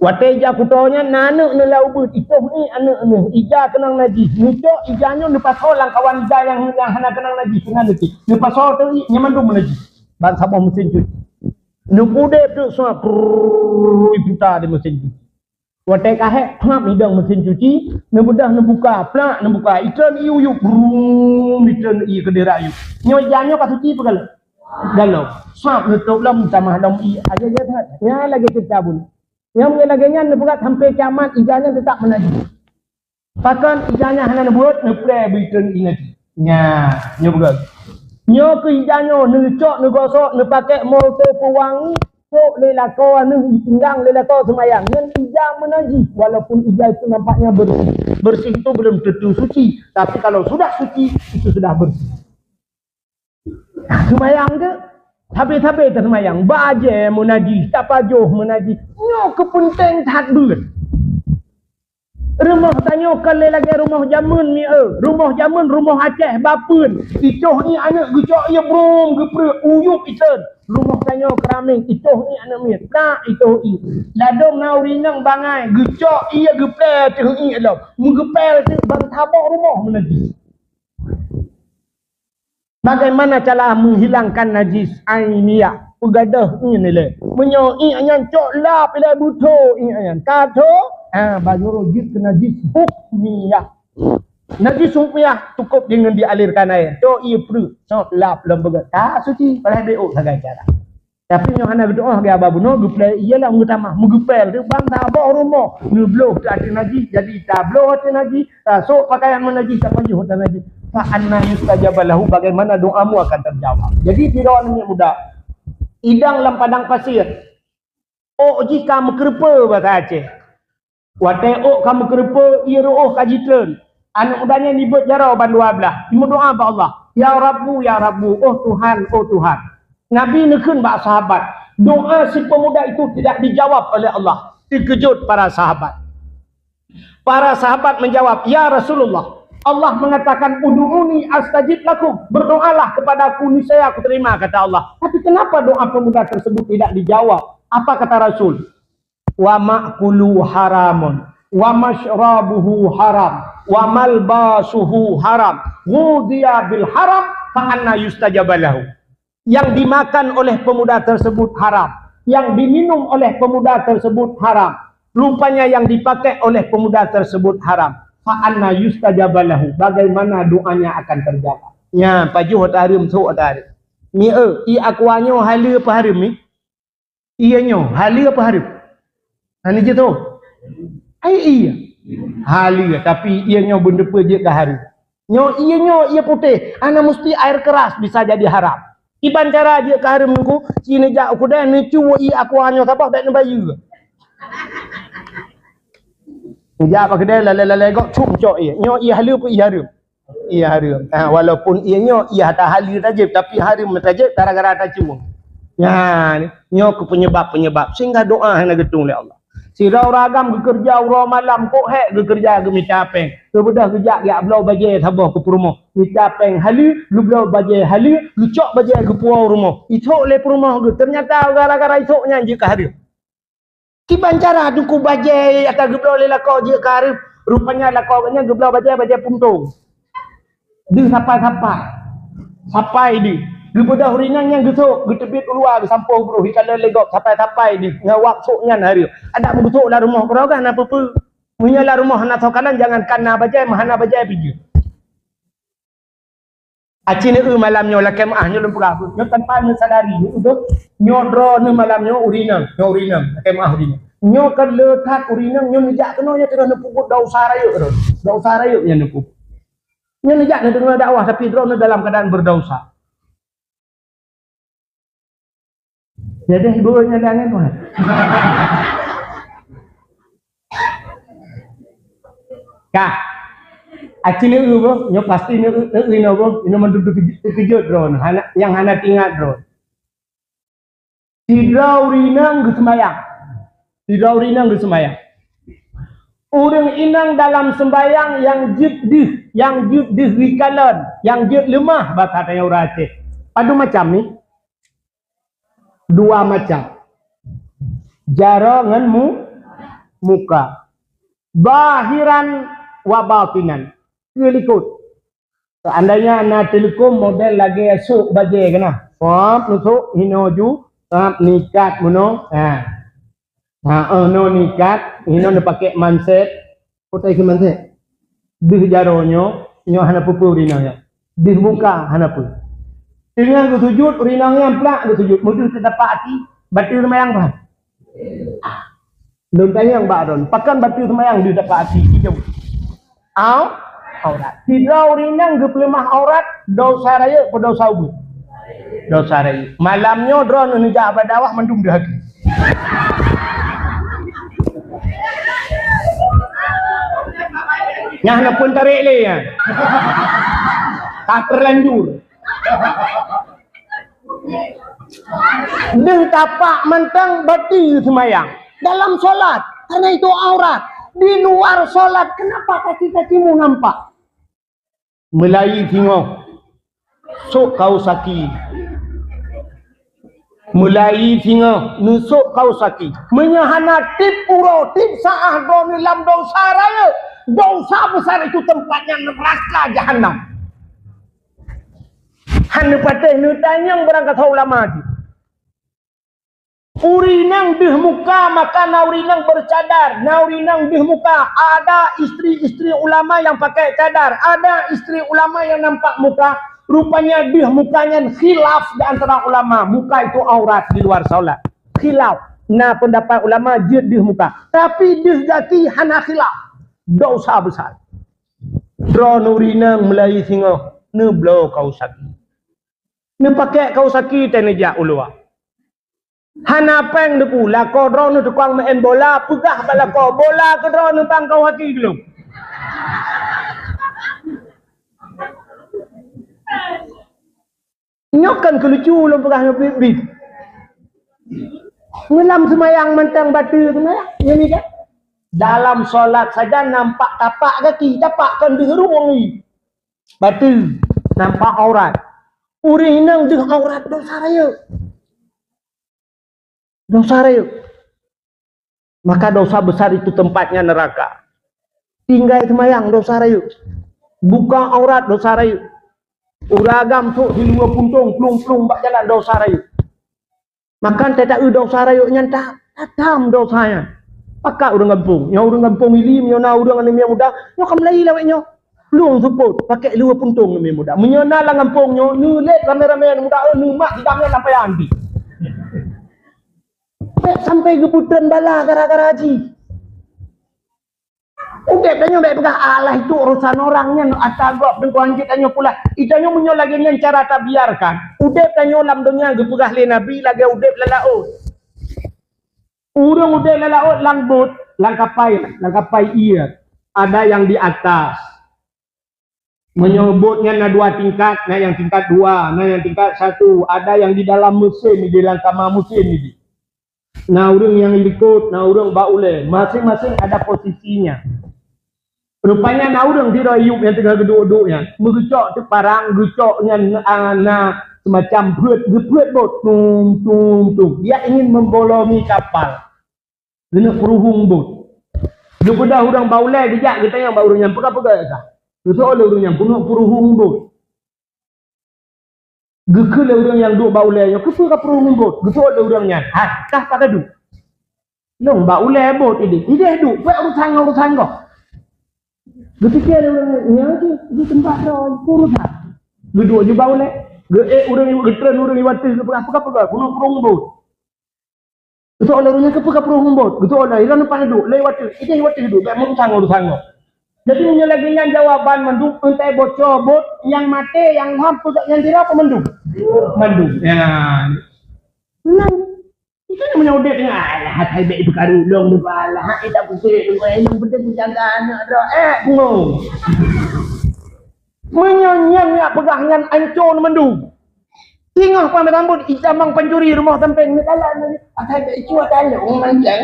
Watée ija kuto nyan, na aneuk neuh lam ubeut, itoh ié aneuk neuh, ija keunong najih. Neucok ija nyoe neupasoe lam kawan ija nyang, nyang hana keunong najih, keunan neuti. Neupasoe teuk ié, nyan mandum meunajih. Ban saboh mesin cuci. Neupudeb teuk suap, prrrr, iputa di mesin cuci. Watée ka hék, phlap idong mesin cuci, neubeudôh neubuka, plak neubuka, itreun ié u yup, brum, itreun ié keudeh rak yup. Nyoe ija nyoe ka suci peue galom? Galom. Suap neutôb lom, tamah lom ié, aja-aja that. Nyan lagée ceurita bunoe. Nyang lagée nyan neupeugah sampoe kiamat, ija nyan teutap meunajih. Pakon ija nyan hana neubuet, neupreh beuitreun ié najih. Nyan, nyoe peugah. Nyoe keuh ija nyoe neucok, neugosok, neupakék molto peuwangi, sok lé lakoe neuh, ipinggang lé lakoe seumayang. Nyan ija meunajih, walaupun ija itu nampaknya bersih. Bersih itu belum tentu suci, tapi kalau sudah suci, itu sudah bersih. Seumayang geuh, sabe-sabe taseumayang, bajée meunajih, tapajoh meunajih. Nyoe keuh peunteng that beuet. Rumoh tanyoe kon lé lagée rumoh jameun, mié, rumoh jameun, rumoh Aceh bapeuen. Itoh ié aneuk geucok ié brum, geupreuek, u yup itreun. Rumoh tanyoe keurameng, itoh ié aneuk miet, plak itoh ié. Ladôm na ureueng inong bangai, geucok ié geupreh teuh ié lom. Meugeupel teuh ban saboh rumoh meunajih. Bagaimana cara menghilangkan najis ainiyah? Peugadôh ié nilai. Meunyoe ié nyan cok lap ilée beutho ié nyan. Ka tho, ha, baru jeuet keu najis hukmiyah. Najis hukmiyah cukup dengan dialirkan air. Tho ié preuek, cok lap lom beugét. Ka suci, padahai bék sagai cara. Tapi nyoe hana geudoá geuba bunoe, geuplé ié lam geutamah, meugeupel teuh ban saboh rumoh, neubloh teuh ateueh najih, jadi tabloh ateueh najih, tasok pakaian meunajih, tapajoh ateueh najih. Fa anna yustajabu lahu, bagaimana doamu akan terjawab. Jadi sidroe aneuk muda, idang lam padang pasir, ôk jih ka meukeureupeue basa Aceh. Watée ôk ka meukeureupeue, ié reuôh ka jitreun. Aneuk muda nyan jibeuet jaroe ban dua blaih, jimeudoá bak Allah, "Ya Rabbu, ya Rabbu, oh Tuhan, oh Tuhan." Nabi neukheun bak sahabat, doa si pemuda itu tidak dijawab oleh Allah. Terkejut para sahabat. Para sahabat menjawab, "Ya Rasulullah, Allah mengatakan, 'Ud'uni astajib lakum, berdoalah kepada-Ku, niscaya Aku terima,' kata Allah. Tapi kenapa doa pemuda tersebut tidak dijawab?" Apa kata Rasul? "Wa ma'kuluhu haramun, wa masyrabuhu haram, wa malbasuhu haram, ghudhiya bil haram, fa anna yustajabu lahu." Yang dimakan oleh pemuda tersebut haram, yang diminum oleh pemuda tersebut haram, rupanya yang dipakai oleh pemuda tersebut haram. Fa anna yustajabu lahu, bagaimana doanya akan terjawab? Nya, pajoh ata hareuem, sok ata hareuem. Mié, ié aqua nyoe haleue apa hareuem, mi? Ié nyoe haleue apa hareuem? Hana jitho. Ai ié. Haleue, tapi ié nyoe beuneupeue jeuet keu hareuem. Nyoe ié nyoe, ié putéh, hana musti air keras bisa jadi haram. Kiban cara jeuet keu hareuem nungku, ci neujak u keudè, neucue ié aqua nyoe saboh, bèk neubayeue. Neujak bak keudè, lalai-lalai gob, cum cok ié. Nyoe ié haleue peue ié hareuem? Ié hareuem. Ha, walaupun ié nyoe, ié ata haleue tajép, tapi hareuem tajép gara-gara tacueng. Nyan, nyoe keuh penyebab-penyebab sehingga doa hana geutung lé Allah. Sidroe ureueng agam geukeureuja uroe malam, kok hék geukeureuja geumita péng. Geubeudôh geujak geujak bloe bajèe saboh keu peurumoh. Mita péng haleue, geubloe bajèe haleue, geucok bajèe geupuwoe u rumoh. Isok lé peurumoh geuh, teunyata gara-gara isok nyan jeuet keu hareuem. Kiban cara teungku bajèe ata geubloe lé lakoe jeuet keu hareuem, rupanya lakoe geuh nyan geubloe bajèe, bajèe puntông. Deuh sapai-sapai. Sapai deuh. Geubeudôh ureueng inong nyan geusok, geuteubiet u luwa, geusampôh broh, ikalon lé gob, sapai-sapai deuh. Ngon wab sok nyan hareuem. Adak meugeusok lam rumoh keudroe gah hana peue-peue. Meunyoe lam rumoh hana soe kalon, jangankan na bajèe, meuhana bajèe pih jeuet. Aci neueu malam nyoe lakèe meu'ah nyoe lôn peugah. Nyoe tanpa neusadari, nyoe udeb. Nyoe droeneuh malam nyoe ureueng inong, nyoe ureueng inong, lakèe meu'ah ureueng inong. Nyoe ka le that ureueng inong, nyoe neujak keunoe nyoe teungoh neupeubuet desya rayeuk droe. Desya rayeuk nyan neupeubuet. Nyan jak neudeungoe dakwah, tapi droeneuh dalam keadaan berdosa. Jadi, ibu nyan dah nyan, wah. Kah. Aci neu boh, nyoe pasti neu, neu inoe boh, inoe mandum teukeujot, teukeujot droeneuh, hana, nyang hana teuingat droeneuh. Sidroe ureueng inong geuseumayang. Sidroe ureueng inong geuseumayang. Ureueng inong dalam seumbayang nyang jeuet deuh, nyang jeuet deuh geukalon, nyang jeuet leumah, basa tanyoe ureueng Aceh. Padum macam ni? Dua macam. Jaroe ngon mu-, muka. Zahiran wa batinan. Keu likot. Seandainya na teuleukom model lagèe sôk bajèe keunan. Sôk, neusôk, hinoe ju, sôk, neuikat meunoe. Ha. Ha, oh, noe neuikat, hinoe neupakèk manset. Peue ta ikheun manset? Deuh jaroe nyoe, nyoe hana peue-peue ureueng inong nyan. Deuh muka hana peue. Teungoh geusujut, ureueng inong nyan plak geusujut. Meudeuh teuh tapak até, bateue seumayang, bah. Lôn tanyong bak droeneuh, pakon bateue seumayang deuh tapak até? Ijaweueb. Au-, aurat. Sidroe ureueng inong geupeuleumah aurat, dosa rayeuk peu dosa ubeut? Dosa rayeuk. Malam nyoe droeneuh neujak bak dakwah mandum deuh até. Nyan hana peue tarek lé nyan. Ka terlanjur. Deuh tapak mantong bateue seumayang dalam solat, karena itu aurat. Di luar solat, kenapa kaki-kakimu nampak? Meulai singoh, sôk kaos kaki. Meulai singoh, neusôk kaos kaki. Meunyoe hana tiep uroe, tiep saát droeneuh lam dosa rayeuk, dosa besar itu tempatnya neraka jahanam. Hana patéh neutanyong barangkasoe ulama jih. Ureueng inong deuh muka, maka na ureueng inong bercadar, na ureueng inong deuh muka. Ada istri-istri ulama yang pakai cadar, ada istri ulama yang nampak muka. Rupanya deuh muka nyan khilaf di antara ulama. Muka itu aurat di luar solat. Khilaf. Na pendapat ulama jeuet deuh muka. Tapi deuh gaki hana khilaf. Dosa besar. Droeneuh ureueng inong meulai singoh, neubloe kaos kaki. Neupakèk kaos kaki teuh neujak u luwa. Hana péng teungku, lakoe droeneuh tukang meu'en bola, peugah bak lakoe, "Bola keu droeneuh bang kaos kaki geulong." Nyoe kan keulucu lôn peugah nyoe bit-bit. Meulam seumayang mantong bateue seumayang, nyan ni kan? Dalam solat saja nampak tapak gaki, tapak kon deuh rueng ni. Bateue, nampak aurat. Ureueng inong deuh aurat dosa rayeuk. Dosa rayeuk. Maka dosa besar itu tempatnya neraka. Tinggai seumayang dosa rayeuk. Buka aurat dosa rayeuk. Ureueng agam sôk siluweue puntông plueng-plueng bak jalan dosa rayeuk. Maka teuta eu dosa rayeuk nyan ta-, tatam dosa nyan. Pakat ureueng gampông. Nyoe ureueng gampông Ili, nyoe na ureueng aneuk miet muda, nyoe ka meulai lawét nyoe. Plueng seupôt, pakèk luweue puntông aneuk miet muda. Meunyoe na lam gampông nyoe, neulét ramé-ramé aneuk muda, eu, neumat sidang nyan lam payah anti. Bèk sampai geupeutrön bala gara-gara jih. Udép tanyoe bèk peugah, "Alah, itu urusan orang nyan, ata gob deungon jih tanyoe pula." Itanyoe meunyoe lagèe nyan cara tabiarkan, udép tanyoe lam donya geupeugah lé Nabi lagèe udép lam laôt. Ureueng udép lam laôt, lam bot, lam kapai, lam kapai ié. Ada yang di atas. Meunyoe bot nyan na dua tingkat, na nyang tingkat dua, na nyang tingkat satu, ada yang di dalam mesin, di dalam kama mesin ni. Na ureueng nyang likot, na ureueng bak ulèe, masing-masing ada posisinya. Rupanya na ureueng sidroe Ayub nyang teungoh geuduek-duek nyan, meugeucok teuk parang, geucok nyan, ah, na semacam peuet, geupeuet bot, tum, tum, tum. Dia ingin membolongi kapal. Geuneuk peuruhueng bot. Geubeudôh ureueng bak ulèe geujak geutanyong bak ureueng nyan, "Peue ka peugah ka?" Geuseuôt lé ureueng nyan, "Peuruhueng bot." Geukheun lé ureueng nyang duek bak ulèe nyoe, "Keupeue ka peuruhueng bot?" Geuseuôt lé ureueng nyan, "Hai, kah pat ka duek?" "Lôn bak ulèe bot idéh." "Idéh duek, peuet urusan ngon urusan gob." Geupike lé ureueng nyan, "Nyan kheueh di teumpat droe, urusan." Geuduek ju bak ulèe, geuék ureueng, geutrön ureueng iwa teuh, geupeugah, "Peue ka peugah, peuruhueng bot." Geuseuôt lé ureueng nyan, "Keupeue ka peuruhueng bot?" Geuseuôt lé, "Ilôn pat neuduek, lé iwa teuh, idéh iwa teuh duek, bèk meurusan ngon urusan gob." Jadi meunyoe lagèe nyan jawaban mandum, entai boco bot, nyang maté, nyang ham, peugah nyang tira apa mandum? Mandum. Ya. Nah, itu yang meunyoe udép nyan, alah, hai bèk ipeukaru lôn dulu, alah, hai tak kusé, eh, yang penting kujaga aneuk droe, eh, bungong. Meunyoe nyan nyang peugah nyan ancô mandum. Singoh pah meurambot itamong pancuri rumoh sampéng neukalon, asai bèk icuwa talong mantong.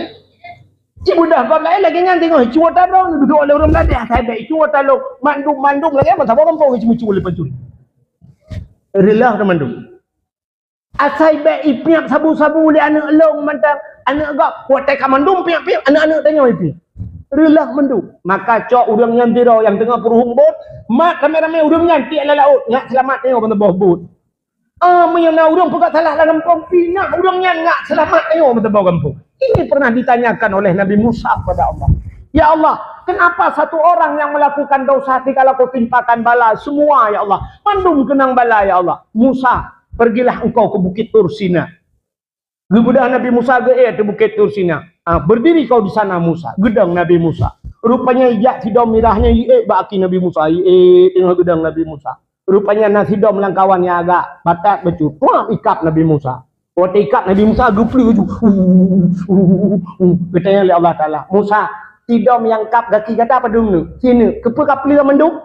Cit beudoh gob laén lagèe nyan singoh icuwa talong dudoe lé ureueng gadeh, asai bèk icuwa talong mandum-mandum lagèe meusaboh gampông icuwa-cuwa lé pancuri. Reuloh teumandum. Asai bèk ipiep sabu-sabu lé aneuk lôn mantong, aneuk gob, watèe ka mandum piep-piep, aneuk-aneuk tanyoe ipiep. Reuloh mandum. Maka cok ureueng nyan sidroe nyang teungoh peuruhueng bot, mat ramé-ramé ureueng nyan tiek lam laôt, nyak seulamat tanyoe ban saboh bot. Ah, meunyoe na ureueng peugah salah lam gampông, pinah ureueng nyan nyak seulamat tanyoe meuteubau gampông. Ini pernah ditanyakan oleh Nabi Musa kepada Allah. Ya Allah, kenapa satu orang yang melakukan dosa tiga laku timpakan bala semua, ya Allah? Mandum keunong bala, ya Allah. Musa, pergilah engkau ke Bukit Tur Sina. Geubeudôh Nabi Musa geuék di Bukit Tur Sina. Ah, berdiri kau di sana, Musa. Geudong Nabi Musa. Rupanya ijak sidom mirah nyan iék bak aki Nabi Musa. Iék teungoh geudong Nabi Musa. Rupanya na sidom lam kawan nyang agak batat bacut. Wah, ikab Nabi Musa. Watèe ikab Nabi Musa geupleue laju. Geutanyong lé Allah Taala, "Musa, sidom nyang kab gaki gata padum neuk? Sineuk, keupeue kapleue mandum?"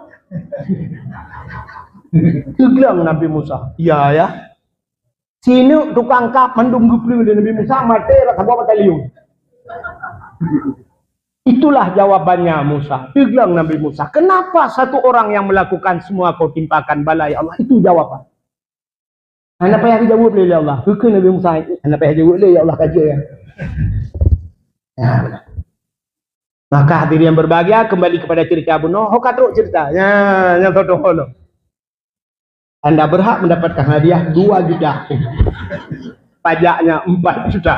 Teugleng Nabi Musa. Ya, ya. Sineuk tukang kab mandum geupleue lé Nabi Musa, maté rot saboh batalion. Itulah jawabannya Musa. Teugleng Nabi Musa. Kenapa satu orang yang melakukan semua kau timpakan bala, ya Allah? Itu jawaban. Hana payah geujaweueb lé, ya Allah. Keu Nabi Musa, hana payah jaweueb lé, ya Allah, ka jeuet. Ya. Maka hadirin yang berbahagia, kembali kepada cerita bunoe. Ho ka trok cerita. Ya, nyang toh-toh lom. Anda berhak mendapatkan hadiah dua juta. Pajaknya empat juta.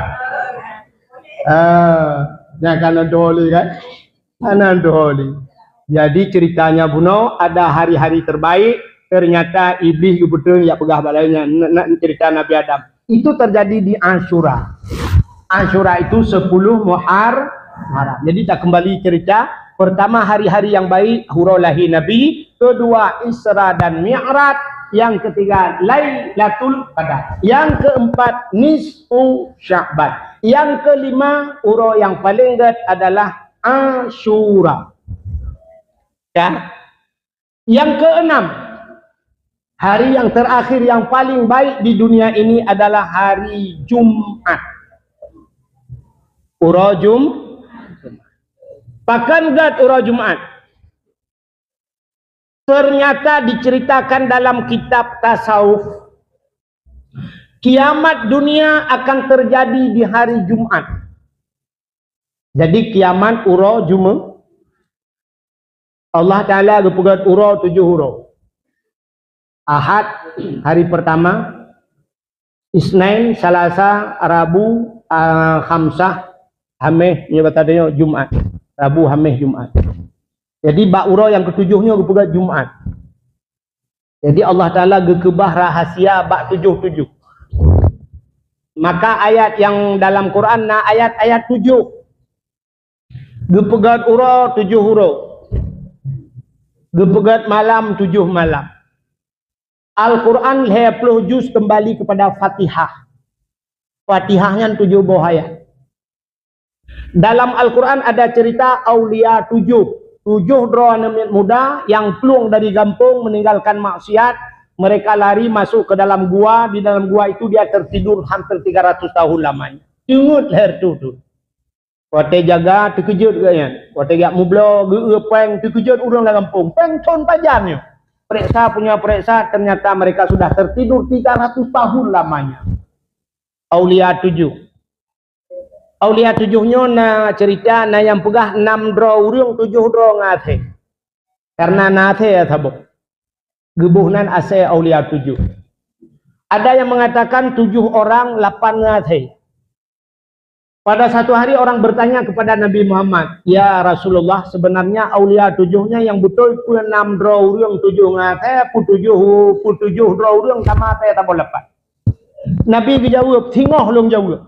Ah, nyang kana doli kan? Kana doli. Jadi ceritanya bunoe ada hari-hari terbaik, ternyata iblis geupeuteueng jak peugah bak laén nyan, nak, nak cerita Nabi Adam. Itu terjadi di Asyura. Asyura itu sepuluh Muhar-, Muharram. Jadi, kita kembali cerita. Pertama, hari-hari yang baik, uroe lahé Nabi. Kedua, Isra dan Mi'raj. Yang ketiga, Lailatul Qadar. Yang keempat, nisfu Sya'ban. Yang kelima, uroe yang paling gèt adalah Asyura. Ya. Yang keenam, hari yang terakhir yang paling baik di dunia ini adalah hari Jumat. Uroe Jum-, pakon gèt uroe Jumat? Ternyata diceritakan dalam kitab tasawuf, kiamat dunia akan terjadi di hari Jumat. Jadi kiamat uroe Jumat. Allah Taala geupeugèt uroe tujoh uroe. Ahad, hari pertama, Isnin, Salasa, Rabu, ah, Khamsah, Haméh, nyoe bak tanyoe Jumat. Rabu, Haméh, Jumat. Jadi, bak uroe nyang keutujoh nyoe geupeugah Jumat. Jadi, Allah Taala geukeubah rahasia bak tujoh-tujoh. Maka ayat nyang dalam Quran na ayat-ayat tujoh. Geupeugèt uroe tujoh uroe. Geupeugèt malam tujoh malam. Al-Quran lhèe ploh juz kembali kepada Fatihah. Fatihah nyan tujoh boh ayat. Dalam Al-Quran ada cerita aulia tujoh. Tujoh droe aneuk miet muda nyang plueng dari gampông meninggalkan maksiat, mereka lari masuk ke dalam gua. Di dalam gua itu dia tertidur hampir tiga ratus tahun lamanya. Teungeut lhèe reutôh thôn. Watèe jaga, teukeujot geuh nyan. Watèe jak meubloe, geu-eu péng, teukeujot ureueng lam gampông. Péng thôn pajan nyoe. Pereksa punya pereksa, ternyata mereka sudah tertidur tiga ratus tahun lamanya. Aulia tujoh. Aulia tujoh nyoe na cerita, na nyang peugah nam droe ureueng, tujoh droe ngon asèe. Karena na asèe saboh. Geuboh nan asèe aulia tujoh. Ada yang mengatakan tujoh orang, lapan ngon asèe. Pada satu hari orang bertanya kepada Nabi Muhammad, "Ya Rasulullah, sebenarnya aulia tujoh nyan nyang beutôi peue nam droe ureueng tujoh ngon asèe, peue tujoh, peue tujoh droe ureueng sama asèe saboh lapan?" Nabi geujaweueb, "Singoh lôn jaweueb."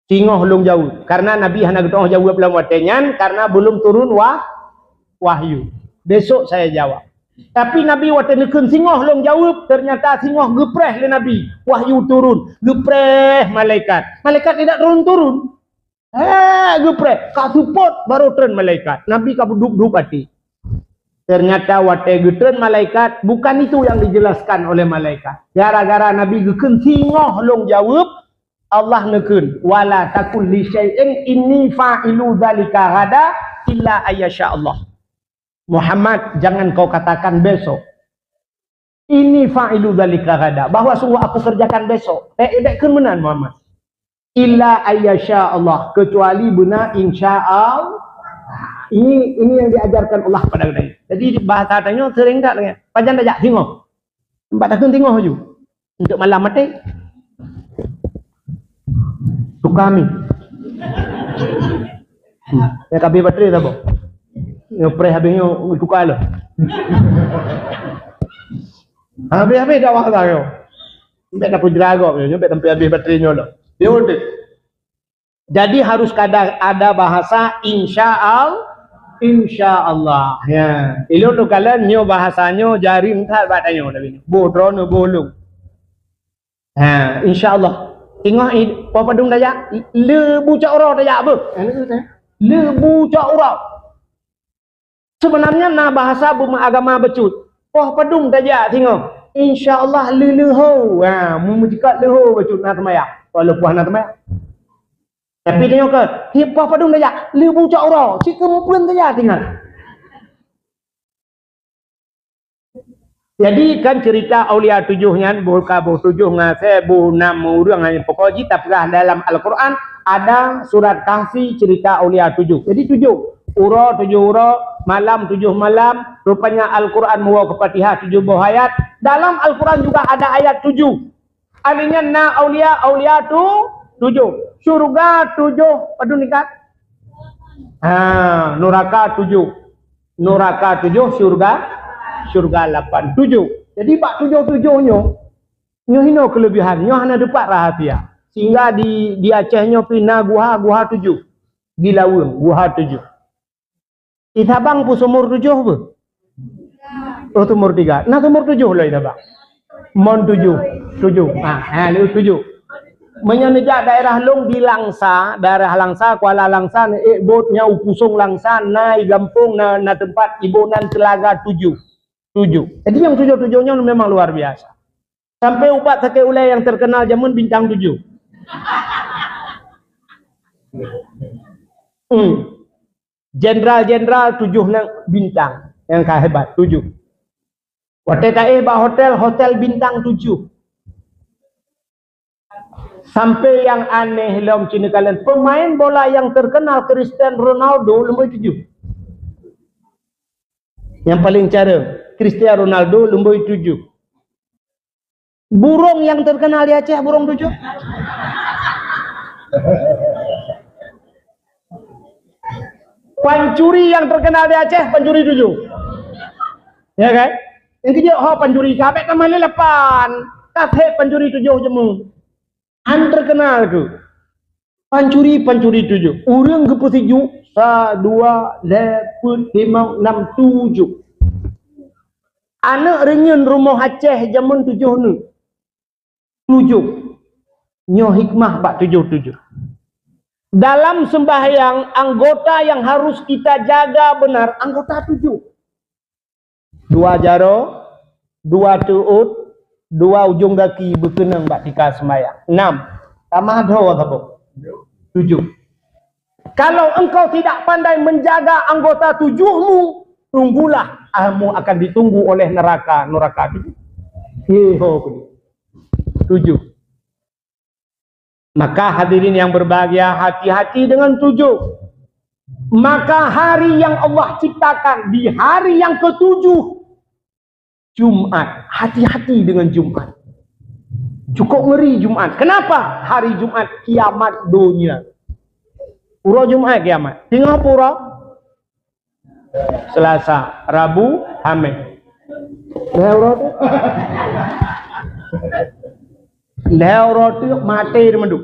Singoh lôn jaweueb. Karena Nabi hana geutu'oh jaweueb lam watèe nyan, karena belum turun wah-, wahyu. Besok saya jawab. Tapi Nabi watée neukheun singoh lôn jaweueb, ternyata singoh geupreh lé Nabi. Wahyu turun, geupreh malaikat. Malaikat tidak turun-turun. Eh, geupreh, ka seupôt baru treun malaikat. Nabi ka dup-dup até. Ternyata watée geutreun malaikat, bukan itu yang dijelaskan oleh malaikat. Gara-gara Nabi geukheun singoh lôn jaweueb, Allah neukheun, "Wala takul li syai'in inni fa'ilu dzalika ghada illa ayyasha Allah." Muhammad, jangan kau katakan besok. "Inni fa'ilu dzalika ghada," bahwa sungguh aku kerjakan besok. Eh, eh, bék kheun meunan, Muhammad. "Illa ayyasha Allah," kecuali beuna insya Allah. Ini, ini yang diajarkan Allah pada kita. Jadi bahasa tanyoe sering tak dengar. Pajan tajak singoh. Tempat takheun singoh aju. Untuk malam maté. Suka mi. Hmm. Ya, ka abéh baterai saboh. Nyoe preh habéh nyoe, tukar lah. Habéh-habéh dakwah lah nyoe. Sampai nak peujeragob nyoe, sampai sampai habéh baterai nyoe lah. Dia udah. Jadi harus kada ada bahasa insya Allah, insya Allah. Ya. Ilôn tu kalian nyoe bahasa nyoe jaring that bak tanyoe tapi. Boh droeneuh boh lôn. Ha, insya Allah. Tengok eh, poh padum daya, le bu cok uroe daya apa? Anu tu, eh? Le bu cok uroe. Sebenarnya na bahasa agama bacut. Poh padum tajak singoh. Insya Allah leuleuho. Ha, mu meujikat leuho bacut na seumayang. Walaupun na seumayang. Tapi tengok ke, hi poh padum tajak, le bu cok uroe. Cik ke mupeun saja tinggal. Jadi kan cerita aulia tujoh nyan, boh ka boh tujoh ngasai boh nam ureuëng hanya pokok jih tapeugah dalam Al-Quran ada surat Kahfi cerita aulia tujoh. Jadi tujoh. Uroe tujoh uroe, malam tujoh malam, rupanya Al-Quran membawa ke Fatihah tujoh boh ayat. Dalam Al-Quran juga ada ayat tujoh. Artinya na aulia, aulia tu tujoh. Syurga tujoh, padum tingkat? Ha, nuraka tujoh. Nuraka tujoh, syurga, syurga lapan. Tujoh. Jadi bak tujoh-tujoh nyoe, nyoe hino kelebihan, nyoe hana dipat rahasia. Sehingga di, di Aceh nyoe pih na guha, guha tujoh. Di Laweng, guha tujoh. Di Sabang pun sumur tujoh apa? Oh, sumur tiga. Na sumur tujoh lah di Sabang. Mon tujoh. Tujoh. Ha, ha, tujoh. Meunyoe neujak daerah lôn di Langsa, daerah Langsa, Kuala Langsa, neuék bot nyang u Pusong Langsa, na i gampông, na, na teumpat iboh nan Telaga Tujoh. Tujoh. Jadi nyang tujoh-tujoh nyoe memang luar biasa. Sampai ubat sakét ulée nyang terkenal jameun Bintang Tujoh. Hmm. Jenderal-jenderal tujoh na bintang nyang ka hebat, tujoh. Watée taéh bak hotel, hotel bintang tujoh. Sampai nyang aneh lom cina kalian, pemain bola nyang terkenal Cristiano Ronaldo lumboi tujoh. Nyang paling cara, Cristiano Ronaldo lumboi tujoh. Burung yang terkenal di Aceh, burung tujoh. Pancuri yang terkenal di Aceh, pancuri tujoh. Ya kan? Yang kejap, ho pancuri, kabek tamah lé lapan. Kabek pancuri tujoh jemu. An terkenal ke? Pancuri, pancuri tujoh. Ureuëng geupeusijuek, sa, dua, lhée, peuet, limong, nam, tujoh. Aneuk reunyeun rumoh Aceh jameun tujoh neu. Tujoh. Nyoe hikmah bak tujoh-tujoh. Dalam sembahyang, anggota yang harus kita jaga benar, anggota tujoh. Dua jaroe, dua teuôt, dua ujong gaki beukeunong bak tika seumayang. Nam. Tamah dhoe saboh. Tujoh. Kalau engkau tidak pandai menjaga anggota tujuhmu, tunggulah, kamu akan ditunggu oleh neraka, neraka tujoh. Yeho. Tujoh. Maka hadirin yang berbahagia, hati-hati dengan tujuh. Maka hari yang Allah ciptakan di hari yang ketujuh, Jumat. Hati-hati dengan Jumat. Cukup ngeri Jumat. Kenapa? Hari Jumat kiamat dunia. Uroe Jumat kiamat. Tinggal apa uroe? Selasa, Rabu, Hamis. Lhée uroe tu. Lhée uroe tu maté di mandum.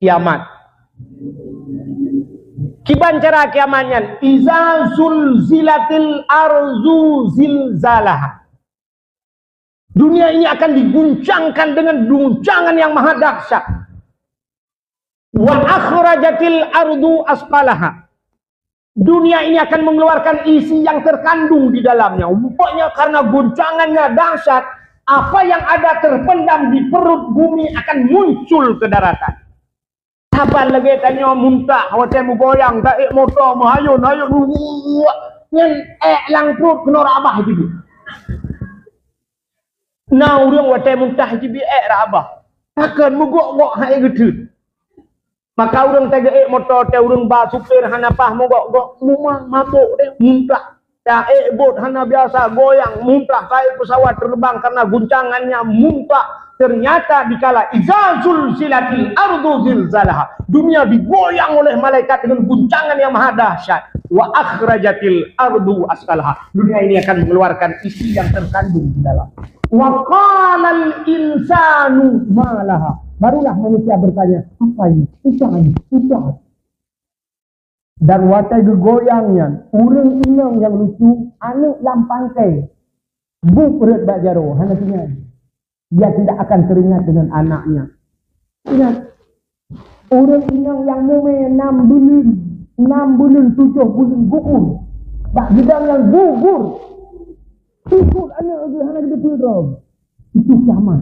Kiamat. Kiban cara kiamat nyan, "Iza zulzilatil ardu zilzalaha." Dunia ini akan diguncangkan dengan guncangan yang maha dahsyat. "Wa akhrajatil ardu asqalaha." Dunia ini akan mengeluarkan isi yang terkandung di dalamnya. Pokoknya, karena guncangannya dahsyat, apa yang ada terpendam di perut bumi akan muncul ke daratan. Saban lagèe tanyoe muntah, watèe mugoyang, taék moto, meuhayôn-hayôn, nyan ék lam pruet keunoe rabah jibeuet. Na ureueng watèe muntah jibeuet ék rabah. Takheun meugok-gok hai geuteut. Maka ureueng teuga ék moto, teuh ureueng ba supir hana paih meugok-gok, mumang mabök deh, muntah. Taék bot hana biasa, goyang, muntah, taék pesawat terbang karena guncangannya, muntah. Ternyata dikala iza zulzilatil ardu zilzalaha, dunia digoyang oleh malaikat dengan guncangan yang maha dahsyat. Wa akhrajatil ardu asqalaha. Dunia ini akan mengeluarkan isi yang terkandung di dalam. Wa qalal insanu ma laha. Barulah manusia bertanya, "Apa ini? Apa ini? Apa?" Dan watèe geugoyang nyan, ureueng inong nyang lucu, aneuk lam pangkai, buet rhot bak jaroe, hana teuingat. Dia tidak akan teringat dengan anaknya. Ingat, ureueng inong nyang mumè nam buleuen, nam buleuen, tujoh buleuen gugur. Bak gidang nyang gugur. Ikot aneuk geuh hana geuteupeue droe. Itu kiamat.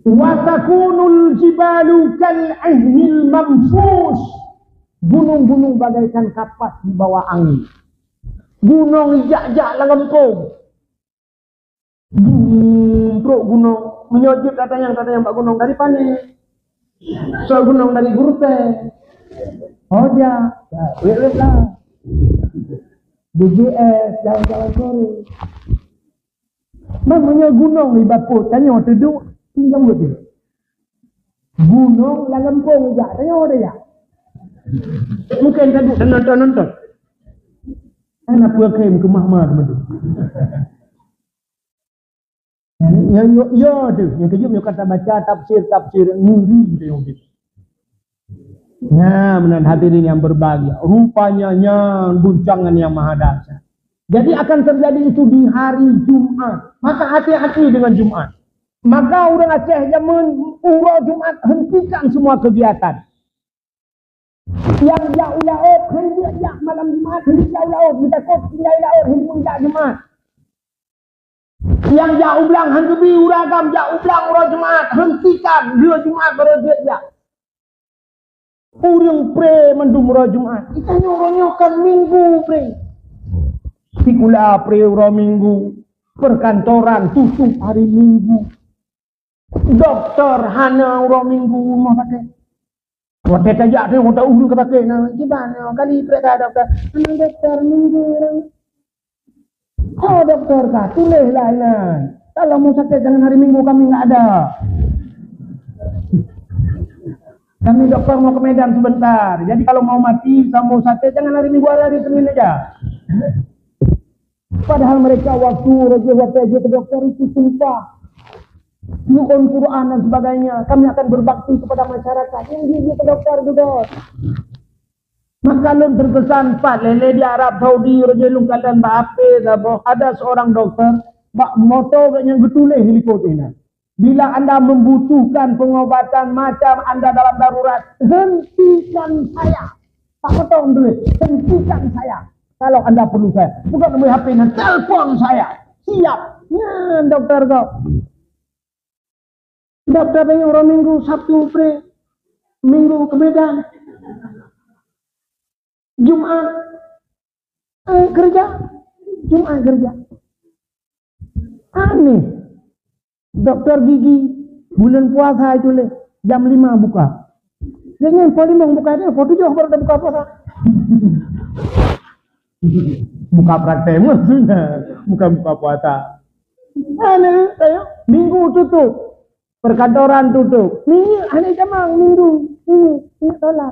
"Wa takunul jibalu kal ihnil manfush." Gunong-gunong bagaikan kapas di bawah angin. Gunong ijak-jak lam gampông. Bum, trok gunong. Meunyoe jeuet tatanyong, tatanyong bak gunong dari Pané. Soe gunong dari Gurutèe. Hoja. Ya, wék-wék lah. B J S, jalan-jalan sore. Meunyoe gunong di bapôt, tanyoe teuduek, tinggai mulut dia. Gunong lam gampông jak, tanyoe dia jak. Mungkin teuduek dan nonton-nonton. Ana peue khem keumah-mah teuma tu. Nyang, nyang, ya tu, nyang keujeuet nyoe ka tabaca tafsir-tafsir ngeri kita yang gitu. Nah, meunan hadirin yang berbahagia. Rupanya nyan guncangan yang maha dahsyat. Jadi akan terjadi itu di hari Jumat. Maka hati-hati dengan Jumat. Maka ureueng Aceh jameun uroe Jumat hentikan semua kegiatan. Nyang jak u laôt, hana jak malam Jumat, hana jak u laôt, meutakot tinggai laôt, hana jak Jumat. Nyang jak u blang, hana geubi ureueng agam jak u blang uroe Jumat, hentikan, lheueh Jumat baru jeuet jak. Ureueng pré mandum uroe Jumat. Geutanyoe uroe nyoe kan Minggu pré. Sikula pré uroe Minggu, perkantoran tutup hari Minggu. Dokto hana uroe Minggu rumoh sakét. Watèe tajak teuh, watèe ureueng ka sakét na, kiban nyoe kali priksa dokto. Hana dokto Minggu. Oh, doktor ka tuléh lah inan. Kalau mau sakit jangan hari Minggu, kami nggak ada. Kami doktor mau ke Medan sebentar. Jadi kalau mau mati, kalau mau sakit jangan hari Minggu, hari, hari Senin aja. Padahal mereka waktu rajin, waktu aja ke dokter itu sumpah. Turun Quran dan sebagainya. Kami akan berbakti kepada masyarakat. Yang dia ke dokter juga. Maka lôn terkesan pat lé, lé di Arab Saudi, roh jih lôn kalon bak H P saboh, ada seorang doktor, bak moto geuh nyang geutuléh likot inan. Bila anda membutuhkan pengobatan macam anda dalam darurat, hentikan saya. Bak moto geuh tuléh, hentikan saya. Kalau anda perlu saya, bukan meunyoe H P nyan, telepon saya. Siap. Nyan doktor kok. Doktor tanya orang Minggu, Sabtu free, Minggu ke Medan, Jumat eh, kerja, Jumat kerja. Aneh. Doktor gigi, bulan puasa itu leh, jam lima buka. Dengan polimong buka dia, pukul tujuh baru dah buka puasa. Buka praktek maksudnya, bukan buka puasa. Aneh, ayo, Minggu tutup. Perkantoran tutup. Minyeuk hana tamong Minggu. Minyeuk, minyeuk solar.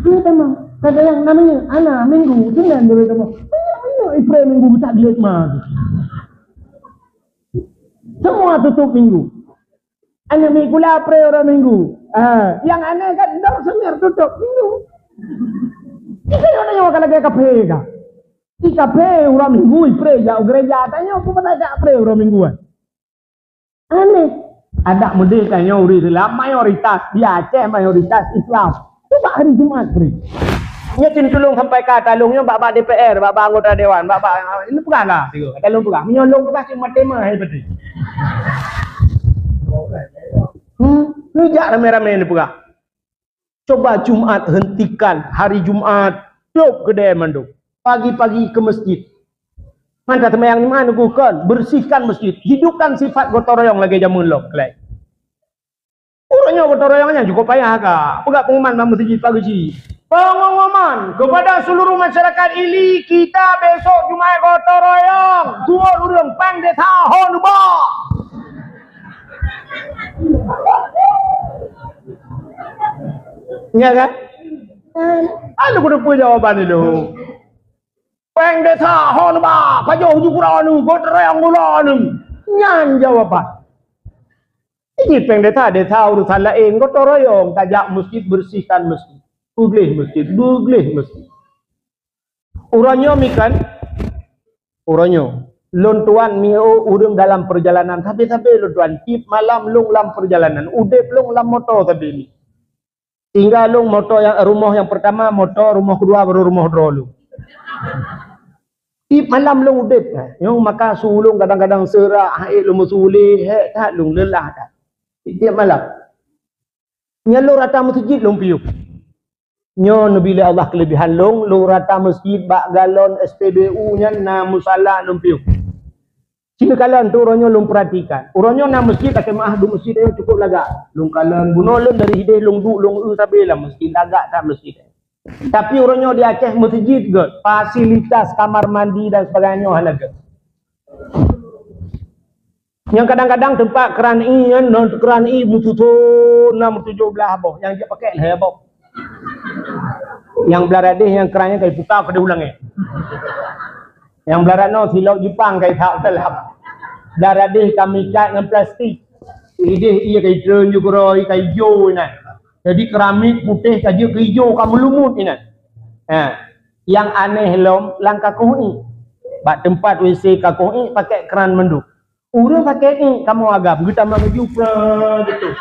Minyeuk tamong. Kata yang namanya ana Minggu, Senin dulu tamong. Minyeuk, minyeuk April Minggu tak gelet mah. Semua tutup Minggu. Aneuk miet sikula pré uroe Minggu. Ah, nyang aneh kan, dor seumir tutôp Minggu. Di kayô nyoe ka lagèe kaphé ka. Di kaphé uroe Minggu ipré jak u gereja, tanyoe peue pasai jak pré uroe Minggu, eh? Aneh. Adak meudeh tanyoe ureueng Islam mayoritas, di Aceh mayoritas Islam. Cuba hari Jumat pré. Nyoe cit tulông sampai ka talông nyoe bak-bak D P R, bak-bak anggota dewan, bak-bak, ini peugah lah, tiga. Kata lôn peugah, meunyoe lôn peugah cuma tema hai beutôi. Hmm, neujak ramé-ramé neupeugah. Coba Jumat hentikan hari Jumat, tôp keudè mandum. Pagi-pagi ke masjid. Mantap sembahyang lima nunggu kon, bersihkan masjid, hidupkan sifat gotong royong lagèe jameun lom, klek. Uroe nyoe gotong royong nyan cukup payah ka. Peugah pengumuman bak meuseujid pagi. Pengumuman kepada seluruh masyarakat Ili, kita besok Jumat gotong royong. Tuan ureueng pèng desa ho neuba. Ya kan? Lalu kuda peue jawaban itu? Pèng desa ho neuba, pajoh uju kura nu, gotong royong gula nu. Nyan jawaban. Ini pèng desa, desa urusan laén, gotong royong tajak masjid, bersihkan masjid. Beugleh masjid, beugleh masjid. Uroe nyoe mikan, uroe nyoe. Lôn tuan miô ureueng dalam perjalanan, sabe-sabe lôn tuan. Tiep malam lôn lam perjalanan, udép lôn lam moto sabe ni. Tinggai lôn moto nyang, rumoh nyang pertama moto, rumoh kedua baru rumoh droe lôn. Tiep malam lôn udép, nyang maka su lôn kadang-kadang seurak, hai lôn meusulé, hék that lôn leulah that. Tiep malam. Nyan lôn rata meuseujid lôn piôh. Nyoe neubi lé Allah keuleubihan lôn, lôn rata meuseujid bak galon S P B U nyan na musala lôn piôh. Sinoe kalon tu uroe nyoe lôn peuratikan. Uroe nyoe na meuseujid, lakèe meu'ah dum meuseujid nyoe cukup lagak. Lôn kalon bunoe lôn dari hideh lôn duek lôn eu sabe lam meuseujid, lagak that meuseujid. Tapi uroe nyoe di Aceh meuseujid gèt, fasilitas kamar mandi dan sebagainya nyoe hana gèt. Nyang kadang-kadang teumpat kran ie nyan, ngon kran ie meututoe nam tujoh blaih boh, nyang jeuet pakèk lhèe boh. Nyang blah radeh nyang kran nyan ka ipuka keudeh u langèt. Nyang blah ranoe silop Jepang ka isak dalam. Blah radeh ka meuikat ngon plastik. Ideh ie ka itreun ju keudroe, ie ka ijo inan. Jadi keramik putéh ka jeuet keu ijo ka meulumut inan. Ha. Nyang aneh lom lam kakoh ie. Bak teumpat W C kakoh ie pakèk kran mandum. Ureueng pakèk ie kamoe agam geutamah laju prang geutoh.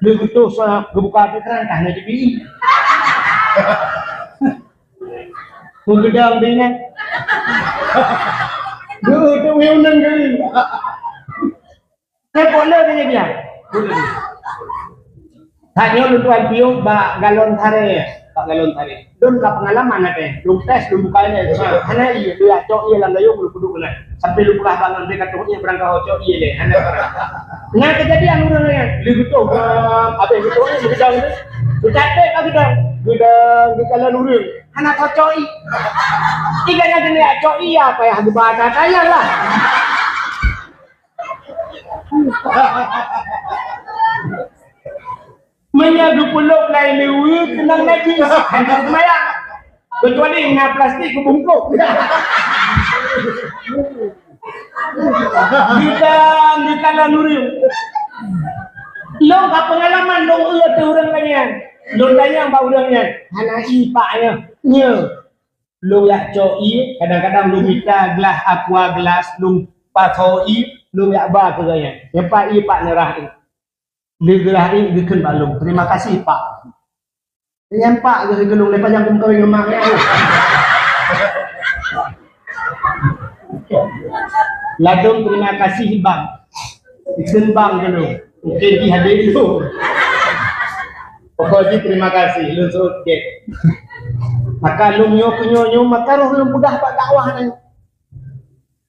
Lheueh geutoh sab geubuka pih kran ka hana jibi. Meugeudang deh nyan. Geuh tu ngieng uneun geuh. Teupeue le kejadian. That nyoe lôn tuan piôh bak galon taré, bak galon taré. Lôn ka peungalaman até. Lôn tes, lôn buka nyan. Hana ie, lôn jak cok ie lam dayong, lôn peuduek keunan. Sampai lôn peugah bak ngon, "Bèk ka cok ie, beurangkaho cok ie lé." Hana. Na kejadian ureueng nyan. Lheueh geutoh, bang, habéh geutoh ie, geugeudang tu. Geucaté ka geudang. Geudang, geukalon ureueng. Hana cocok ie. Tiga nyan keuneuk cok ie, apa nyang geuba tayang lah. Meunyoe geupeulop lai leue keunong najis, hana seumayang. Kecuali na plastik geubungkôh. Geudang, geukalon ureueng. Lôn ka peungalaman lôn eu ateueh ureueng laén. Lôn tanyong bak ureueng nyan, "Hana ie pak nyoe?" "Nyoe." Lôn jak cok ie, kadang-kadang lôn mita glah aqua gelas, lôn pasoe ie, lôn jak ba keu gobnyan. Nyoe pat ie, Pak, neurah ie. Lheueh geurah ie geukheun bak lôn, "Terima kasih, Pak." Nyan Pak geuh keu lôn, leupah nyang kumeukawen ngon mak nyan. Ladôm terima kasih, Bang. Ikheun bang keu lôn. Mungkin jih adék lôn. Pokok jih terima kasih, lôn seuôt gét. Maka lôn nyoe keu nyoe nyoe, maka roh lôn peugah bak dakwah nyoe.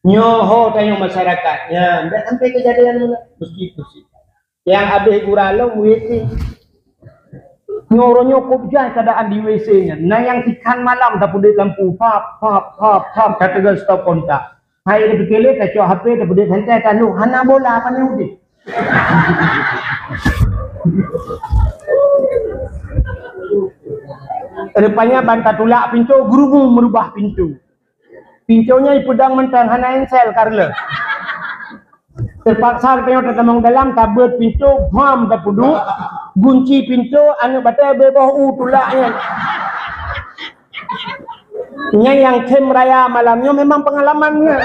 Nyoe ho tanyoe masyarakat. Nyan, bèk sampai kejadian meunan. Meusti pusing. Nyang abéh gura lôn W C. Nyoe uroe nyoe kôb jai keuadaan di W C nyan. Na nyang sikan malam tapeudeuh lampu, pap, pap, pap, pap, tateugon stop kontak. Hai, tapiké lé, tacok H P, tapeudeuh santai, tanoh, hana bola, pane udeh. Rupanya ban tatulak pintoe, geurubu meurubah pintoe. Pintoe nyan ipeudong mantong, hana ensel kareulo. Terpaksa geutanyoe tatamong dalam, tabeuet pintoe, bam, tapeuduek, gunci pintoe, aneuk batée beuboh u tulak nyan. Nyan nyang khem raya malam nyoe memang pengalaman nyan.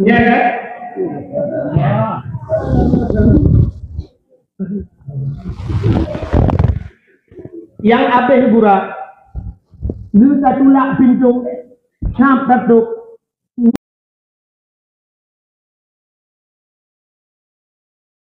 Ya kan? Nyang abéh gura, lheueh tatulak pintoe, sab tatôp,